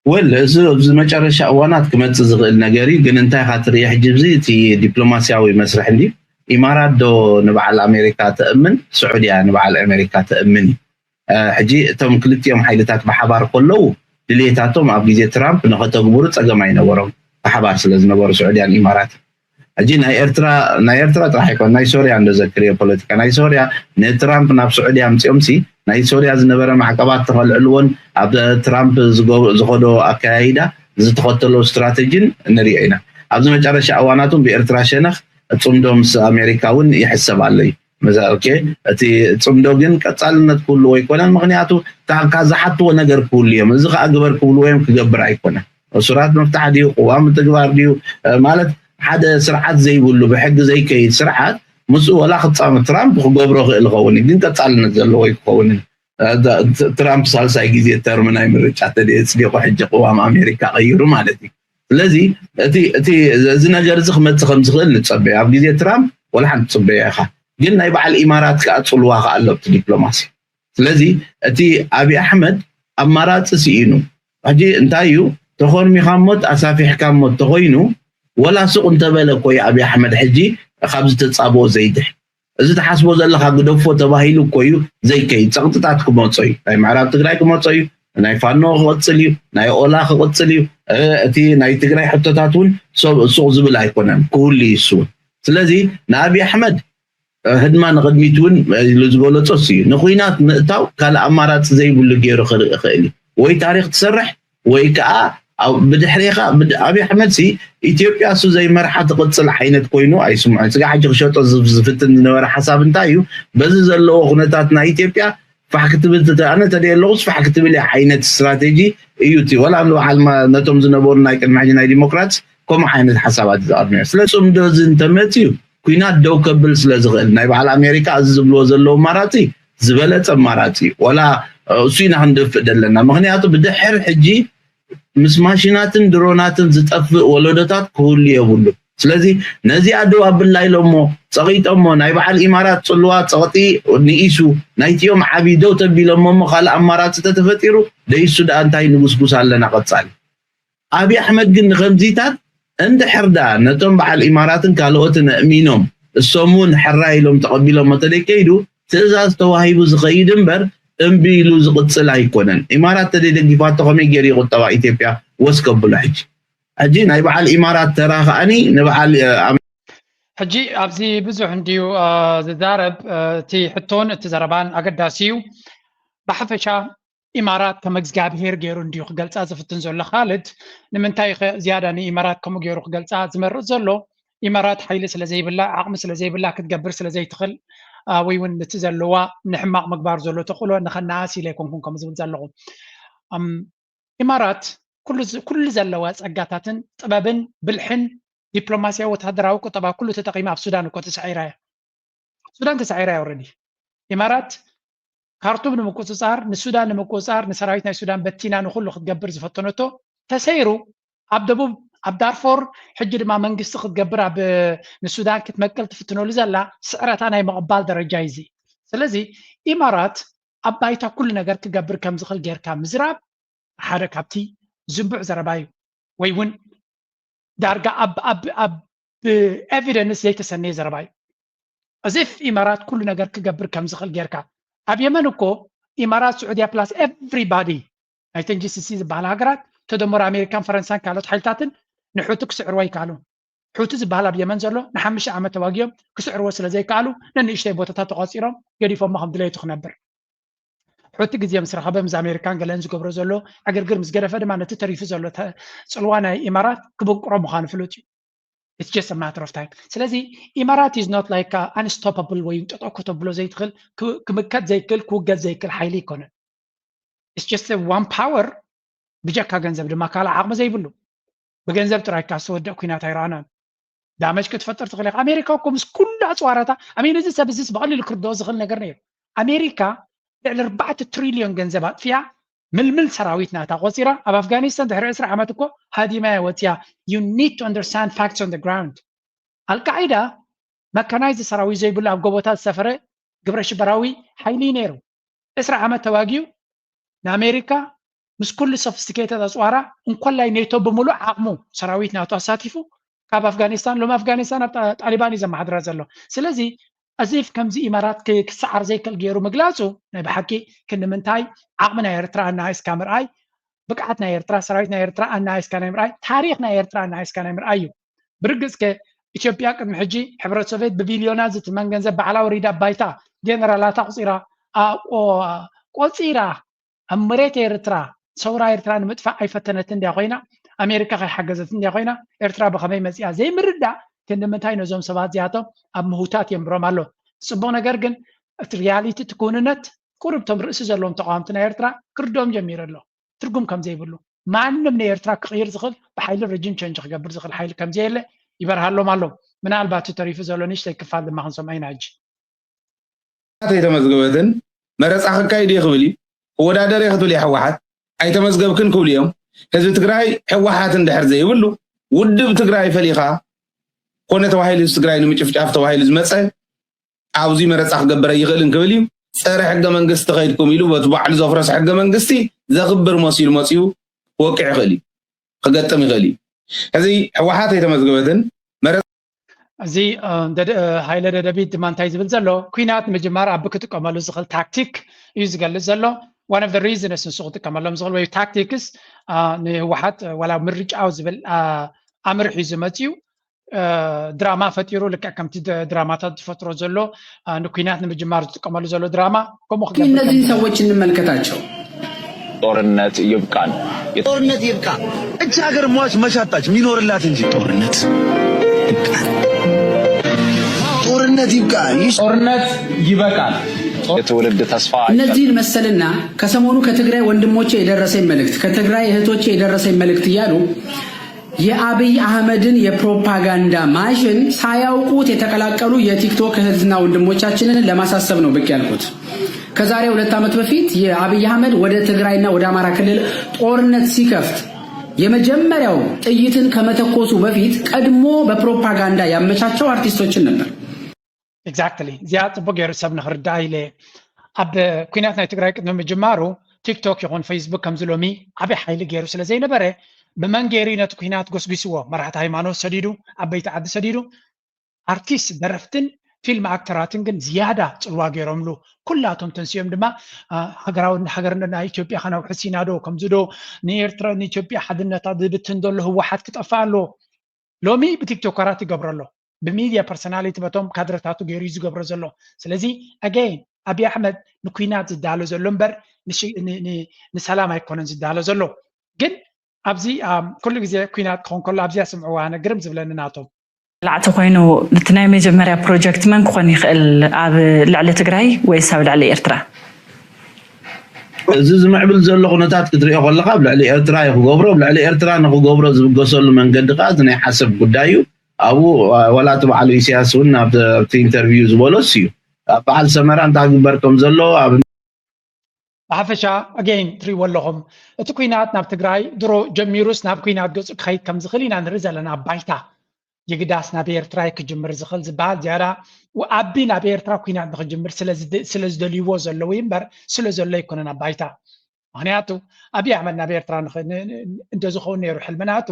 ወል እዚ ኣብዚ መጨረሻ እዋናት ክመፅእ ዝኽእል ነገር እዩ። ግን እንታይ ኢኻ ትርኢ ሕጂ? እዚ እቲ ዲፕሎማስያዊ መስርሕ እንዲ ኢማራት ዶ ንበዓል ኣሜሪካ ተእምን፣ ስዑድያ ንበዓል ኣሜሪካ ተእምን እዩ። ሕጂ እቶም ክልቲኦም ሓይልታት ብሓባር ከለዉ ድልየታቶም ኣብ ግዜ ትራምፕ ንኸተግብሩ ፀገም ኣይነበሮም፣ ብሓባር ስለ ዝነበሩ ስዑድያን ኢማራት። ሕጂ ናይ ኤርትራ ናይ ኤርትራ ጥራሕ ኣይኮን ናይ ሶርያ እንደዘክር እየ ፖለቲካ ናይ ሶርያ ንትራምፕ ናብ ስዑድያ ኣምፂኦም ሲ ናይ ሶርያ ዝነበረ ማዕቀባት ተኸልዕልዎን ኣብ ትራምፕ ዝኸዶ ኣካያይዳ ዝተኸተሎ ስትራተጂን ንሪኦ ኢና። ኣብዚ መጨረሻ እዋናት እውን ብኤርትራ ሸነኽ ፅምዶ ምስ ኣሜሪካ እውን ይሕሰብ ኣሎ እዩ። መዛ ኦኬ እቲ ፅምዶ ግን ቀፃልነት ክህልዎ ኣይኮነን። ምክንያቱ ካብ ዝሓትዎ ነገር ክህሉ እዮም። እዚ ከዓ ግበር ክብልዎ እዮም ክገብር ኣይኮነን። እሱራት ምፍታሕ ድዩ ቅዋም ምትግባር ድዩ ማለት ሓደ ስርዓት ዘይብሉ ብሕጊ ዘይከይድ ስርዓት ምስኡ ወላ ክፃም ትራምፕ ክገብሮ ክእል ይኸውን ግን ቀፃልነት ዘለዎ ይክኸውን። ትራምፕ ሳልሳይ ግዜ ተርም ናይ ምርጫ ተደ ፅዲቁ ሕጂ ቅዋም ኣሜሪካ ቀይሩ ማለት እዩ። ስለዚ እቲ እቲ እዚ ነገር እዚ ክመፅእ ከም ዝኽእል ንፀበዮ ኣብ ግዜ ትራምፕ ወላ ሓንቲ ትፅበዮ ኢኻ። ግን ናይ በዓል ኢማራት ከዓ ፅልዋ ከዓ ኣሎ ኣብቲ ዲፕሎማሲ። ስለዚ እቲ ኣብይ ኣሕመድ ኣማራፂ ስኢኑ ሕጂ እንታይ እዩ ተኾርሚኻሞ ኣሳፊሕካሞ ተኾይኑ ወላ ሱቕ እንተበለ እኮ እዩ ኣብይ ኣሕመድ ሕጂ ካብ ዝተፃብኦ ዘይድሕ እዚ ትሓስቦ ዘለኻ ግደፎ ተባሂሉ እኮ እዩ ዘይከይድ ፀቕጥታት ክመፆ እዩ ናይ ምዕራብ ትግራይ ክመፆ እዩ ናይ ፋኖ ክቕፅል እዩ ናይ ኦላ ክቕፅል እዩ እቲ ናይ ትግራይ ሕቶታት እውን ሱቕ ዝብል ኣይኮነን ክህሉ እዩ እሱ እውን ስለዚ ንኣብይ ኣሕመድ ህድማ ንቕድሚት እውን ኢሉ ዝገለፆ እሱ እዩ ንኩናት ምእታው ካልእ ኣማራፂ ዘይብሉ ገይሩ ክርኢ ይኽእል እዩ ወይ ታሪክ ትሰርሕ ወይ ከዓ ብድሕሬኻ ኣብይ ኣሕመድ ሲ ኢትዮጵያ እሱ ዘይመርሓ ትቕፅል ዓይነት ኮይኑ ኣይስምዖን ስጋ ሕጂ ክሸጦ ዝፍትን ዝነበረ ሓሳብ እንታይ እዩ በዚ ዘለዎ ኩነታት ናይ ኢትዮጵያ ፋሕ ክትብል ትተኣነ ተደየ ኣለኹስ ፋሕ ክትብል እያ ዓይነት ስትራቴጂ እዩ እቲ ወላ ንበዓል ነቶም ዝነበሩ ናይ ቅድሚ ሕጂ ናይ ዲሞክራት ከምኡ ዓይነት ሓሳባት እዩ ዝቐርብ ነይሩ ስለ ፅምዶ እዚ እንተመፅዩ ኩናት ደው ከብል ስለ ዝኽእል ናይ በዓል ኣሜሪካ እዚ ዝብልዎ ዘለዉ ኣማራፂ ዝበለፀ ኣማራፂ እዩ ወላ እሱ ኢና ክንደፍእ ዘለና ምክንያቱ ብድሕር ሕጂ ምስ ማሽናትን ድሮናትን ዝጠፍእ ወለዶታት ክህሉ የብሉ ስለዚ ነዚኣ ደው ኣብላ ኢሎሞ ፀቒጦሞ ናይ በዓል ኢማራት ፅልዋ ፀቕጢ ንኢሱ ናይቲኦም ዓብዪ ደው ተቢሎሞ እሞ ካልእ ኣማራፂ ተተፈጢሩ ደይሱ ደኣ እንታይ ንጉስጉስ ኣለና ቀፃሊ ኣብይ ኣሕመድ ግን ንኸምዚታት እንድሕር ደኣ ነቶም በዓል ኢማራትን ካልኦትን ኣእሚኖም እሶም እውን ሕራይ ኢሎም ተቐቢሎሞ ተደይከይዱ ትእዛዝ ተዋሂቡ ዝኸይድ እምበር እምቢ ኢሉ ዝቕፅል ኣይኮነን። ኢማራት ተደይደጊፋቶ ከመይ ገይሩ እዩ ቁጠባ ኢትዮጵያ ወስ ከብሎ ሕጂ? ሕጂ ናይ በዓል ኢማራት ተራ ከኣኒ ንበዓል ሕጂ ኣብዚ ብዙሕ እንድዩ ዝዛረብ እቲ ሕቶን እቲ ዘረባን ኣገዳሲ እዩ። ብሓፈሻ ኢማራት ከም እግዚኣብሄር ገይሩ እንድዩ ክገልፃ ዝፍትን ዘሎ ካልድ ንምንታይ ከ ዝያዳ ንኢማራት ከምኡ ገይሩ ክገልፃ ዝመርፅ ዘሎ ኢማራት ሓይሊ ስለ ዘይብላ ዓቕሚ ስለ ዘይብላ ክትገብር ስለ ዘይትኽእል ወይ እውን ነቲ ዘለዋ ንሕማቕ ምግባር ዘሎ ተኽእሎ ንኸነኣስ ኢለ ኣይኮንኩን ከም ዝብል ዘለኹ ኢማራት ኩሉ ዘለዋ ፀጋታትን ጥበብን ብልሕን ዲፕሎማስያዊ ወታደራዊ ቁጠባ ኩሉ ተጠቒማ ኣብ ሱዳን እኮ ተሳዒራ እያ ሱዳን ተሳዒራ እያ ረዲ ኢማራት ካርቱም ንምቁፅፃር ንሱዳን ንምቁፅፃር ንሰራዊት ናይ ሱዳን በቲና ንኩሉ ክትገብር ዝፈተነቶ ተሰይሩ ኣብ ደቡብ ኣብ ዳርፎር ሕጂ ድማ መንግስቲ ክትገብር ኣብ ንሱዳን ክትመቅል ትፍትነሉ ዘላ ስዕረታ ናይ ምቕባል ደረጃ እዩ እዚ ስለዚ ኢማራት ኣብ ባይታ ኩሉ ነገር ክገብር ከም ዝኽእል ጌርካ ምዝራብ ሓደ ካብቲ ዝንቡዕ ዘረባ እዩ ወይ እውን ዳርጋ ኣብ ኣብ ኣብ ብኤቪደንስ ዘይተሰነየ ዘረባ እዩ እዚፍ ኢማራት ኩሉ ነገር ክገብር ከም ዝኽእል ጌርካ ኣብ የመን እኮ ኢማራት ስዑድያ ፕላስ ኤቭሪባዲ ናይተን ጂሲሲ ዝበሃላ ሃገራት ተደመሩ ኣሜሪካን ፈረንሳን ካልኦት ሓይልታትን ንሑቲ ክስዕርዎ ኣይከኣሉን። ሑቲ ዝበሃል ኣብ የመን ዘሎ ንሓሙሽተ ዓመት ተዋጊኦም ክስዕርዎ ስለ ዘይከኣሉ ነንእሽተይ ቦታታት ተቋፂሮም ገዲፎሞ ከም ድሌቱ ክነብር። ሕቲ ግዜ ምስ ረኸበ ምስ ኣሜሪካን ገለን ዝገብሮ ዘሎ ዕግርግር ምስ ገደፈ ድማ ነቲ ተሪፉ ዘሎ ጽልዋ ናይ ኢማራት ክብንቅሮ ምዃኑ ፍሉጥ እዩ። It's just a matter of time። ስለዚ ኢማራት is not like unstoppable ወይ ጠጠኩ ተብሎ ዘይትኽእል ክምከት ዘይክእል ክውገድ ዘይክእል ሓይሊ ኣይኮነን። It's just one power ብጀካ ገንዘብ ድማ ካልእ ዓቕሚ ዘይብሉ ብገንዘብ ጥራይ ካብ ዝተወደእ ኩናት ኣይረኣናን። ዳመጅ ክትፈጥር ትኽእል ኢኻ። ኣሜሪካ እኮ ምስ ኩሉ ኣፅዋራታ ኣሜን እዚ ሰብ እዚ ብቐሊሉ ክርድኦ ዝኽእል ነገር ነይሩ። ኣሜሪካ ልዕሊ ኣርባዕተ ትሪልዮን ገንዘብ ኣጥፊያ ምልምል ሰራዊት ናታ ቆፂራ ኣብ ኣፍጋኒስታን ድሕሪ ዕስራ ዓመት እኮ ሃዲማ እያ ወፂያ። You need to understand facts on the ground። ኣልቃዒዳ መካናይዝ ሰራዊት ዘይብሉ ኣብ ጎቦታት ዝሰፈረ ግብረ ሽበራዊ ሓይሊ እዩ ነይሩ። ዕስራ ዓመት ተዋጊኡ ንኣሜሪካ ምስ ኩሉ ሶፊስቲኬትድ ኣፅዋራ እንኮላይ ኔቶ ብምሉእ ዓቕሙ ሰራዊት ናቱ ኣሳቲፉ ካብ ኣፍጋኒስታን ሎም ኣፍጋኒስታን ኣብ ጣሊባን እዩ ዘመሓድራ ዘሎ። ስለዚ ኣዚፍ ከምዚ ኢማራት ክሰዓር ዘይክእል ገይሩ ምግላፁ ናይ ብሓቂ ክንዲ ምንታይ ዓቕሚ ናይ ኤርትራ ኣናኣይስካ ምርኣይ ብቅዓት ናይ ኤርትራ ሰራዊት ናይ ኤርትራ ኣናኣይስካ ናይ ምርኣይ ታሪክ ናይ ኤርትራ ኣናኣይስካ ናይ ምርኣይ እዩ። ብርግጽ ከ ኢትዮጵያ ቅድሚ ሕጂ ሕብረት ሶቪየት ብቢልዮናት ዝትመን ገንዘብ ባዕላ ወሪዳ ባይታ ጀነራላታ ቁጺራ ቆጺራ ኣብ መሬት ኤርትራ ሰውራ ኤርትራ ንምጥፋእ ኣይፈተነትን እንድያ ኮይና ኣሜሪካ ከይሓገዘትን እንድያ ኮይና ኤርትራ ብኸመይ መጺኣ ዘይምርዳእ ክንዲ ምንታይ ነዞም ሰባት እዚኣቶም ኣብ ምህውታት የንብሮም ኣሎ። ጽቡቕ ነገር ግን እቲ ሪያሊቲ እቲ ክውንነት ቁሩብ እቶም ርእሲ ዘለዎም ተቃወምቲ ናይ ኤርትራ ክርድኦም ጀሚሩ ኣሎ። ትርጉም ከም ዘይብሉ ማንም ንኤርትራ ክቕይር ዝኽእል ብሓይሊ ረጅም ቸንጅ ክገብር ዝኽእል ሓይሊ ከም ዘየለ ይበርሃሎም ኣሎ። ምናልባት ተሪፉ ዘሎ ንእሽተይ ክፋል ድማ ክንሰምዖ ኢና። ሕጂ ኣይተመዝገበትን መረፃ ክካይድ እየ ክብል እዩ። ክወዳደር እየ ክትብል እየ። ህወሓት ኣይተመዝገብክን ክብሉ እዮም። ህዝቢ ትግራይ ህወሓት እንድሕር ዘይብሉ ውድብ ትግራይ ፈሊኻ ኮነ ተባሂሉ ህዝቢ ትግራይ ንምጭፍጫፍ ተባሂሉ ዝመፀ ኣብዚ መረፃ ክገብር ኣይኽእልን ክብል እዩ። ፀረ ሕገ መንግስቲ ከይድኩም ኢሉ በቲ ባዕሉ ዘፍረሶ ሕገ መንግስቲ ዘኽብር መሲሉ መፂኡ ክወቅዕ ይኽእል እዩ፣ ክገጥም ይኽእል እዩ። ሕዚ ህወሓት ኣይተመዝገበትን መረ እዚ ሃይለ ደደቢት ድማ እንታይ ዝብል ዘሎ ኩናት ንምጅማር ኣብ ክጥቀመሉ ዝኽእል ታክቲክ እዩ ዝገልፅ ዘሎ። One of the reasons ንሱ ክጥቀመሎም ዝኽእል ወይ ታክቲክስ ንህወሓት ዋላ ምርጫው ዝብል ኣምር ሒዙ መፅዩ ድራማ ፈጢሩ ልክዕ ከምቲ ድራማታት ዝፈጥሮ ዘሎ ንኩናት ንምጅማር ዝጥቀመሉ ዘሎ ድራማ ከምኡ ክገብር እነዚህን ሰዎች እንመልከታቸው። ጦርነት ይብቃን። ጦርነት ይብቃ። እች ሀገር ሟች መች አጣች ሚኖርላት እንጂ። ጦርነት ይብቃን። ጦርነት ይብቃ። ጦርነት ይበቃል። የትውልድ ተስፋ እነዚህን መሰልና ከሰሞኑ ከትግራይ ወንድሞቼ የደረሰኝ መልእክት፣ ከትግራይ እህቶቼ የደረሰኝ መልእክት እያሉ የአብይ አህመድን የፕሮፓጋንዳ ማሽን ሳያውቁት የተቀላቀሉ የቲክቶክ እህትና ወንድሞቻችንን ለማሳሰብ ነው ብቅ ያልኩት። ከዛሬ ሁለት ዓመት በፊት የአብይ አህመድ ወደ ትግራይና ወደ አማራ ክልል ጦርነት ሲከፍት የመጀመሪያው ጥይትን ከመተኮሱ በፊት ቀድሞ በፕሮፓጋንዳ ያመቻቸው አርቲስቶችን ነበር። Exactly። እዚኣ ጽቡቅ ገይሩ ሰብ ንኽርዳእ ኢለ ኣብ ኩናት ናይ ትግራይ ቅድሚ ምጅማሩ ቲክቶክ ይኹን ፌስቡክ ከምዚ ሎሚ ዓብይ ሓይሊ ገይሩ ስለ ዘይነበረ ብመን ገይሩ ነቲ ኩናት ጎስጒስዎ? መራሕቲ ሃይማኖት ሰዲዱ፣ ዓበይቲ ዓዲ ሰዲዱ፣ ኣርቲስት ደረፍትን ፊልም ኣክተራትን ግን ዝያዳ ጽልዋ ገይሮምሉ። ኩላቶም ተንሲኦም ድማ ሃገራዊ ሃገርና ኢትዮጵያ ከነውሕስ ኢና ዶ ከምዚ ዶ ንኤርትራ ንኢትዮጵያ ሓድነታ ዝብትን ዘሎ ህወሓት ክጠፍእ ኣለዎ። ሎሚ ብቲክቶከራት ይገብሮ ኣሎ ብሚድያ ፐርሶናሊቲ በቶም ካድረታቱ ገይሩ እዩ ዝገብሮ ዘሎ። ስለዚ ኣገይን ኣብይ ኣሕመድ ንኩናት ዝዳሎ ዘሎ እምበር ንሰላም ኣይኮነን ዝዳሎ ዘሎ። ግን ኣብዚ ኩሉ ግዜ ኩናት ክኾን ከሎ ኣብዚኣ ስምዕዋ ኣነ ግርም ዝብለኒ ናቶም ላዕቲ ኮይኑ እቲ ናይ መጀመርያ ፕሮጀክት መን ክኾን ይኽእል ኣብ ልዕሊ ትግራይ ወይስ ኣብ ልዕሊ ኤርትራ? እዚ ዝምዕብል ዘሎ ኩነታት ክትሪኦ ከለካ ኣብ ልዕሊ ኤርትራ እዩ ክገብሮ ኣብ ልዕሊ ኤርትራ ንክገብሮ ዝብገሰሉ መንገዲ ከዓ እዚ ናይ ሓሰብ ጉዳይ እዩ ኣብኡ ዋላ እቲ በዓሉ ኢሳያስ እውን ኣብቲ ኢንተርቪው ዝበሎስ እዩ ኣብ በዓል ሰመራ እንታይ ክግበር ከም ዘሎ ኣብ ብሓፈሻ ኣገይን ትሪእዎ ኣለኹም እቲ ኩናት ናብ ትግራይ ድሮ ጀሚሩስ ናብ ኩናት ገፁ ክኸይድ ከም ዝኽእል ኢና ንርኢ ዘለና ኣብ ባይታ የግዳስ ናብ ኤርትራ ክጅምር ዝኽእል ዝበሃል ዝያዳ ኣቢ ናብ ኤርትራ ኩናት ንክጅምር ስለ ዝደልይዎ ዘለዉ እምበር ስለ ዘሎ ኣይኮነን ኣብ ባይታ ምክንያቱ ኣብይ ኣሕመድ ናብ ኤርትራ እንተዝኸውን ነይሩ ሕልምናቱ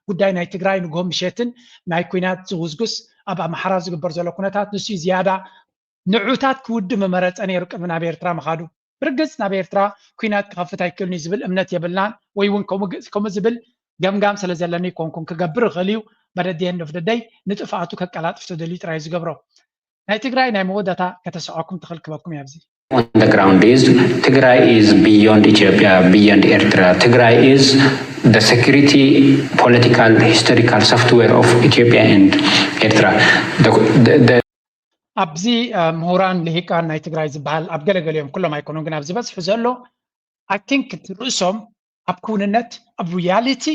ጉዳይ ናይ ትግራይ ንግሆ ምሸትን ናይ ኩናት ዝውዝጉስ ኣብ ኣምሓራ ዝግበር ዘሎ ኩነታት ንሱ ዝያዳ ንዑታት ክውድእ ምመረፀ ነይሩ ቅድሚ ናብ ኤርትራ ምኻዱ ብርግፅ ናብ ኤርትራ ኩናት ክኸፍት ኣይክእልን እዩ ዝብል እምነት የብልናን ወይ እውን ከምኡ ዝብል ገምጋም ስለ ዘለኒ ይኮንኩን ክገብር ይኽእል እዩ በደድየን ዶፍደደይ ንጥፍኣቱ ከቀላጥፍ ተደልዩ ጥራይ ዝገብሮ ናይ ትግራይ ናይ መወዳእታ ከተስዖኩም ትኽእል ክበኩም እያ ኣብዚ on the ground is Tigray is beyond Ethiopia, beyond Eritrea. Tigray is the security, political, historical software of Ethiopia and Eritrea. The, the, the ኣብዚ ምሁራን ልሂቃን ናይ ትግራይ ዝበሃል ኣብ ገለገሊኦም፣ ኩሎም ኣይኮኑን፣ ግን ኣብዚ በዝሑ ዘሎ I think እቲ ርእሶም ኣብ ክውንነት፣ ኣብ reality፣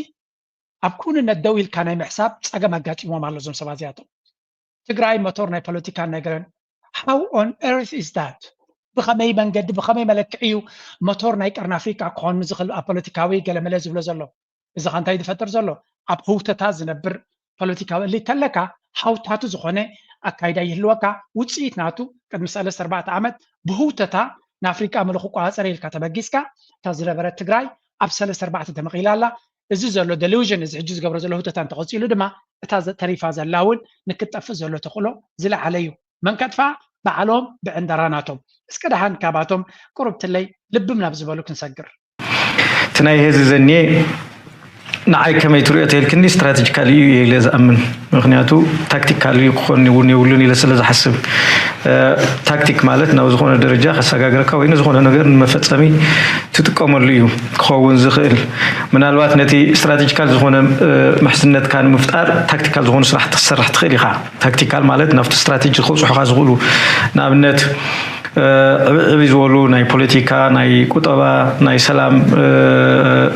ኣብ ክውንነት ደው ኢልካ ናይ ምሕሳብ ፀገም ኣጋጢሞም ኣሎ እዞም ሰባት እዚኣቶም። ትግራይ መቶር ናይ ፖለቲካን ናይ ገለን፣ how on earth is that? ብኸመይ መንገዲ፣ ብኸመይ መለክዒ እዩ መቶር ናይ ቀርኒ ኣፍሪቃ ክኾን ዝኽእል ኣብ ፖለቲካዊ ገለመለ ዝብሎ ዘሎ? እዚ ኸ እንታይ ዝፈጥር ዘሎ? ኣብ ህውተታ ዝነብር ፖለቲካዊ እሊት ተለካ፣ ሃውታቱ ዝኾነ ኣካይዳ ይህልወካ። ውፅኢት ናቱ ቅድሚ ሰለስተ ኣርባዕተ ዓመት ብህውተታ ንኣፍሪቃ ምሉእ ክቆፃፀር ኢልካ ተበጊስካ፣ እታ ዝነበረት ትግራይ ኣብ ሰለስተ ኣርባዕተ ተመቒላ ኣላ። እዚ ዘሎ delusion፣ እዚ ሕጂ ዝገብሮ ዘሎ ህውተታ እንተቐፂሉ ድማ፣ እታ ተሪፋ ዘላ እውን ንክትጠፍእ ዘሎ ተኽእሎ ዝለዓለ እዩ። መን ከጥፋ? ባዕሎም ብዕንደራ ናቶም። እስከ ደሓን ካባቶም ቅሩብትለይ ልብም ናብ ዝበሉ ክንሰግር። እቲ ናይ ሄዚ ዘኒኤ ንዓይ ከመይ ትሪኦ ተልክኒ፣ ስትራቴጂካል እዩ ኢለ ዝኣምን። ምክንያቱ ታክቲካል ክኾን እውን የብሉን ኢለ ስለ ዝሓስብ፣ ታክቲክ ማለት ናብ ዝኾነ ደረጃ ከሰጋግረካ ወይ ንዝኾነ ነገር ንመፈፀሚ ትጥቀመሉ እዩ ክኸውን ዝኽእል። ምናልባት ነቲ ስትራቴጂካል ዝኾነ ምሕዝነትካ ንምፍጣር ታክቲካል ዝኾኑ ስራሕቲ ክትሰርሕ ትኽእል ኢኻ። ታክቲካል ማለት ናብቲ ስትራቴጂ ከብፅሑኻ ዝኽእሉ፣ ንኣብነት ዕብይ ዝበሉ ናይ ፖለቲካ፣ ናይ ቁጠባ፣ ናይ ሰላም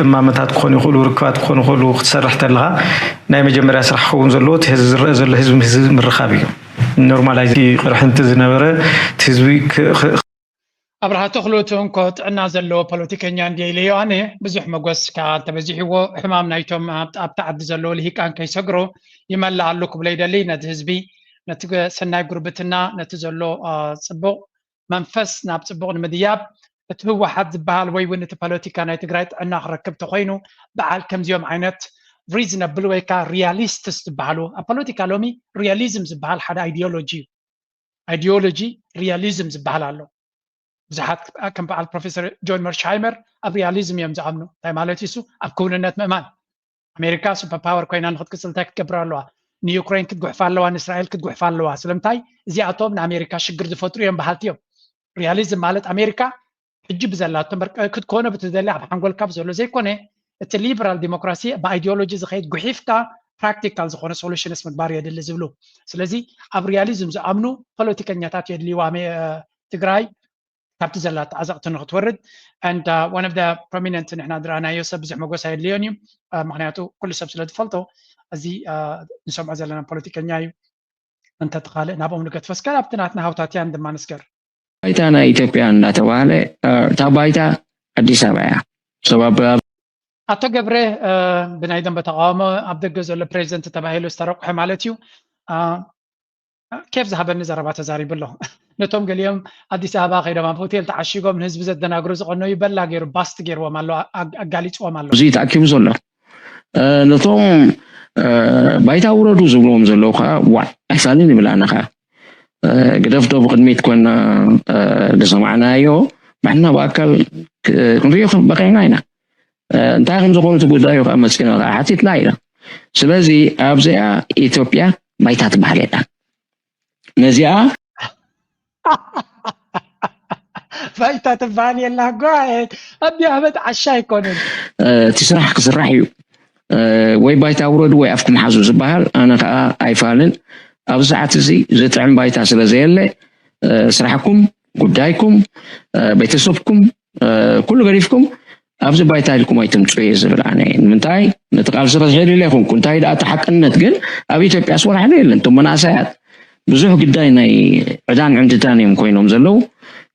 እማመታት ክኾኑ ይኽእሉ፣ ርክባት ክኾኑ ይኽእሉ። ክትሰርሕ ተለኻ ናይ መጀመርያ ስራሕ ክኸውን ዘለዎ እቲ ህዝቢ ዝረአ ዘሎ ህዝቢ ህዝቢ ምርኻብ እዩ። ኖርማላይዝ ቅርሕንቲ ዝነበረ እቲ ህዝቢ ኣብርሃ ተኽሉ እቲ እንኮ ጥዕና ዘለዎ ፖለቲከኛ እንድየ ኢለዮ ኣነ። ብዙሕ መጎስ ከዓ እንተበዚሕዎ ሕማም ናይቶም ኣብቲ ዓዲ ዘለዉ ልሂቃን ከይሰግሮ ይመልኣሉ ክብሎ ይደሊ። ነቲ ህዝቢ፣ ነቲ ሰናይ ጉርብትና፣ ነቲ ዘሎ ፅቡቕ መንፈስ ናብ ፅቡቕ ንምድያብ እቲ ህወሓት ዝበሃል ወይ እውን እቲ ፖለቲካ ናይ ትግራይ ጥዕና ክረክብ ተኮይኑ በዓል ከምዚኦም ዓይነት ሪዝነብል ወይ ከዓ ሪያሊስትስ ዝበሃሉ ኣብ ፖለቲካ ሎሚ ሪያሊዝም ዝበሃል ሓደ ኣይዲዮሎጂ እዩ። ኣይዲዮሎጂ ሪያሊዝም ዝበሃል ኣሎ። ብዙሓት ከም በዓል ፕሮፌሰር ጆን መርሽሃይመር ኣብ ሪያሊዝም እዮም ዝኣምኑ። እንታይ ማለት እዩ እሱ? ኣብ ክውንነት ምእማን። ኣሜሪካ ሱፐር ፓወር ኮይና ንክትቅፅል እንታይ ክትገብር ኣለዋ? ንዩክሬን ክትጉሕፋ ኣለዋ፣ ንእስራኤል ክትጉሕፋ ኣለዋ። ስለምንታይ? እዚኣቶም ንኣሜሪካ ሽግር ዝፈጥሩ እዮም በሃልቲ እዮም። ሪያሊዝም ማለት ኣሜሪካ ሕጂ ብዘላቶ እምበር ክትኮነ ብትደሊ ኣብ ሓንጎልካ ብዘሎ ዘይኮነ፣ እቲ ሊበራል ዲሞክራሲ ብኣይዲዮሎጂ ዝኸይድ ጉሒፍካ ፕራክቲካል ዝኾነ ሶሉሽንስ ምግባር የድሊ ዝብሉ። ስለዚ ኣብ ሪያሊዝም ዝኣምኑ ፖለቲከኛታት የድልይዋ ትግራይ ካብቲ ዘላቶ ዓዘቕቲ ንክትወርድ። And one of the prominent ንሕና ዝረኣናዮ ሰብ ብዙሕ መጎስ ኣየድልዮን እዩ፣ ምክንያቱ ኩሉ ሰብ ስለ ዝፈልጦ። እዚ ንሰምዖ ዘለና ፖለቲከኛ እዩ። እንተትኻልእ ናብኦም ንገድፎ እስከ ኣብቲ ናትና ሃውታትያን ድማ ንስገር። ባይታ ናይ ኢትዮጵያ እንዳተባህለ እታ ባይታ ኣዲስ ኣበባ እያ። ሰባብ ኣቶ ገብረ ብናይ ደንበ ተቃውሞ ኣብ ደገ ዘሎ ፕሬዚደንት ተባሂሉ ዝተረቁሐ ማለት እዩ። ኬፍ ዝሃበኒ ዘረባ ተዛሪቡ ኣሎ። ነቶም ገሊኦም ኣዲስ ኣበባ ከይዶም ኣብ ሆቴል ተዓሺጎም ንህዝቢ ዘደናግሩ ዝቀነዩ በላ ገይሩ ባስት ገይርዎም ኣሎ፣ ኣጋሊፅዎም ኣሎ። እዙይ ተኣኪቡ ዘሎ ነቶም ባይታ ውረዱ ዝብልዎም ዘለዉ ከዓ ዋዕ ኣይፋልን ይብል። ኣነ ከዓ ግደፍ ዶ ብቅድሚት ኮና ዝሰማዕናዮ ባሕና ብኣካል ክንሪኦ በቂዕና ኢና። እንታይ ከም ዝኾኑ እቲ ጉዳዩ ከዓ መፂና ከዓ ሓቲትና ኢና። ስለዚ ኣብዚኣ ኢትዮጵያ ባይታ ትበሃል የላ። ነዚኣ ባይታ ትበሃል የላ። ጓ ኣቢ ኣህመድ ዓሻ ኣይኮነን። እቲ ስራሕ ክስራሕ እዩ። ወይ ባይታ ውረዱ ወይ ኣፍኩም ሓዙ ዝበሃል ኣነ ከዓ ኣይፋልን። ኣብዚ ሰዓት እዚ ዝጥዕም ባይታ ስለ ዘየለ ስራሕኩም፣ ጉዳይኩም፣ ቤተሰብኩም ኩሉ ገዲፍኩም ኣብዚ ባይታ ኢልኩም ኣይትምፁ እየ ዝብል ኣነ። ንምንታይ ነቲ ቃልሲ ከዝሕል ኢለ ይኹንኩ እንታይ ደኣ እቲ ሓቅነት ግን ኣብ ኢትዮጵያ ስወራሕለ የለን። እቶም መናእሰያት ብዙሕ ግዳይ ናይ ዕዳን ዕንድዳን እዮም ኮይኖም ዘለዉ።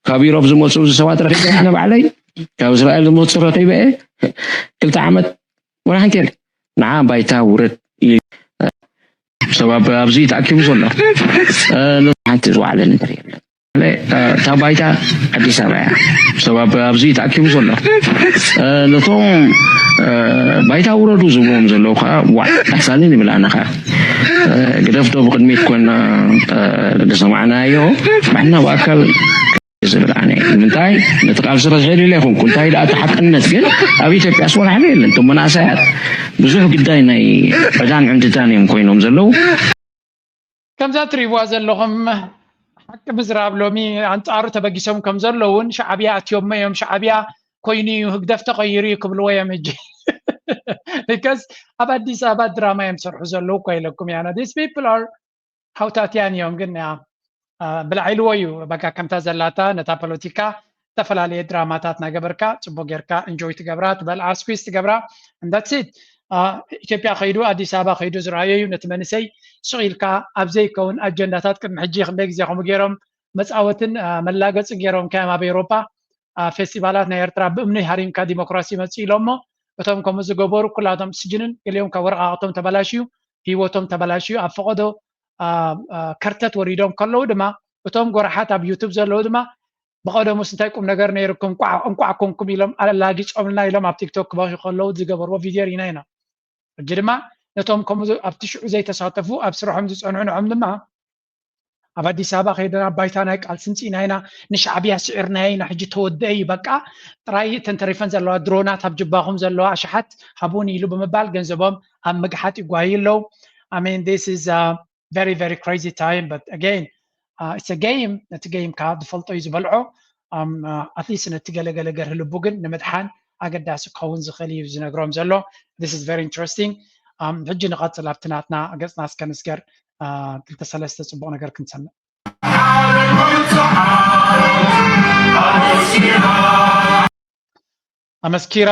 ካብ ዩሮብ ዝመፁ ሰባት ረኺበ ኣነ ባዕለይ ካብ እስራኤል ዝመፁ ረኺበ እየ። ክልተ ዓመት ወላ ሓንቲ የለ ንዓ ባይታ ውረድ ሰባብ ኣብዚ ተኣኪቡ ዘሎ ሓንቲ ዝዋዕለ ነገር የለን። እታ ባይታ ኣዲስ ኣበባ እያ። ሰባብ ኣብዚ ተኣኪቡ ዘሎ ነቶም ባይታ ውረዱ ዝብልዎም ዘለዉ ከዓ ዋዕ ኣይፋልን ይብል። ኣነ ከዓ ግደፍ ዶ ብቅድሚት ኮና ዝሰማዕናዮ ባሕና ብኣካል ዝብል ኣነ ንምንታይ ነቲ ቃልሲ ከዝሕል ኢለ ይኹንኩ እንታይ ደኣ እቲ ሓቅነት ግን ኣብ ኢትዮጵያ ስወራሕለ የለን። እቶም መናእሰያት ብዙሕ ግዳይ ናይ ዕዳን ዕንድዳን እዮም ኮይኖም ዘለዉ። ከምዛ ትሪእዋ ዘለኹም ሓቂ ምዝራብ ሎሚ ኣንጻሩ ተበጊሶም ከም ዘለውን ሻዕብያ ኣትዮሞ እዮም፣ ሻዕብያ ኮይኑ እዩ፣ ህግደፍ ተቐይሩ እዩ ክብልዎ እዮም ሕጂ። Because ኣብ ኣዲስ ኣበባ ድራማ እዮም ዝሰርሑ ዘለዉ እኮ ኢለኩም ያና። These people are ሃውታትያን እዮም፣ ግን ብላዕ ኢልዎ እዩ። በቃ ከምታ ዘላታ ነታ ፖለቲካ ዝተፈላለየ ድራማታት ናገበርካ ጽቡቅ ጌርካ እንጆይ ትገብራ፣ ትበልዓ፣ ስኩዝ ትገብራ። እንዳትሲት ኢትዮጵያ ከይዱ ኣዲስ ኣበባ ከይዱ ዝረኣዮ እዩ። ነቲ መንእሰይ ስቕ ኢልካ ኣብ ዘይከውን ኣጀንዳታት ቅድሚ ሕጂ ክንደይ ግዜ ከምኡ ገይሮም መጻወትን መላገጽ ገይሮም ከያም ኣብ ኤውሮጳ ፌስቲቫላት ናይ ኤርትራ ብእምኒ ሃሪምካ ዲሞክራሲ መጽእ ኢሎሞ። እቶም ከምኡ ዝገበሩ ኩላቶም ስጅንን ገሊኦም ካብ ወረቃቅቶም ተበላሽዩ፣ ህይወቶም ተበላሽዩ ኣብ ፈቐዶ ከርተት ወሪዶም ከለዉ ድማ እቶም ጎራሓት ኣብ ዩቱብ ዘለዉ ድማ ብቐደሙስ እንታይ ቁም ነገር ነይርኩም፣ እንቋዕ ኮንኩም ኢሎም ኣላጊጾምልና ኢሎም ኣብ ቲክቶክ ክበኺ ከለዉ ዝገበርዎ ቪድዮ ርኢና ኢና። ሕጂ ድማ ነቶም ከምኡ ኣብቲ ሽዑ ዘይተሳተፉ ኣብ ስርሖም ዝጸንሑ ንዖም ድማ ኣብ ኣዲስ ኣበባ ከይደና ባይታ ናይ ቃልሲ ምጽኢና ኢና፣ ንሻዕብያ ስዒርናዮ ኢና፣ ሕጂ ተወደአ እዩ በቃ፣ ጥራይ እተን ተሪፈን ዘለዋ ድሮናት ኣብ ጅባኹም ዘለዋ ኣሽሓት ሃቡኒ ኢሉ ብምባል ገንዘቦም ኣብ ምግሓጥ ይጓዩ ኣለዉ። I mean, this is a very, very crazy time, but again, uh, it's a game። ነቲ ጌም ከኣ ዝፈልጦ እዩ ዝበልዖ። ኣትሊስት ነቲ ገለገለ ገርህ ልቡ ግን ንምድሓን ኣገዳሲ ክኸውን ዝኽእል እዩ ዝነግሮም ዘሎ። This is very interesting። ሕጂ ንቐጽል ኣብቲ ናትና ገጽና እስከ ንስገር። ክልተ ሰለስተ ጽቡቕ ነገር ክንሰምዕ። ኣመስኪራ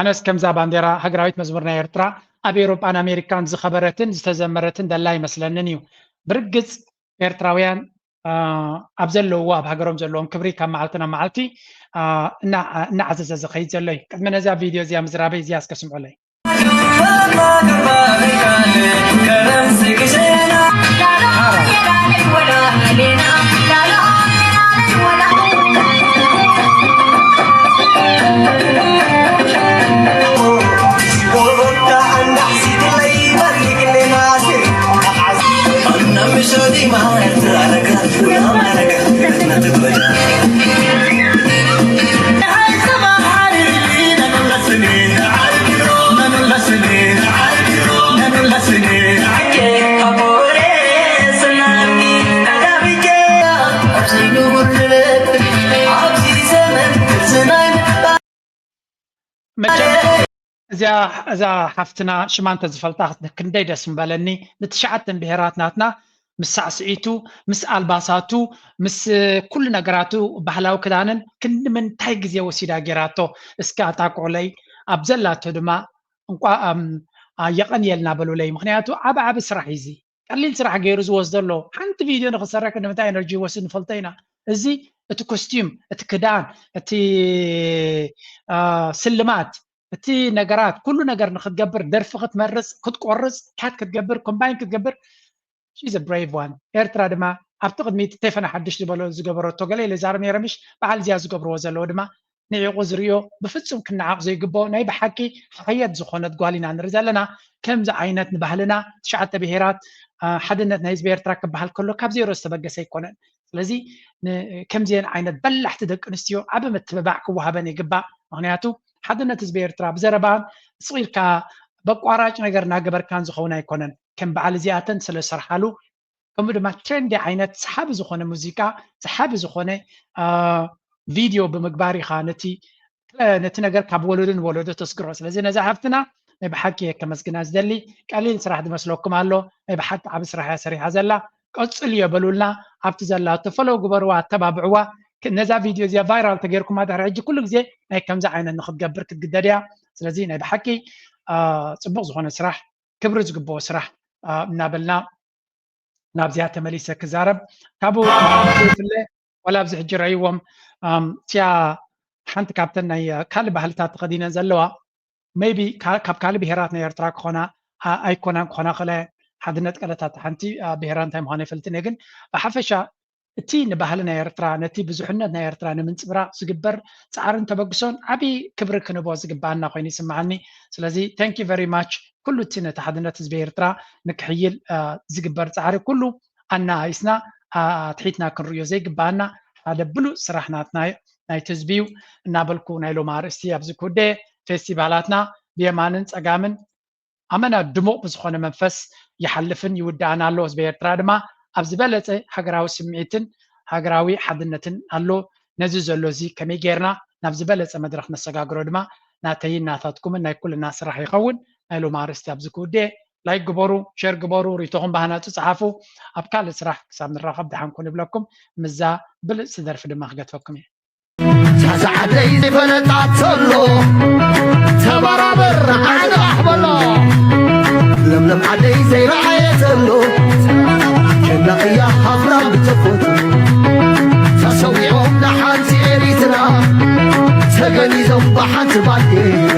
ኣነስ ከምዛ ባንዴራ ሃገራዊት መዝሙር ናይ ኤርትራ ኣብ ኤውሮጳን ኣሜሪካን ዝኸበረትን ዝተዘመረትን ደላ ኣይመስለንን እዩ። ብርግጽ ኤርትራውያን ኣብ ዘለውዎ ኣብ ሃገሮም ዘለዎም ክብሪ ካብ መዓልቲ ናብ መዓልቲ እናዓዘዘ ዝኸይድ ዘሎ እዩ። ቅድሚ ነዛ ቪድዮ እዚኣ ምዝራበይ እዚኣ እስከ ስምዑለይ። እዚኣ እዛ ሓፍትና ሽማ እንተዝፈልጣ ክንደይ ደስ ምበለኒ። ንትሽዓተን ብሄራት ናትና ምስ ሳዕስዒቱ፣ ምስ ኣልባሳቱ፣ ምስ ኩሉ ነገራቱ፣ ባህላዊ ክዳንን ክንዲ ምንታይ ግዜ ወሲዳ ጌራቶ። እስከ ኣጣቅዑለይ ኣብ ዘላቶ ድማ እንቋ የቐንየልና በሉለይ። ምክንያቱ ዓቢ ዓቢ ስራሕ እዩ እዚ። ቀሊል ስራሕ ገይሩ ዝወስዶ ኣሎ። ሓንቲ ቪድዮ ንክሰርሕ ክንዲ ምንታይ ኤነርጂ ይወስድ ንፈልጦ ኢና። እዚ እቲ ኮስቲም፣ እቲ ክዳን፣ እቲ ስልማት፣ እቲ ነገራት ኩሉ ነገር ንክትገብር፣ ደርፊ ክትመርጽ፣ ክትቆርጽ፣ ካት ክትገብር፣ ኮምባይን ክትገብር፣ she's a brave one። ኤርትራ ድማ ኣብቲ ቅድሚት ቴፈና ሓድሽ ዝበሎ ዝገበረቶ ገለ ኢለ ዛረብ ነይረ ምሽ በዓል እዚኣ ዝገብርዎ ዘለዎ ድማ ንዒቑ ዝርእዮ ብፍጹም ክነዓቕ ዘይግብኦ ናይ ብሓቂ ሓየት ዝኾነት ጓል ኢና ንርኢ ዘለና። ከምዚ ዓይነት ንባህልና ትሽዓተ ብሄራት ሓድነት ናይ ህዝቢ ኤርትራ ክበሃል ከሎ ካብ ዜሮ ዝተበገሰ ኣይኮነን። ስለዚ ከምዚአን ዓይነት በላሕቲ ደቂ ኣንስትዮ ዓቢ ምትብባዕ ክወሃበን ይግባእ። ምክንያቱ ሓድነት ህዝቢ ኤርትራ ብዘረባን ስቕ ኢልካ በቋራጭ ነገር እናገበርካን ዝኸውን ኣይኮነን። ከም በዓል እዚኣተን ስለ ዝሰርሓሉ ከምኡ ድማ ትሬንዲ ዓይነት ሰሓቢ ዝኾነ ሙዚቃ፣ ሰሓቢ ዝኾነ ቪድዮ ብምግባር ኢኻ ነቲ ነቲ ነገር ካብ ወለዶ ንወለዶ ተስግሮ። ስለዚ ነዛ ሓፍትና ናይ ብሓቂ እየ ከመስግና ዝደሊ። ቀሊል ስራሕ ዝመስለኩም ኣሎ፣ ናይ ብሓቂ ዓቢ ስራሕ እያ ሰሪሓ ዘላ። ቀጽልዮ በሉልና፣ ኣብቲ ዘላ ተፈለው ግበርዋ፣ ኣተባብዕዋ። ነዛ ቪድዮ እዚኣ ቫይራል ተገይርኩማ ድሕሪ ሕጂ ኩሉ ግዜ ናይ ከምዚ ዓይነት ንክትገብር ክትግደድ እያ። ስለዚ ናይ ብሓቂ ጽቡቕ ዝኾነ ስራሕ፣ ክብሪ ዝግብኦ ስራሕ እናበልና ናብዚኣ ተመሊሰ ክዛረብ ካብኡ ፍለ ዋላ ኣብዚ ሕጂ ረእይዎም እቲያ ሓንቲ ካብተን ናይ ካልእ ባህልታት ተኸዲነን ዘለዋ ሜይቢ ካብ ካልእ ብሄራት ናይ ኤርትራ ክኾና ኣይኮናን ክኾና ክእላ ሓድነት ቀለታት ሓንቲ ብሄራ እንታይ ምዃነ ይፈልጥን እየ ግን ብሓፈሻ እቲ ንባህሊ ናይ ኤርትራ ነቲ ብዙሕነት ናይ ኤርትራ ንምንፅብራቕ ዝግበር ፃዕርን ተበግሶን ዓብዪ ክብሪ ክንቦ ዝግበኣና ኮይኑ ይስምዓኒ። ስለዚ thank you very much ኩሉ እቲ ነቲ ሓድነት ህዝቢ ኤርትራ ንክሕይል ዝግበር ፃዕሪ ኩሉ ኣናኣይስና ኣትሒትና ክንርእዮ ዘይግበኣና ሓደ ብሉፅ ስራሕ ናትና ናይቲ ህዝቢ እዩ እናበልኩ ናይ ሎሚ ኣርእስቲ ኣብዚ ክውደ ፌስቲቫላትና ብየማንን ፀጋምን ኣመና ድሙቕ ብዝኾነ መንፈስ ይሓልፍን ይውዳእን ኣሎ። ህዝቢ ኤርትራ ድማ ኣብ ዝበለጸ ሃገራዊ ስምዒትን ሃገራዊ ሓድነትን ኣሎ። ነዚ ዘሎ እዚ ከመይ ጌርና ናብ ዝበለጸ መድረኽ ነሰጋግሮ ድማ ናተይን ናታትኩምን ናይ ኩልና ስራሕ ይኸውን። ናይ ሎም ኣርእስቲ ኣብዚ ክውድኤ። ላይክ ግበሩ፣ ሸር ግበሩ፣ ርእይቶኹም ብሃናጺ ጸሓፉ። ኣብ ካልእ ስራሕ ክሳብ ንራኸብ ደሓን ኩኑ ይብለኩም። ምዛ ብልጽቲ ደርፊ ድማ ክገትፈኩም እየ። ዛዛ ዓደይ ዘይፈለጣ ተሎ ተበራበር ዓንቓሕ በሎ። ለምለም ዓደይ ዘይረኣየ ተሎ ጀናቕያ ሃፍራ ብተፈቱ ተሰዊኦም ንሓንቲ ኤሪትራ ተገኒዞም ብሓንቲ ባንዴራ።